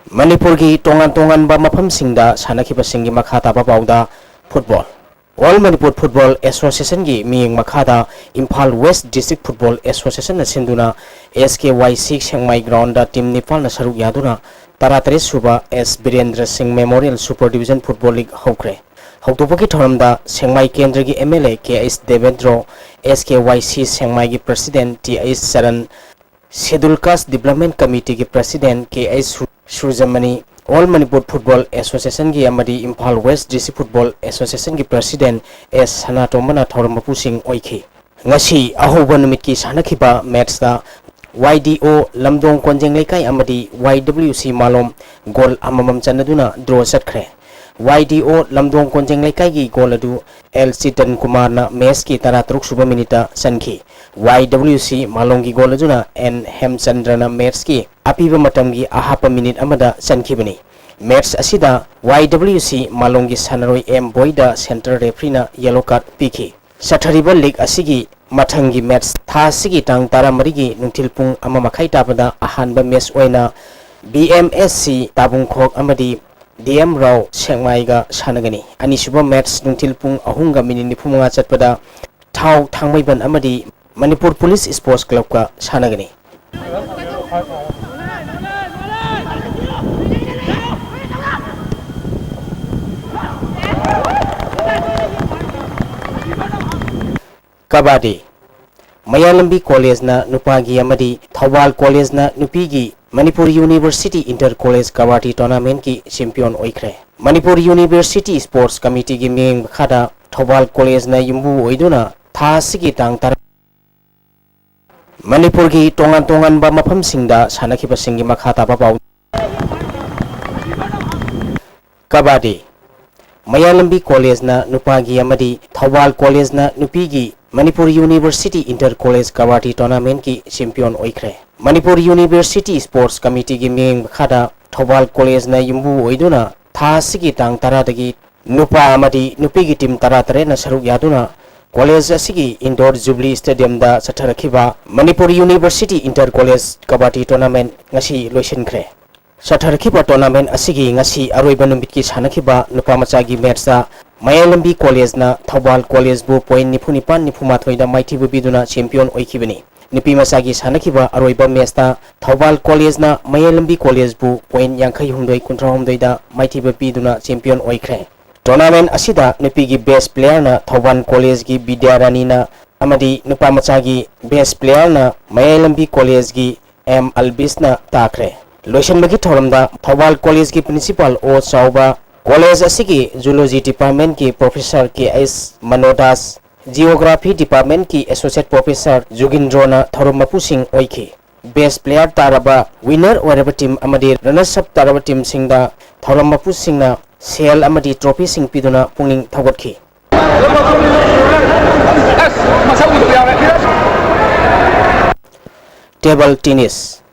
ꯃꯅꯤꯄꯨꯔꯒꯤ ꯇꯣꯉꯥꯟ ꯇꯣꯉꯥꯟꯕ ꯃꯐꯝꯁꯤꯡꯗ ꯁꯥꯟꯅꯈꯤꯕꯁꯤꯡꯒꯤ ꯃꯈꯥ ꯇꯥꯕ ꯄꯥꯎꯗ ꯐꯨꯠꯕꯣꯜ꯫ All Manipur Football Associationꯒꯤ ꯃꯤꯠꯌꯦꯡ ꯃꯈꯥꯗ ꯏꯝꯐꯥꯜ West District Football Associationꯅ ꯁꯤꯟꯗꯨꯅ S K Y C ꯁꯦꯡꯃꯥꯏ groundꯗ team ꯅꯤꯄꯥꯜꯅ ꯁꯔꯨꯛ ꯌꯥꯗꯨꯅ ꯇꯔꯥꯇꯔꯦꯠ ꯁꯨꯕ S ꯕꯤꯔꯦꯟꯗ꯭ꯔ ꯁꯤꯡ Memorial Super Division Football League ꯍꯧꯈ꯭ꯔꯦ꯫ ꯍꯧꯗꯣꯛꯄꯒꯤ ꯊꯧꯔꯝꯗ ꯁꯦꯡꯃꯥꯏ ꯀꯦꯟꯗ꯭ꯔꯒꯤ M L A K H Devendro, S K Y C ꯁꯦꯡꯃꯥꯏꯒꯤ President T H Charan, Scheduled Caste Development Committeeꯒꯤ President K H ꯁꯨ-, ꯁꯨꯔꯖꯃꯅꯤ, All Manipur Football Associationꯒꯤ ꯑꯃꯗꯤ Imphal West District Football Associationꯒꯤ President S ꯁꯅꯥꯇꯣꯝꯕꯅ ꯊꯧꯔꯝ ꯃꯄꯨꯁꯤꯡ ꯑꯣꯏꯈꯤ꯫ ꯉꯁꯤ ꯑꯍꯧꯕ ꯅꯨꯃꯤꯠꯀꯤ ꯁꯥꯟꯅꯈꯤꯕ matchꯇ Y D O ꯂꯝꯗꯣꯡ ꯀꯣꯟꯖꯦꯡ ꯂꯩꯀꯥꯏ ꯑꯃꯗꯤ Y W C ꯃꯥꯂꯣꯝ goal ꯑꯃꯃꯝ ꯆꯟꯅꯗꯨꯅ draw ꯆꯠꯈ꯭ꯔꯦ꯫ Y D O ꯂꯝꯗꯣꯡ ꯀꯣꯟꯖꯦꯡ ꯂꯩꯀꯥꯏꯒꯤ goal ꯑꯗꯨ L ꯆꯤꯇꯟ ꯀꯨꯃꯥꯔꯅ matchꯀꯤ ꯇꯔꯥꯇꯔꯨꯛ ꯁꯨꯕ minuteꯇ ꯆꯟꯈꯤ꯫ Y W C ꯃꯥꯂꯣꯝꯒꯤ goal ꯑꯗꯨꯅ N ꯍꯦꯝꯆꯟꯗ꯭ꯔꯅ matchꯀꯤ ꯑꯄꯤꯕ ꯃꯇꯝꯒꯤ ꯑꯍꯥꯞꯄ minute ꯑꯃꯗ ꯆꯟꯈꯤꯕꯅꯤ꯫ Match ꯑꯁꯤꯗ Y W C ꯃꯥꯂꯣꯝꯒꯤ ꯁꯥꯟꯅꯔꯣꯏ M ꯕꯣꯏꯗ centre refereeꯅ yellow card ꯄꯤꯈꯤ꯫ ꯆꯠꯊꯔꯤꯕ league ꯑꯁꯤꯒꯤ ꯃꯊꯪꯒꯤ match ꯊꯥ ꯑꯁꯤꯒꯤ ꯇꯥꯡ ꯇꯔꯥꯃꯔꯤꯒꯤ ꯅꯨꯡꯊꯤꯜ ꯄꯨꯡ ꯑꯃ ꯃꯈꯥꯏ ꯇꯥꯕꯗ ꯑꯍꯥꯟꯕ match ꯑꯣꯏꯅ B M S C ꯇꯥꯕꯨꯡꯈꯣꯛ ꯑꯃꯗꯤ D M ꯔꯥꯎ ꯁꯦꯛꯃꯥꯏꯒ ꯁꯥꯟꯅꯒꯅꯤ꯫ ꯑꯅꯤꯁꯨꯕ match ꯅꯨꯡꯊꯤꯜ ꯄꯨꯡ ꯑꯍꯨꯝꯒ minute ꯅꯤꯐꯨꯃꯉꯥ ꯆꯠꯄꯗ ꯊꯥꯎ ꯊꯥꯡꯃꯩꯕꯟ ꯑꯃꯗꯤ ꯃꯅꯤꯄꯨꯔ Police Sports Clubꯀ ꯁꯥꯟꯅꯒꯅꯤ꯫ ꯀꯕꯥꯗꯤ꯫ ꯃꯌꯥꯏꯂꯝꯕꯤ ꯀꯣꯂꯦꯖꯅ ꯅꯨꯄꯥꯒꯤ ꯑꯃꯗꯤ ꯊꯧꯕꯥꯜ ꯀꯣꯂꯦꯖꯅ ꯅꯨꯄꯤꯒꯤ ꯃꯅꯤꯄꯨꯔ ꯌꯨꯅꯤꯚꯔꯁꯤꯇꯤ ꯏꯟꯇꯔ ꯀꯣꯂꯦꯖ ꯀꯕꯥꯗꯤ ꯇꯣꯔꯅꯥꯃꯦꯟꯠꯀꯤ ꯆꯦꯝꯄꯤꯌꯟ ꯑꯣꯏꯈ꯭ꯔꯦ꯫ ꯃꯅꯤꯄꯨꯔ ꯌꯨꯅꯤꯚꯔꯁꯤꯇꯤ ꯁ꯭ꯄꯣꯔꯠꯁ ꯀꯃꯤꯇꯤꯒꯤ ꯃꯤꯠꯌꯦꯡ ꯃꯈꯥꯗ ꯊꯧꯕꯥꯜ ꯀꯣꯂꯦꯖꯅ ꯌꯨꯝꯕꯨ ꯑꯣꯏꯗꯨꯅ ꯊꯥ ꯑꯁꯤꯒꯤ ꯇꯥꯡ ꯇꯔꯥ ꯃꯅꯤꯄꯨꯔꯒꯤ ꯇꯣꯉꯥꯟ ꯇꯣꯉꯥꯟꯕ ꯃꯐꯝꯁꯤꯡꯗ ꯁꯥꯟꯅꯈꯤꯕꯁꯤꯡꯒꯤ ꯃꯈꯥ ꯇꯥꯕ ꯄꯥꯎ꯫ ꯀꯕꯥꯗꯤ꯫ ꯃꯌꯥꯏꯂꯝꯕꯤ ꯀꯣꯂꯦꯖꯅ ꯅꯨꯄꯥꯒꯤ ꯑꯃꯗꯤ ꯊꯧꯕꯥꯜ ꯀꯣꯂꯦꯖꯅ ꯅꯨꯄꯤꯒꯤ ꯃꯅꯤꯄꯨꯔ ꯌꯨꯅꯤꯚꯔꯁꯤꯇꯤ ꯏꯟꯇꯔ ꯀꯣꯂꯦꯖ ꯀꯕꯥꯗꯤ ꯇꯣꯔꯅꯥꯃꯦꯟꯠꯀꯤ ꯆꯦꯝꯄꯤꯌꯟ ꯑꯣꯏꯈ꯭ꯔꯦ꯫ ꯃꯅꯤꯄꯨꯔ ꯌꯨꯅꯤꯚꯔꯁꯤꯇꯤ ꯁ꯭ꯄꯣꯔꯠꯁ ꯀꯃꯤꯇꯤꯒꯤ ꯃꯤꯠꯌꯦꯡ ꯃꯈꯥꯗ ꯊꯧꯕꯥꯜ ꯀꯣꯂꯦꯖꯅ ꯌꯨꯝꯕꯨ ꯑꯣꯏꯗꯨꯅ ꯊꯥ ꯑꯁꯤꯒꯤ ꯇꯥꯡ ꯇꯔꯥꯗꯒꯤ ꯅꯨꯄꯥ ꯑꯃꯗꯤ ꯅꯨꯄꯤꯒꯤ ꯇꯤꯝ ꯇꯔꯥꯇꯔꯦꯠꯅ ꯁꯔꯨꯛ ꯌꯥꯗꯨꯅ ꯀꯣꯂꯦꯖ ꯑꯁꯤꯒꯤ ꯏꯟꯗꯣꯔ ꯖꯨꯕꯤꯂꯤ ꯁ꯭ꯇꯦꯗꯤꯌꯝꯗ ꯆꯠꯊꯔꯛꯈꯤꯕ Manipur university inter college kabaddi tournament ꯉꯁꯤ ꯂꯣꯏꯁꯤꯟꯈ꯭ꯔꯦ꯫ ꯆꯠꯊꯔꯛꯈꯤꯕ ꯇꯣꯔꯅꯥꯃꯦꯟꯠ ꯑꯁꯤꯒꯤ ꯉꯁꯤ ꯑꯔꯣꯏꯕ ꯅꯨꯃꯤꯠꯀꯤ ꯁꯥꯟꯅꯈꯤꯕ ꯅꯨꯄꯥ ꯃꯆꯥꯒꯤ ꯃꯦꯠꯆꯇ ꯃꯌꯥꯏꯂꯝꯕꯤ ꯀꯣꯂꯦꯖꯅ ꯊꯧꯕꯥꯜ ꯀꯣꯂꯦꯖꯕꯨ ꯄꯣꯏꯟꯠ ꯅꯤꯐꯨ ꯅꯤꯄꯥꯟ ꯅꯤꯐꯨ ꯃꯥꯊꯣꯏꯗ ꯃꯥꯏꯊꯤꯕ ꯄꯤꯗꯨꯅ ꯆꯦꯝꯄꯤꯌꯟ ꯑꯣꯏꯈꯤꯕꯅꯤ꯫ ꯅꯨꯄꯤ ꯃꯆꯥꯒꯤ ꯁꯥꯟꯅꯈꯤꯕ ꯑꯔꯣꯏꯕ ꯃꯦꯠꯆꯇ ꯊꯧꯕꯥꯜ ꯀꯣꯂꯦꯖꯅ ꯃꯌꯥꯏꯂꯝꯕꯤ ꯀꯣꯂꯦꯖꯕꯨ ꯄꯣꯏꯟꯠ ꯌꯥꯡꯈꯩ ꯍꯨꯝꯗꯣꯏ ꯀꯨꯟꯊ꯭ꯔꯥ ꯍꯨꯝꯗꯣꯏꯗ ꯃꯥꯏꯊꯤꯕ ꯄꯤꯗꯨꯅ ꯆꯦꯝꯄꯤꯌꯟ ꯑꯣꯏꯈ꯭ꯔꯦ꯫ ꯇꯣꯔꯅꯥꯃꯦꯟꯠ ꯑꯁꯤꯗ ꯅꯨꯄꯤꯒꯤ ꯕꯦꯁ꯭ꯠ ꯄ꯭ꯂꯦꯌꯔꯅ ꯊꯧꯕꯥꯜ ꯀꯣꯂꯦꯖꯒꯤ ꯕꯤꯗ꯭ꯌꯥꯔꯥꯅꯤꯅ ꯑꯃꯗꯤ ꯅꯨꯄꯥ ꯃꯆꯥꯒꯤ ꯕꯦꯁ꯭ꯠ ꯄ꯭ꯂꯦꯌꯔꯅ ꯃꯌꯥꯏꯂꯝꯕꯤ ꯀꯣꯂꯦꯖꯒꯤ ꯑꯦꯝ ꯑꯜꯕꯤꯁꯅ ꯇꯥꯈ꯭ꯔꯦ꯫ ꯂꯣꯏꯁꯤꯟꯕꯒꯤ ꯊꯧꯔꯝꯗ ꯊꯧꯕꯥꯜ ꯀꯣꯂꯦꯖꯀꯤ ꯄ꯭ꯔꯤꯟꯁꯤꯄꯥꯜ ꯑꯣ ꯆꯥꯎꯕ, ꯀꯣꯂꯦꯖ ꯑꯁꯤꯒꯤ ꯖꯨꯂꯣꯖꯤ ꯗꯤꯄꯥꯔꯠꯃꯦꯟꯠꯀꯤ professor K H Manodas, geography ꯗꯤꯄꯥꯔꯠꯃꯦꯟꯠꯀꯤ ꯑꯦꯁꯣꯁꯤꯌꯦꯠ ꯄ꯭ꯔꯣꯐꯦꯁꯔ ꯖꯨꯒꯤꯟꯗ꯭ꯔꯣꯅ ꯊꯧꯔꯝ ꯃꯄꯨꯁꯤꯡ ꯑꯣꯏꯈꯤ꯫ ꯕꯦꯁ꯭ꯠ ꯄ꯭ꯂꯦꯌꯔ ꯇꯥꯔꯕ, ꯋꯤꯟꯅꯔ ꯑꯣꯏꯔꯕ ꯇꯤꯝ ꯑꯃꯗꯤ ꯔꯅꯔꯁ ꯑꯞ ꯇꯥꯔꯕ ꯇꯤꯝꯁꯤꯡꯗ ꯊꯧꯔꯝ ꯃꯄꯨꯁꯤꯡꯅ ꯁꯦꯜ ꯑꯃꯗꯤ ꯇ꯭ꯔꯣꯐꯤꯁꯤꯡ ꯄꯤꯗꯨꯅ ꯄꯨꯛꯅꯤꯡ ꯊꯧꯒꯠꯈꯤ꯫ Table tennis.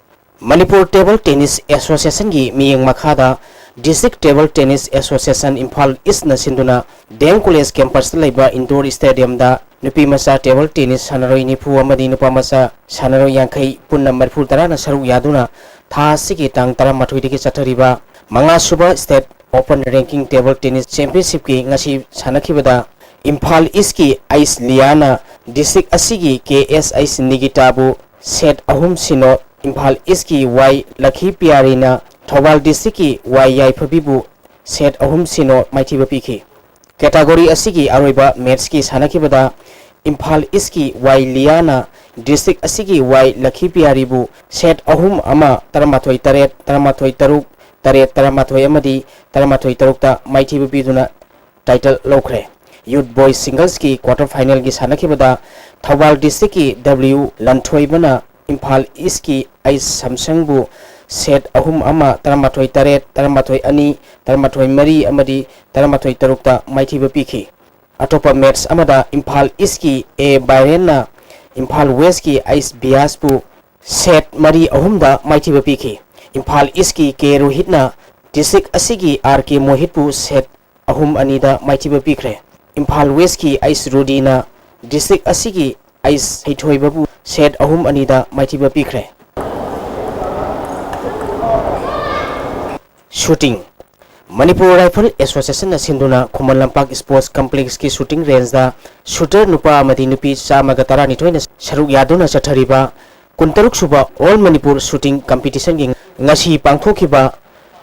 Manipur table tennis ꯑꯦꯁꯣꯁꯤꯌꯦꯁꯟꯒꯤ ꯃꯤꯠꯌꯦꯡ ꯃꯈꯥꯗ district table tennis association Imphal ꯏꯁꯅ ꯁꯤꯟꯗꯨꯅ ꯗꯤ ꯑꯦꯝ ꯀꯣꯂꯦꯖ ꯀꯦꯝꯄꯁꯇ ꯂꯩꯕ ꯏꯟꯗꯣꯔ ꯁ꯭ꯇꯦꯗꯤꯌꯝꯗ ꯅꯨꯄꯤ ꯃꯆꯥ ꯇꯦꯕꯜ ꯇꯦꯅꯤꯁ ꯁꯥꯟꯅꯔꯣꯏ ꯅꯤꯐꯨ ꯑꯃꯗꯤ ꯅꯨꯄꯥ ꯃꯆꯥ ꯁꯥꯟꯅꯔꯣꯏ ꯌꯥꯡꯈꯩ, ꯄꯨꯟꯅ ꯃꯔꯤꯐꯨ ꯇꯔꯥꯅ ꯁꯔꯨꯛ ꯌꯥꯗꯨꯅ ꯊꯥ ꯑꯁꯤꯒꯤ ꯇꯥꯡ ꯇꯔꯥꯃꯥꯊꯣꯏꯗꯒꯤ ꯆꯠꯊꯔꯤꯕ ꯃꯉꯥꯁꯨꯕ state open ranking table tennis ꯆꯦꯝꯄꯤꯌꯟꯁꯤꯞꯀꯤ ꯉꯁꯤ ꯁꯥꯟꯅꯈꯤꯕꯗ ꯏꯝꯐꯥꯜ ꯏꯁꯀꯤ ꯑꯩꯁ ꯂꯤꯌꯥꯅ ꯗꯤꯁꯇ꯭ꯔꯤꯛ ꯑꯁꯤꯒꯤ ꯀꯦ ꯑꯦꯁ ꯑꯩꯁ ꯅꯤꯒꯤꯇꯥꯕꯨ ꯁꯦꯠ ꯑꯍꯨꯝ ꯁꯤꯅꯣ, ꯏꯝꯐꯥꯜ ꯏꯁꯀꯤ ꯋꯥꯏ ꯂꯈꯤ ꯄꯤꯌꯥꯔꯤꯅ ꯊꯧꯕꯥꯜ ꯗꯤꯁꯇ꯭ꯔꯤꯛꯀꯤ ꯋꯥꯏ ꯌꯥꯏꯐꯕꯤꯕꯨ ꯁꯦꯠ ꯑꯍꯨꯝ ꯁꯤꯅꯣ ꯃꯥꯏꯊꯤꯕ ꯄꯤꯈꯤ꯫ ꯀꯦꯇꯥꯒꯣꯔꯤ ꯑꯁꯤꯒꯤ ꯑꯔꯣꯏꯕ ꯃꯦꯠꯁꯀꯤ ꯁꯥꯟꯅꯈꯤꯕꯗ ꯏꯝꯐꯥꯜ ꯏꯁꯀꯤ ꯋꯥꯏ ꯂꯤꯌꯥꯅ ꯗꯤꯁꯇ꯭ꯔꯤꯛ ꯑꯁꯤꯒꯤ ꯋꯥꯏ ꯂꯈꯤꯄꯤꯌꯥꯔꯤꯕꯨ ꯁꯦꯠ ꯑꯍꯨꯝ ꯑꯃ, ꯇꯔꯥꯃꯥꯊꯣꯏ ꯇꯔꯦꯠ, ꯇꯔꯥꯃꯥꯊꯣꯏ ꯇꯔꯨꯛ, ꯇꯔꯦꯠ ꯇꯔꯥꯃꯥꯊꯣꯏ ꯑꯃꯗꯤ ꯇꯔꯥꯃꯥꯊꯣꯏ ꯇꯔꯨꯛꯇ ꯃꯥꯏꯊꯤꯕ ꯄꯤꯗꯨꯅ ꯇꯥꯏꯇꯜ ꯂꯧꯈ꯭ꯔꯦ꯫ ꯌꯨꯠ ꯕꯣꯏꯁ ꯁꯤꯡꯒꯜꯁꯀꯤ ꯀ꯭ꯋꯥꯇꯔ ꯐꯥꯏꯅꯦꯜꯒꯤ ꯁꯥꯟꯅꯈꯤꯕꯗ ꯊꯧꯕꯥꯜ ꯗꯤꯁꯇ꯭ꯔꯤꯛꯀꯤ ꯗꯕ꯭ꯂꯤꯌꯨ ꯂꯟꯊꯣꯏꯕꯅ ꯏꯝꯐꯥꯜ ꯏꯁꯀꯤ ꯑꯩꯁ ꯁꯝꯁꯪꯕꯨ ꯁꯦꯠ ꯑꯍꯨꯝ ꯑꯃ, ꯇꯔꯥꯃꯥꯊꯣꯏ ꯇꯔꯦꯠ, ꯇꯔꯥꯃꯥꯊꯣꯏ ꯑꯅꯤ, ꯇꯔꯥꯃꯥꯊꯣꯏ ꯃꯔꯤ ꯑꯃꯗꯤ ꯇꯔꯥꯃꯥꯊꯣꯏ ꯇꯔꯨꯛꯇ ꯃꯥꯏꯊꯤꯕ ꯄꯤꯈꯤ꯫ ꯑꯇꯣꯞꯄ ꯃꯦꯠꯁ ꯑꯃꯗ ꯏꯝꯐꯥꯜ ꯏꯁꯀꯤ ꯑꯦ ꯕꯥꯏꯔꯦꯟꯅ ꯏꯝꯐꯥꯜ ꯋꯦꯁꯀꯤ ꯑꯩꯁ ꯕꯤꯌꯥꯁꯄꯨ ꯁꯦꯠ ꯃꯔꯤ ꯑꯍꯨꯝꯗ ꯃꯥꯏꯊꯤꯕ ꯄꯤꯈꯤ꯫ ꯏꯝꯐꯥꯜ ꯏꯁꯀꯤ ꯀꯦ ꯔꯣꯍꯤꯠꯅ ꯗꯤꯁꯇ꯭ꯔꯤꯛ ꯑꯁꯤꯒꯤ ꯑꯥꯔ ꯀꯦ ꯃꯣꯍꯤꯠꯄꯨ ꯁꯦꯠ ꯑꯍꯨꯝ ꯑꯅꯤꯗ ꯃꯥꯏꯊꯤꯕ ꯄꯤꯈ꯭ꯔꯦ꯫ ꯏꯝꯐꯥꯜ ꯋꯦꯁꯀꯤ ꯑꯩꯁ ꯔꯨꯗꯤꯅ ꯗꯤꯁꯇ꯭ꯔꯤꯛ ꯑꯁꯤꯒꯤ ꯑꯩꯁ ꯍꯩꯊꯣꯏꯕꯕꯨ ꯁꯦꯠ ꯑꯍꯨꯝ ꯑꯅꯤꯗ ꯃꯥꯏꯊꯤꯕ ꯄꯤꯈ꯭ꯔꯦ꯫ ꯁꯨꯇꯤꯡ꯫ ꯃꯅꯤꯄꯨꯔ ꯔꯥꯏꯐꯜ ꯑꯦꯁꯣꯁꯤꯌꯦꯁꯟꯅ ꯁꯤꯟꯗꯨꯅ Khuman Lampak sports ꯀꯝꯄ꯭ꯂꯦꯛꯁꯀꯤ shooting ꯔꯦꯟꯖꯗ shooter ꯅꯨꯄꯥ ꯑꯃꯗꯤ ꯅꯨꯄꯤ ꯆꯥꯝꯃꯒ ꯇꯔꯥꯅꯤꯊꯣꯏꯅ ꯁꯔꯨꯛ ꯌꯥꯗꯨꯅ ꯆꯠꯊꯔꯤꯕ ꯀꯨꯟꯇꯔꯨꯛ ꯁꯨꯕ ꯑꯣꯜ ꯃꯅꯤꯄꯨꯔ ꯁꯨꯇꯤꯡ ꯀꯝꯄꯤꯇꯤꯁꯟꯒꯤ ꯉꯁꯤ ꯄꯥꯡꯊꯣꯛꯈꯤꯕ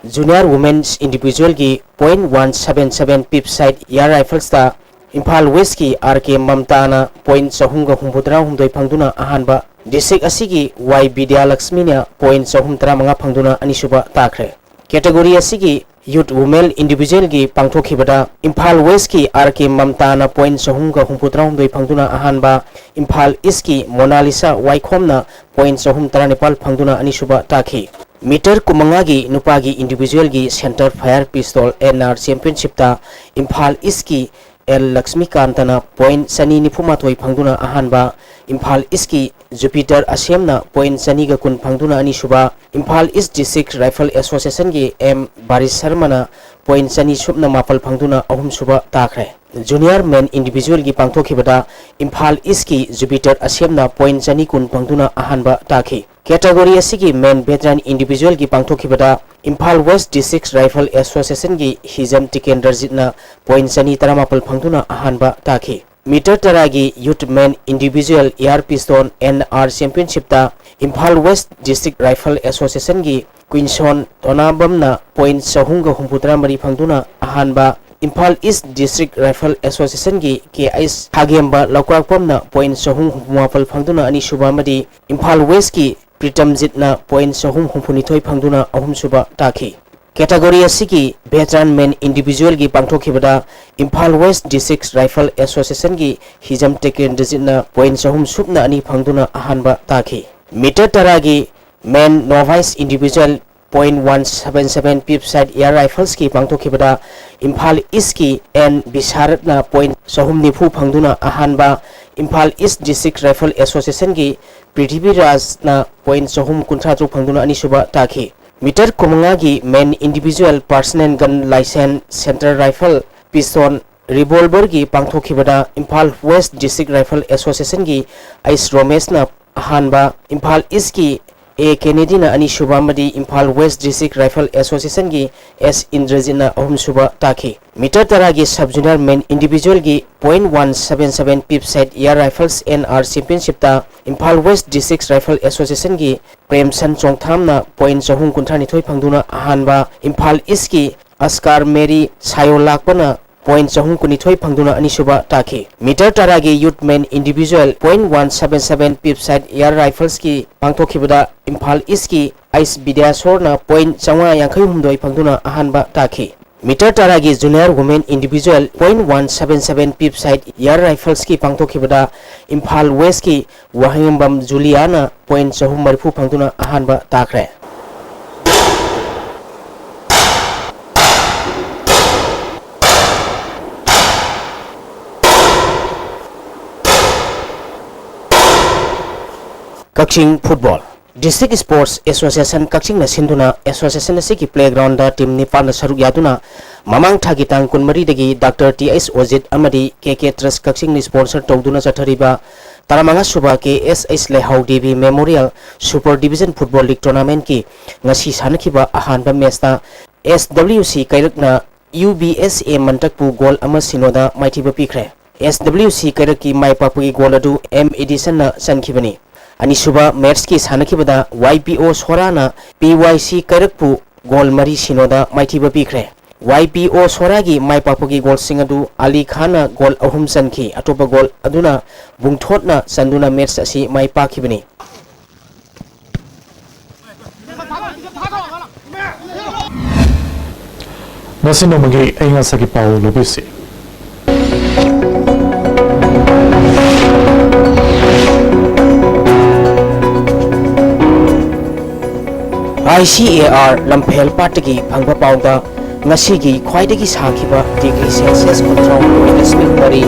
ꯖꯨꯅꯤꯌꯔ ꯋꯨꯃꯦꯟꯁ ꯏꯟꯗꯤꯚꯤꯖꯨꯋꯦꯜꯒꯤ point one seven seven peep sight air ꯔꯥꯏꯐꯜꯁꯇ ꯏꯝꯐꯥꯜ ꯋꯦꯁꯀꯤ ꯑꯥꯔ ꯀꯦ ꯃꯝꯇꯥꯅ ꯄꯣꯏꯟ ꯆꯍꯨꯝꯒ ꯍꯨꯝꯐꯨꯇꯔꯥꯍꯨꯝꯗꯣꯏ ꯐꯪꯗꯨꯅ ꯑꯍꯥꯟꯕ, ꯗꯤꯁꯇ꯭ꯔꯤꯛ ꯑꯁꯤꯒꯤ ꯋꯥꯏ ꯕꯤꯗ꯭ꯌꯥꯂꯛꯁꯃꯤꯅ ꯄꯣꯏꯟ ꯆꯍꯨꯝ ꯇꯔꯥꯃꯉꯥ ꯐꯪꯗꯨꯅ ꯑꯅꯤꯁꯨꯕ ꯇꯥꯈ꯭ꯔꯦ꯫ ꯀꯦꯇꯦꯒꯣꯔꯤ ꯑꯁꯤꯒꯤ ꯌꯨꯠ ꯋꯨꯃꯦꯟ ꯏꯟꯗꯤꯚꯤꯖꯨꯋꯦꯜꯒꯤ ꯄꯥꯡꯊꯣꯛꯈꯤꯕꯗ ꯏꯝꯐꯥꯜ ꯋꯦꯁꯀꯤ ꯑꯥꯔ ꯀꯦ ꯃꯝꯇꯥꯅ ꯄꯣꯏꯟ ꯆꯍꯨꯝꯒ ꯍꯨꯝꯐꯨꯇꯔꯥꯍꯨꯝꯗꯣꯏ ꯐꯪꯗꯨꯅ ꯑꯍꯥꯟꯕ, ꯏꯝꯐꯥꯜ ꯏꯁꯀꯤ ꯃꯣꯅꯥꯂꯤꯁꯥ ꯋꯥꯏꯈꯣꯝꯅ ꯄꯣꯏꯟ ꯆꯍꯨꯝ ꯇꯔꯥꯅꯤꯄꯥꯜ ꯐꯪꯗꯨꯅ ꯑꯅꯤꯁꯨꯕ ꯇꯥꯈꯤ꯫ ꯃꯤꯇꯔ ꯀꯨꯟꯃꯉꯥꯒꯤ ꯅꯨꯄꯥꯒꯤ ꯏꯟꯗꯤꯚꯤꯖꯨꯋꯦꯜꯒꯤ centre fire pistol N R ꯆꯦꯝꯄꯤꯌꯟꯁꯤꯞꯇ ꯏꯝꯐꯥꯜ ꯏꯁꯀꯤ ꯑꯦꯜ ꯂꯛꯁꯃꯤꯀꯥꯟꯇꯅ ꯄꯣꯏꯟ ꯆꯅꯤ ꯅꯤꯐꯨꯃꯥꯊꯣꯏ ꯐꯪꯗꯨꯅ ꯑꯍꯥꯟꯕ, ꯏꯝꯐꯥꯜ ꯏꯁꯀꯤ ꯖꯨꯄꯤꯇꯔ ꯑꯁꯦꯝꯅ ꯄꯣꯏꯟ ꯆꯅꯤꯒ ꯀꯨꯟ ꯐꯪꯗꯨꯅ ꯑꯅꯤꯁꯨꯕ, Imphal east district rifle ꯑꯦꯁꯣꯁꯤꯌꯦꯁꯟꯒꯤ M ꯕꯥꯔꯤꯁ ꯁꯔꯃꯅ point ꯆꯅꯤ ꯁꯨꯞꯅ ꯃꯥꯄꯜ ꯐꯪꯗꯨꯅ ꯑꯍꯨꯝꯁꯨꯕ ꯇꯥꯈ꯭ꯔꯦ꯫ ꯖꯨꯅꯤꯌꯔ ꯃꯦꯟ ꯏꯟꯗꯤꯚꯤꯖꯨꯋꯦꯜꯒꯤ ꯄꯥꯡꯊꯣꯛꯈꯤꯕꯗ ꯏꯝꯐꯥꯜ ꯏꯁꯀꯤ ꯖꯨꯄꯤꯇꯔ ꯑꯁꯦꯝꯅ ꯄꯣꯏꯟ ꯆꯅꯤ ꯀꯨꯟ ꯐꯪꯗꯨꯅ ꯑꯍꯥꯟꯕ ꯇꯥꯈꯤ꯫ ꯀꯦꯇꯦꯒꯣꯔꯤ ꯑꯁꯤꯒꯤ ꯃꯦꯟ ꯚꯦꯇꯔꯟ ꯏꯟꯗꯤꯚꯤꯖꯨꯋꯦꯜꯒꯤ ꯄꯥꯡꯊꯣꯛꯈꯤꯕꯗ ꯏꯝꯐꯥꯜ ꯋꯦꯁ ꯗꯤꯁꯇ꯭ꯔꯤꯛ ꯔꯥꯏꯐꯜ ꯑꯦꯁꯣꯁꯤꯌꯦꯁꯟꯒꯤ ꯍꯤꯖꯝ ꯇꯤꯀꯦꯟꯗ꯭ꯔꯖꯤꯠꯅ ꯄꯣꯏꯟ ꯆꯅꯤ ꯇꯔꯥꯃꯥꯄꯜ ꯐꯪꯗꯨꯅ ꯑꯍꯥꯟꯕ ꯇꯥꯈꯤ꯫ ꯃꯤꯇꯔ ꯇꯔꯥꯒꯤ youth men individual air pistol N R ꯆꯦꯝꯄꯤꯌꯟꯁꯤꯞꯇ ꯏꯝꯐꯥꯜ ꯋꯦꯁ ꯗꯤꯁꯇ꯭ꯔꯤꯛ ꯔꯥꯏꯐꯜ ꯑꯦꯁꯣꯁꯤꯌꯦꯁꯟꯒꯤ ꯀ꯭ꯋꯤꯟꯁꯣꯟ ꯇꯣꯅꯥꯕꯝꯅ ꯄꯣꯏꯟ ꯆꯍꯨꯝꯒ ꯍꯨꯝꯐꯨꯇꯔꯥ ꯃꯔꯤ ꯐꯪꯗꯨꯅ ꯑꯍꯥꯟꯕ, ꯏꯝꯐꯥꯜ ꯏꯁ ꯗꯤꯁꯇ꯭ꯔꯤꯛ ꯔꯥꯏꯐꯜ ꯑꯦꯁꯣꯁꯤꯌꯦꯁꯟꯒꯤ ꯀꯦ ꯑꯩꯆ ꯈꯥꯒꯦꯝꯕ ꯂꯧꯀ꯭ꯔꯥꯛꯄꯝꯅ ꯄꯣꯏꯟꯠ ꯆꯍꯨꯝ ꯍꯨꯝꯐꯨ ꯃꯥꯄꯜ ꯐꯪꯗꯨꯅ ꯑꯅꯤꯁꯨꯕ ꯑꯃꯗꯤ ꯏꯝꯐꯥꯜ ꯋꯦꯁꯀꯤ ꯄ꯭ꯔꯤꯇꯝꯖꯤꯠꯅ ꯄꯣꯏꯟꯠ ꯆꯍꯨꯝ ꯍꯨꯝꯐꯨꯅꯤꯊꯣꯏ ꯐꯪꯗꯨꯅ ꯑꯍꯨꯝꯁꯨꯕ ꯇꯥꯈꯤ꯫ ꯀꯦꯇꯥꯒꯣꯔꯤ ꯑꯁꯤꯒꯤ ꯚꯦꯇꯔꯥꯟ ꯃꯦꯟ ꯏꯟꯗꯤꯚꯤꯖꯨꯋꯦꯜꯒꯤ ꯄꯥꯡꯊꯣꯛꯈꯤꯕꯗ ꯏꯝꯐꯥꯜ ꯋꯦꯁ ꯗꯤꯁꯇ꯭ꯔꯤꯛ ꯔꯥꯏꯐꯜ ꯑꯦꯁꯣꯁꯤꯌꯦꯁꯟꯒꯤ ꯍꯤꯖꯝ ꯇꯦꯀꯦꯟꯗ꯭ꯔꯖꯤꯠꯅ ꯄꯣꯏꯟꯠ ꯆꯍꯨꯝ ꯁꯨꯞꯅ ꯑꯅꯤ ꯐꯪꯗꯨꯅ ꯑꯍꯥꯟꯕ ꯇꯥꯈꯤ꯫ ꯃꯤꯇꯔ ꯇꯔꯥꯒꯤ men novice individual point one seven seven peep sight air ꯔꯥꯏꯐꯜꯁꯀꯤ ꯄꯥꯡꯊꯣꯛꯈꯤꯕꯗ ꯏꯝꯐꯥꯜ ꯏꯁꯀꯤ ꯑꯦꯟ ꯕꯤꯁꯥꯔꯠꯅ ꯄꯣꯏꯟꯠ ꯆꯍꯨꯝ ꯅꯤꯐꯨ ꯐꯪꯗꯨꯅ ꯑꯍꯥꯟꯕ, ꯏꯝꯐꯥꯜ ꯏꯁ ꯗꯤꯁꯇ꯭ꯔꯤꯛ ꯔꯥꯏꯐꯜ ꯑꯦꯁꯣꯁꯤꯌꯦꯁꯟꯒꯤ ꯄ꯭ꯔꯤꯊꯤꯕꯤꯔꯥꯖꯅ ꯄꯣꯏꯟꯠ ꯆꯍꯨꯝ ꯀꯨꯟꯊ꯭ꯔꯥ ꯇꯔꯨꯛ ꯐꯪꯗꯨꯅ ꯑꯅꯤꯁꯨꯕ ꯇꯥꯈꯤ꯫ ꯃꯤꯇꯔ ꯀꯨꯟꯃꯉꯥꯒꯤ men individual personal gun licence, centre rifle, pistol, ꯔꯤꯚꯣꯜꯚꯔꯒꯤ ꯄꯥꯡꯊꯣꯛꯈꯤꯕꯗ ꯏꯝꯐꯥꯜ ꯋꯦꯁ ꯗꯤꯁꯇ꯭ꯔꯤꯛ ꯔꯥꯏꯐꯜ ꯑꯦꯁꯣꯁꯤꯌꯦꯁꯟꯒꯤ ꯑꯩꯁ ꯔꯣꯃꯦꯁꯅ ꯑꯍꯥꯟꯕ, ꯏꯝꯐꯥꯜ ꯏꯁꯀꯤ ꯑꯦ ꯀꯦꯅꯦꯗꯤꯅ ꯑꯅꯤꯁꯨꯕ ꯑꯃꯗꯤ ꯏꯝꯐꯥꯜ ꯋꯦꯁ ꯗꯤꯁꯇ꯭ꯔꯤꯛ ꯔꯥꯏꯐꯜ ꯑꯦꯁꯣꯁꯤꯌꯦꯁꯟꯒꯤ ꯑꯦꯁ ꯏꯟꯗ꯭ꯔꯖꯤꯠꯅ ꯑꯍꯨꯝꯁꯨꯕ ꯇꯥꯈꯤ꯫ ꯃꯤꯇꯔ ꯇꯔꯥꯒꯤ ꯁꯕ ꯖꯨꯅꯤꯌꯔ ꯃꯦꯟ ꯏꯟꯗꯤꯚꯤꯖꯨꯋꯦꯜꯒꯤ point one seven seven peep sight air rifles N R ꯆꯦꯝꯄꯤꯌꯟꯁꯤꯞꯇ ꯏꯝꯐꯥꯜ ꯋꯦꯁ ꯗꯤꯁꯇ꯭ꯔꯤꯛ ꯔꯥꯏꯐꯜ ꯑꯦꯁꯣꯁꯤꯌꯦꯁꯟꯒꯤ ꯄ꯭ꯔꯦꯝꯁꯟ ꯆꯣꯡꯊꯥꯝꯅ ꯄꯣꯏꯟꯠ ꯆꯍꯨꯝ ꯀꯨꯟꯊ꯭ꯔꯥ ꯅꯤꯊꯣꯏ ꯐꯪꯗꯨꯅ ꯑꯍꯥꯟꯕ, ꯏꯝꯐꯥꯜ ꯏꯁꯀꯤ ꯑꯁꯀꯥꯔ ꯃꯦꯔꯤ ꯁꯥꯌꯣ ꯂꯥꯛꯄꯅ ꯄꯣꯏꯟꯠ ꯆꯍꯨꯝ ꯀꯨꯟꯅꯤꯊꯣꯏ ꯐꯪꯗꯨꯅ ꯑꯅꯤꯁꯨꯕ ꯇꯥꯈꯤ꯫ ꯃꯤꯇꯔ ꯇꯔꯥꯒꯤ youth men individual point one seven seven peep sight air ꯔꯥꯏꯐꯜꯁꯀꯤ ꯄꯥꯡꯊꯣꯛꯈꯤꯕꯗ ꯏꯝꯐꯥꯜ ꯏꯁꯀꯤ ꯑꯩꯁ ꯕꯤꯗ꯭ꯌꯥꯁꯣꯔꯅ ꯄꯣꯏꯟꯠ ꯆꯥꯝꯃꯉꯥ ꯌꯥꯡꯈꯩ ꯍꯨꯝꯗꯣꯏ ꯐꯪꯗꯨꯅ ꯑꯍꯥꯟꯕ ꯇꯥꯈꯤ꯫ ꯃꯤꯇꯔ ꯇꯔꯥꯒꯤ junior women individual point one seven seven peep sight air ꯔꯥꯏꯐꯜꯁꯀꯤ ꯄꯥꯡꯊꯣꯛꯈꯤꯕꯗ ꯏꯝꯐꯥꯜ ꯋꯦꯁꯀꯤ ꯋꯥꯍꯦꯡꯕꯝ ꯖꯨꯂꯤꯌꯥꯅ ꯄꯣꯏꯟꯠ ꯆꯍꯨꯝ ꯃꯔꯤꯐꯨ ꯐꯪꯗꯨꯅ ꯑꯍꯥꯟꯕ ꯇꯥꯈ꯭ꯔꯦ꯫ Kakching football. District sports association ꯀꯛꯆꯤꯡꯅ ꯁꯤꯟꯗꯨꯅ ꯑꯦꯁꯣꯁꯤꯌꯦꯁꯟ ꯑꯁꯤꯒꯤ ꯄ꯭ꯂꯦꯒ꯭ꯔꯥꯎꯟꯗ ꯇꯤꯝ ꯅꯤꯄꯥꯟꯅ ꯁꯔꯨꯛ ꯌꯥꯗꯨꯅ ꯃꯃꯥꯡ ꯊꯥꯒꯤ ꯇꯥꯡ ꯀꯨꯟꯃꯔꯤꯗꯒꯤ ꯗꯥꯛꯇꯔ ꯇꯤ ꯑꯩꯆ ꯑꯣꯖꯤꯠ ꯑꯃꯗꯤ ꯀꯦ ꯀꯦ ꯇ꯭ꯔꯁ ꯀꯛꯆꯤꯡꯅ ꯁ꯭ꯄꯣꯟꯁꯔ ꯇꯧꯗꯨꯅ ꯆꯠꯊꯔꯤꯕ ꯇꯔꯥꯃꯉꯥ ꯁꯨꯕ ꯀꯦ S H Leihao Devi memorial super division football league ꯇꯣꯔꯅꯥꯃꯦꯟꯠꯀꯤ ꯉꯁꯤ ꯁꯥꯟꯅꯈꯤꯕ ꯑꯍꯥꯟꯕ ꯃꯦꯆꯇ ꯑꯦꯁ ꯗꯕ꯭ꯂꯤꯎ ꯁꯤ ꯀꯩꯔꯛꯅ ꯌꯨ ꯕꯤ ꯑꯦꯁ ꯑꯦ ꯃꯟꯇꯛꯄꯨ ꯒꯣꯜ ꯑꯃ ꯁꯤꯅꯣꯗ ꯃꯥꯏꯊꯤꯕ ꯄꯤꯈ꯭ꯔꯦ꯫ ꯑꯦꯁ ꯗꯕ꯭ꯂꯤꯎ ꯁꯤ ꯀꯩꯔꯛꯀꯤ ꯃꯥꯏ ꯄꯥꯛꯄꯒꯤ ꯒꯣꯜ ꯑꯗꯨ ꯑꯦꯝ ꯏꯗꯤꯁꯟꯅ ꯆꯟꯈꯤꯕꯅꯤ꯫ ꯑꯅꯤꯁꯨꯕ ꯃꯦꯆꯀꯤ ꯁꯥꯟꯅꯈꯤꯕꯗ ꯋꯥꯏ ꯄꯤ ꯑꯣ ꯁꯣꯔꯥꯅ ꯄꯤ ꯋꯥꯏ ꯁꯤ ꯀꯩꯔꯛꯄꯨ ꯒꯣꯜ ꯃꯔꯤ ꯁꯤꯅꯣꯗ ꯃꯥꯏꯊꯤꯕ ꯄꯤꯈ꯭ꯔꯦ꯫ ꯋꯥꯏ ꯄꯤ ꯑꯣ ꯁꯣꯔꯥꯒꯤ ꯃꯥꯏ ꯄꯥꯛꯄꯒꯤ ꯒꯣꯜꯁꯤꯡ ꯑꯗꯨ ꯑꯂꯤ ꯈꯥꯟꯅ ꯒꯣꯜ ꯑꯍꯨꯝ ꯆꯟꯈꯤ꯫ ꯑꯇꯣꯞꯄ ꯒꯣꯜ ꯑꯗꯨꯅ ꯕꯨꯡꯊꯣꯠꯅ ꯆꯟꯗꯨꯅ ꯃꯦꯠꯆ ꯑꯁꯤ ꯃꯥꯏ ꯄꯥꯛꯈꯤꯕꯅꯤ꯫ ꯉꯁꯤ ꯅꯣꯡꯃꯒꯤ ꯑꯏꯪ ꯑꯁꯥꯒꯤ ꯄꯥꯎ ꯂꯧꯕꯤꯁꯤ꯫ ꯑꯥꯏ ꯁꯤ ꯑꯦ ꯑꯥꯔ ꯂꯝꯐꯦꯜ ꯄꯥꯠꯇꯒꯤ ꯐꯪꯕ ꯄꯥꯎꯗ, ꯉꯁꯤꯒꯤ ꯈ꯭ꯋꯥꯏꯗꯒꯤ ꯁꯥꯈꯤꯕ ꯗꯤꯒ꯭ꯔꯤ ꯁꯦꯜꯁꯤꯌꯁ ꯀꯨꯟꯊ꯭ꯔꯥ ꯍꯨꯝꯗꯣꯏ ꯗꯁꯃꯤꯛ ꯃꯔꯤ,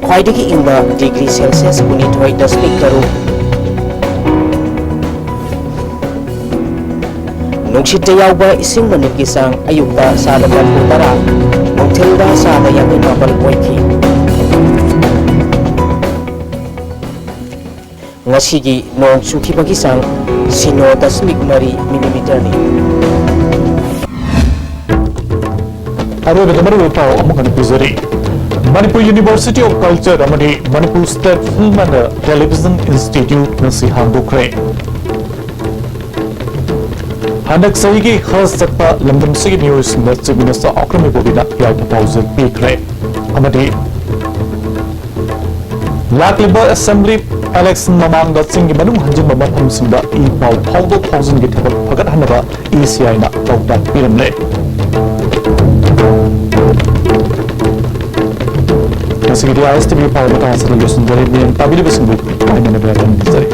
ꯈ꯭ꯋꯥꯏꯗꯒꯤ ꯏꯪꯕ ꯗꯤꯒ꯭ꯔꯤ ꯁꯦꯜꯁꯤꯌꯁ ꯀꯨꯟꯅꯤꯊꯣꯏ ꯗꯁꯃꯤꯛ ꯇꯔꯨꯛ, ꯅꯨꯡꯁꯤꯠꯇ ꯌꯥꯎꯕ ꯏꯁꯤꯡ ꯃꯅꯤꯟꯒꯤ ꯆꯥꯡ ꯑꯌꯨꯛꯇ ꯆꯥꯗ ꯃꯔꯐꯨ ꯇꯔꯥ, ꯅꯨꯡꯊꯤꯜꯗ ꯆꯥꯗ ꯌꯥꯡꯈꯩ ꯃꯥꯄꯜ ꯑꯣꯏꯈꯤ꯫ ꯉꯁꯤꯒꯤ ꯅꯣꯡ ꯆꯨꯈꯤꯕꯒꯤ ꯆꯥꯡ ꯁꯤꯅꯣ ꯗꯁꯃꯤꯛ ꯃꯔꯤ ꯃꯤꯂꯤꯃꯤꯇꯔꯅꯤ꯫ ꯑꯔꯣꯏꯕꯗ ꯃꯔꯨꯑꯣꯏꯕ ꯄꯥꯎ ꯑꯃꯨꯛ ꯍꯟꯅ ꯄꯤꯖꯔꯤ꯫ Manipur University of Culture ꯑꯃꯗꯤ Manipur State Film and Television Institute ꯉꯁꯤ ꯍꯥꯡꯗꯣꯛꯈ꯭ꯔꯦ꯫ ꯍꯟꯗꯛ ꯆꯍꯤꯒꯤ ꯍꯖ ꯆꯠꯄ ꯂꯝꯗꯝꯁꯤꯒꯤ ꯃꯤꯑꯣꯏꯁꯤꯡꯗ Chief Minister ꯑꯣꯀ꯭ꯔꯝ ꯏꯕꯣꯕꯤꯅ ꯌꯥꯏꯐ ꯄꯥꯎꯖꯦꯜ ꯄꯤꯈ꯭ꯔꯦ꯫ ꯑꯃꯗꯤ ꯂꯥꯛꯂꯤꯕ assembly election ꯃꯃꯥꯡꯗ ꯆꯤꯡꯒꯤ ꯃꯅꯨꯡ ꯍꯟꯖꯤꯟꯕ ꯃꯐꯝꯁꯤꯡꯗ ꯏ ꯄꯥꯎ ꯐꯥꯎꯗꯣꯛ ꯐꯥꯎꯖꯤꯟꯒꯤ ꯊꯕꯛ ꯐꯒꯠꯍꯟꯅꯕ E C I ꯅ ꯄꯥꯎꯇꯥꯛ ꯄꯤꯔꯝꯂꯦ꯫ ꯉꯁꯤꯒꯤꯗꯤ I S T V ꯄꯥꯎ ꯃꯇꯥꯡ ꯑꯁꯤꯗ ꯂꯣꯏꯁꯤꯟꯖꯔꯦ꯫ ꯃꯤꯠꯌꯦꯡ ꯇꯥꯕꯤꯔꯤꯕꯁꯤꯡꯕꯨ ꯄꯥꯏꯅꯅꯕ ꯌꯥꯊꯪ ꯅꯤꯖꯔꯤ꯫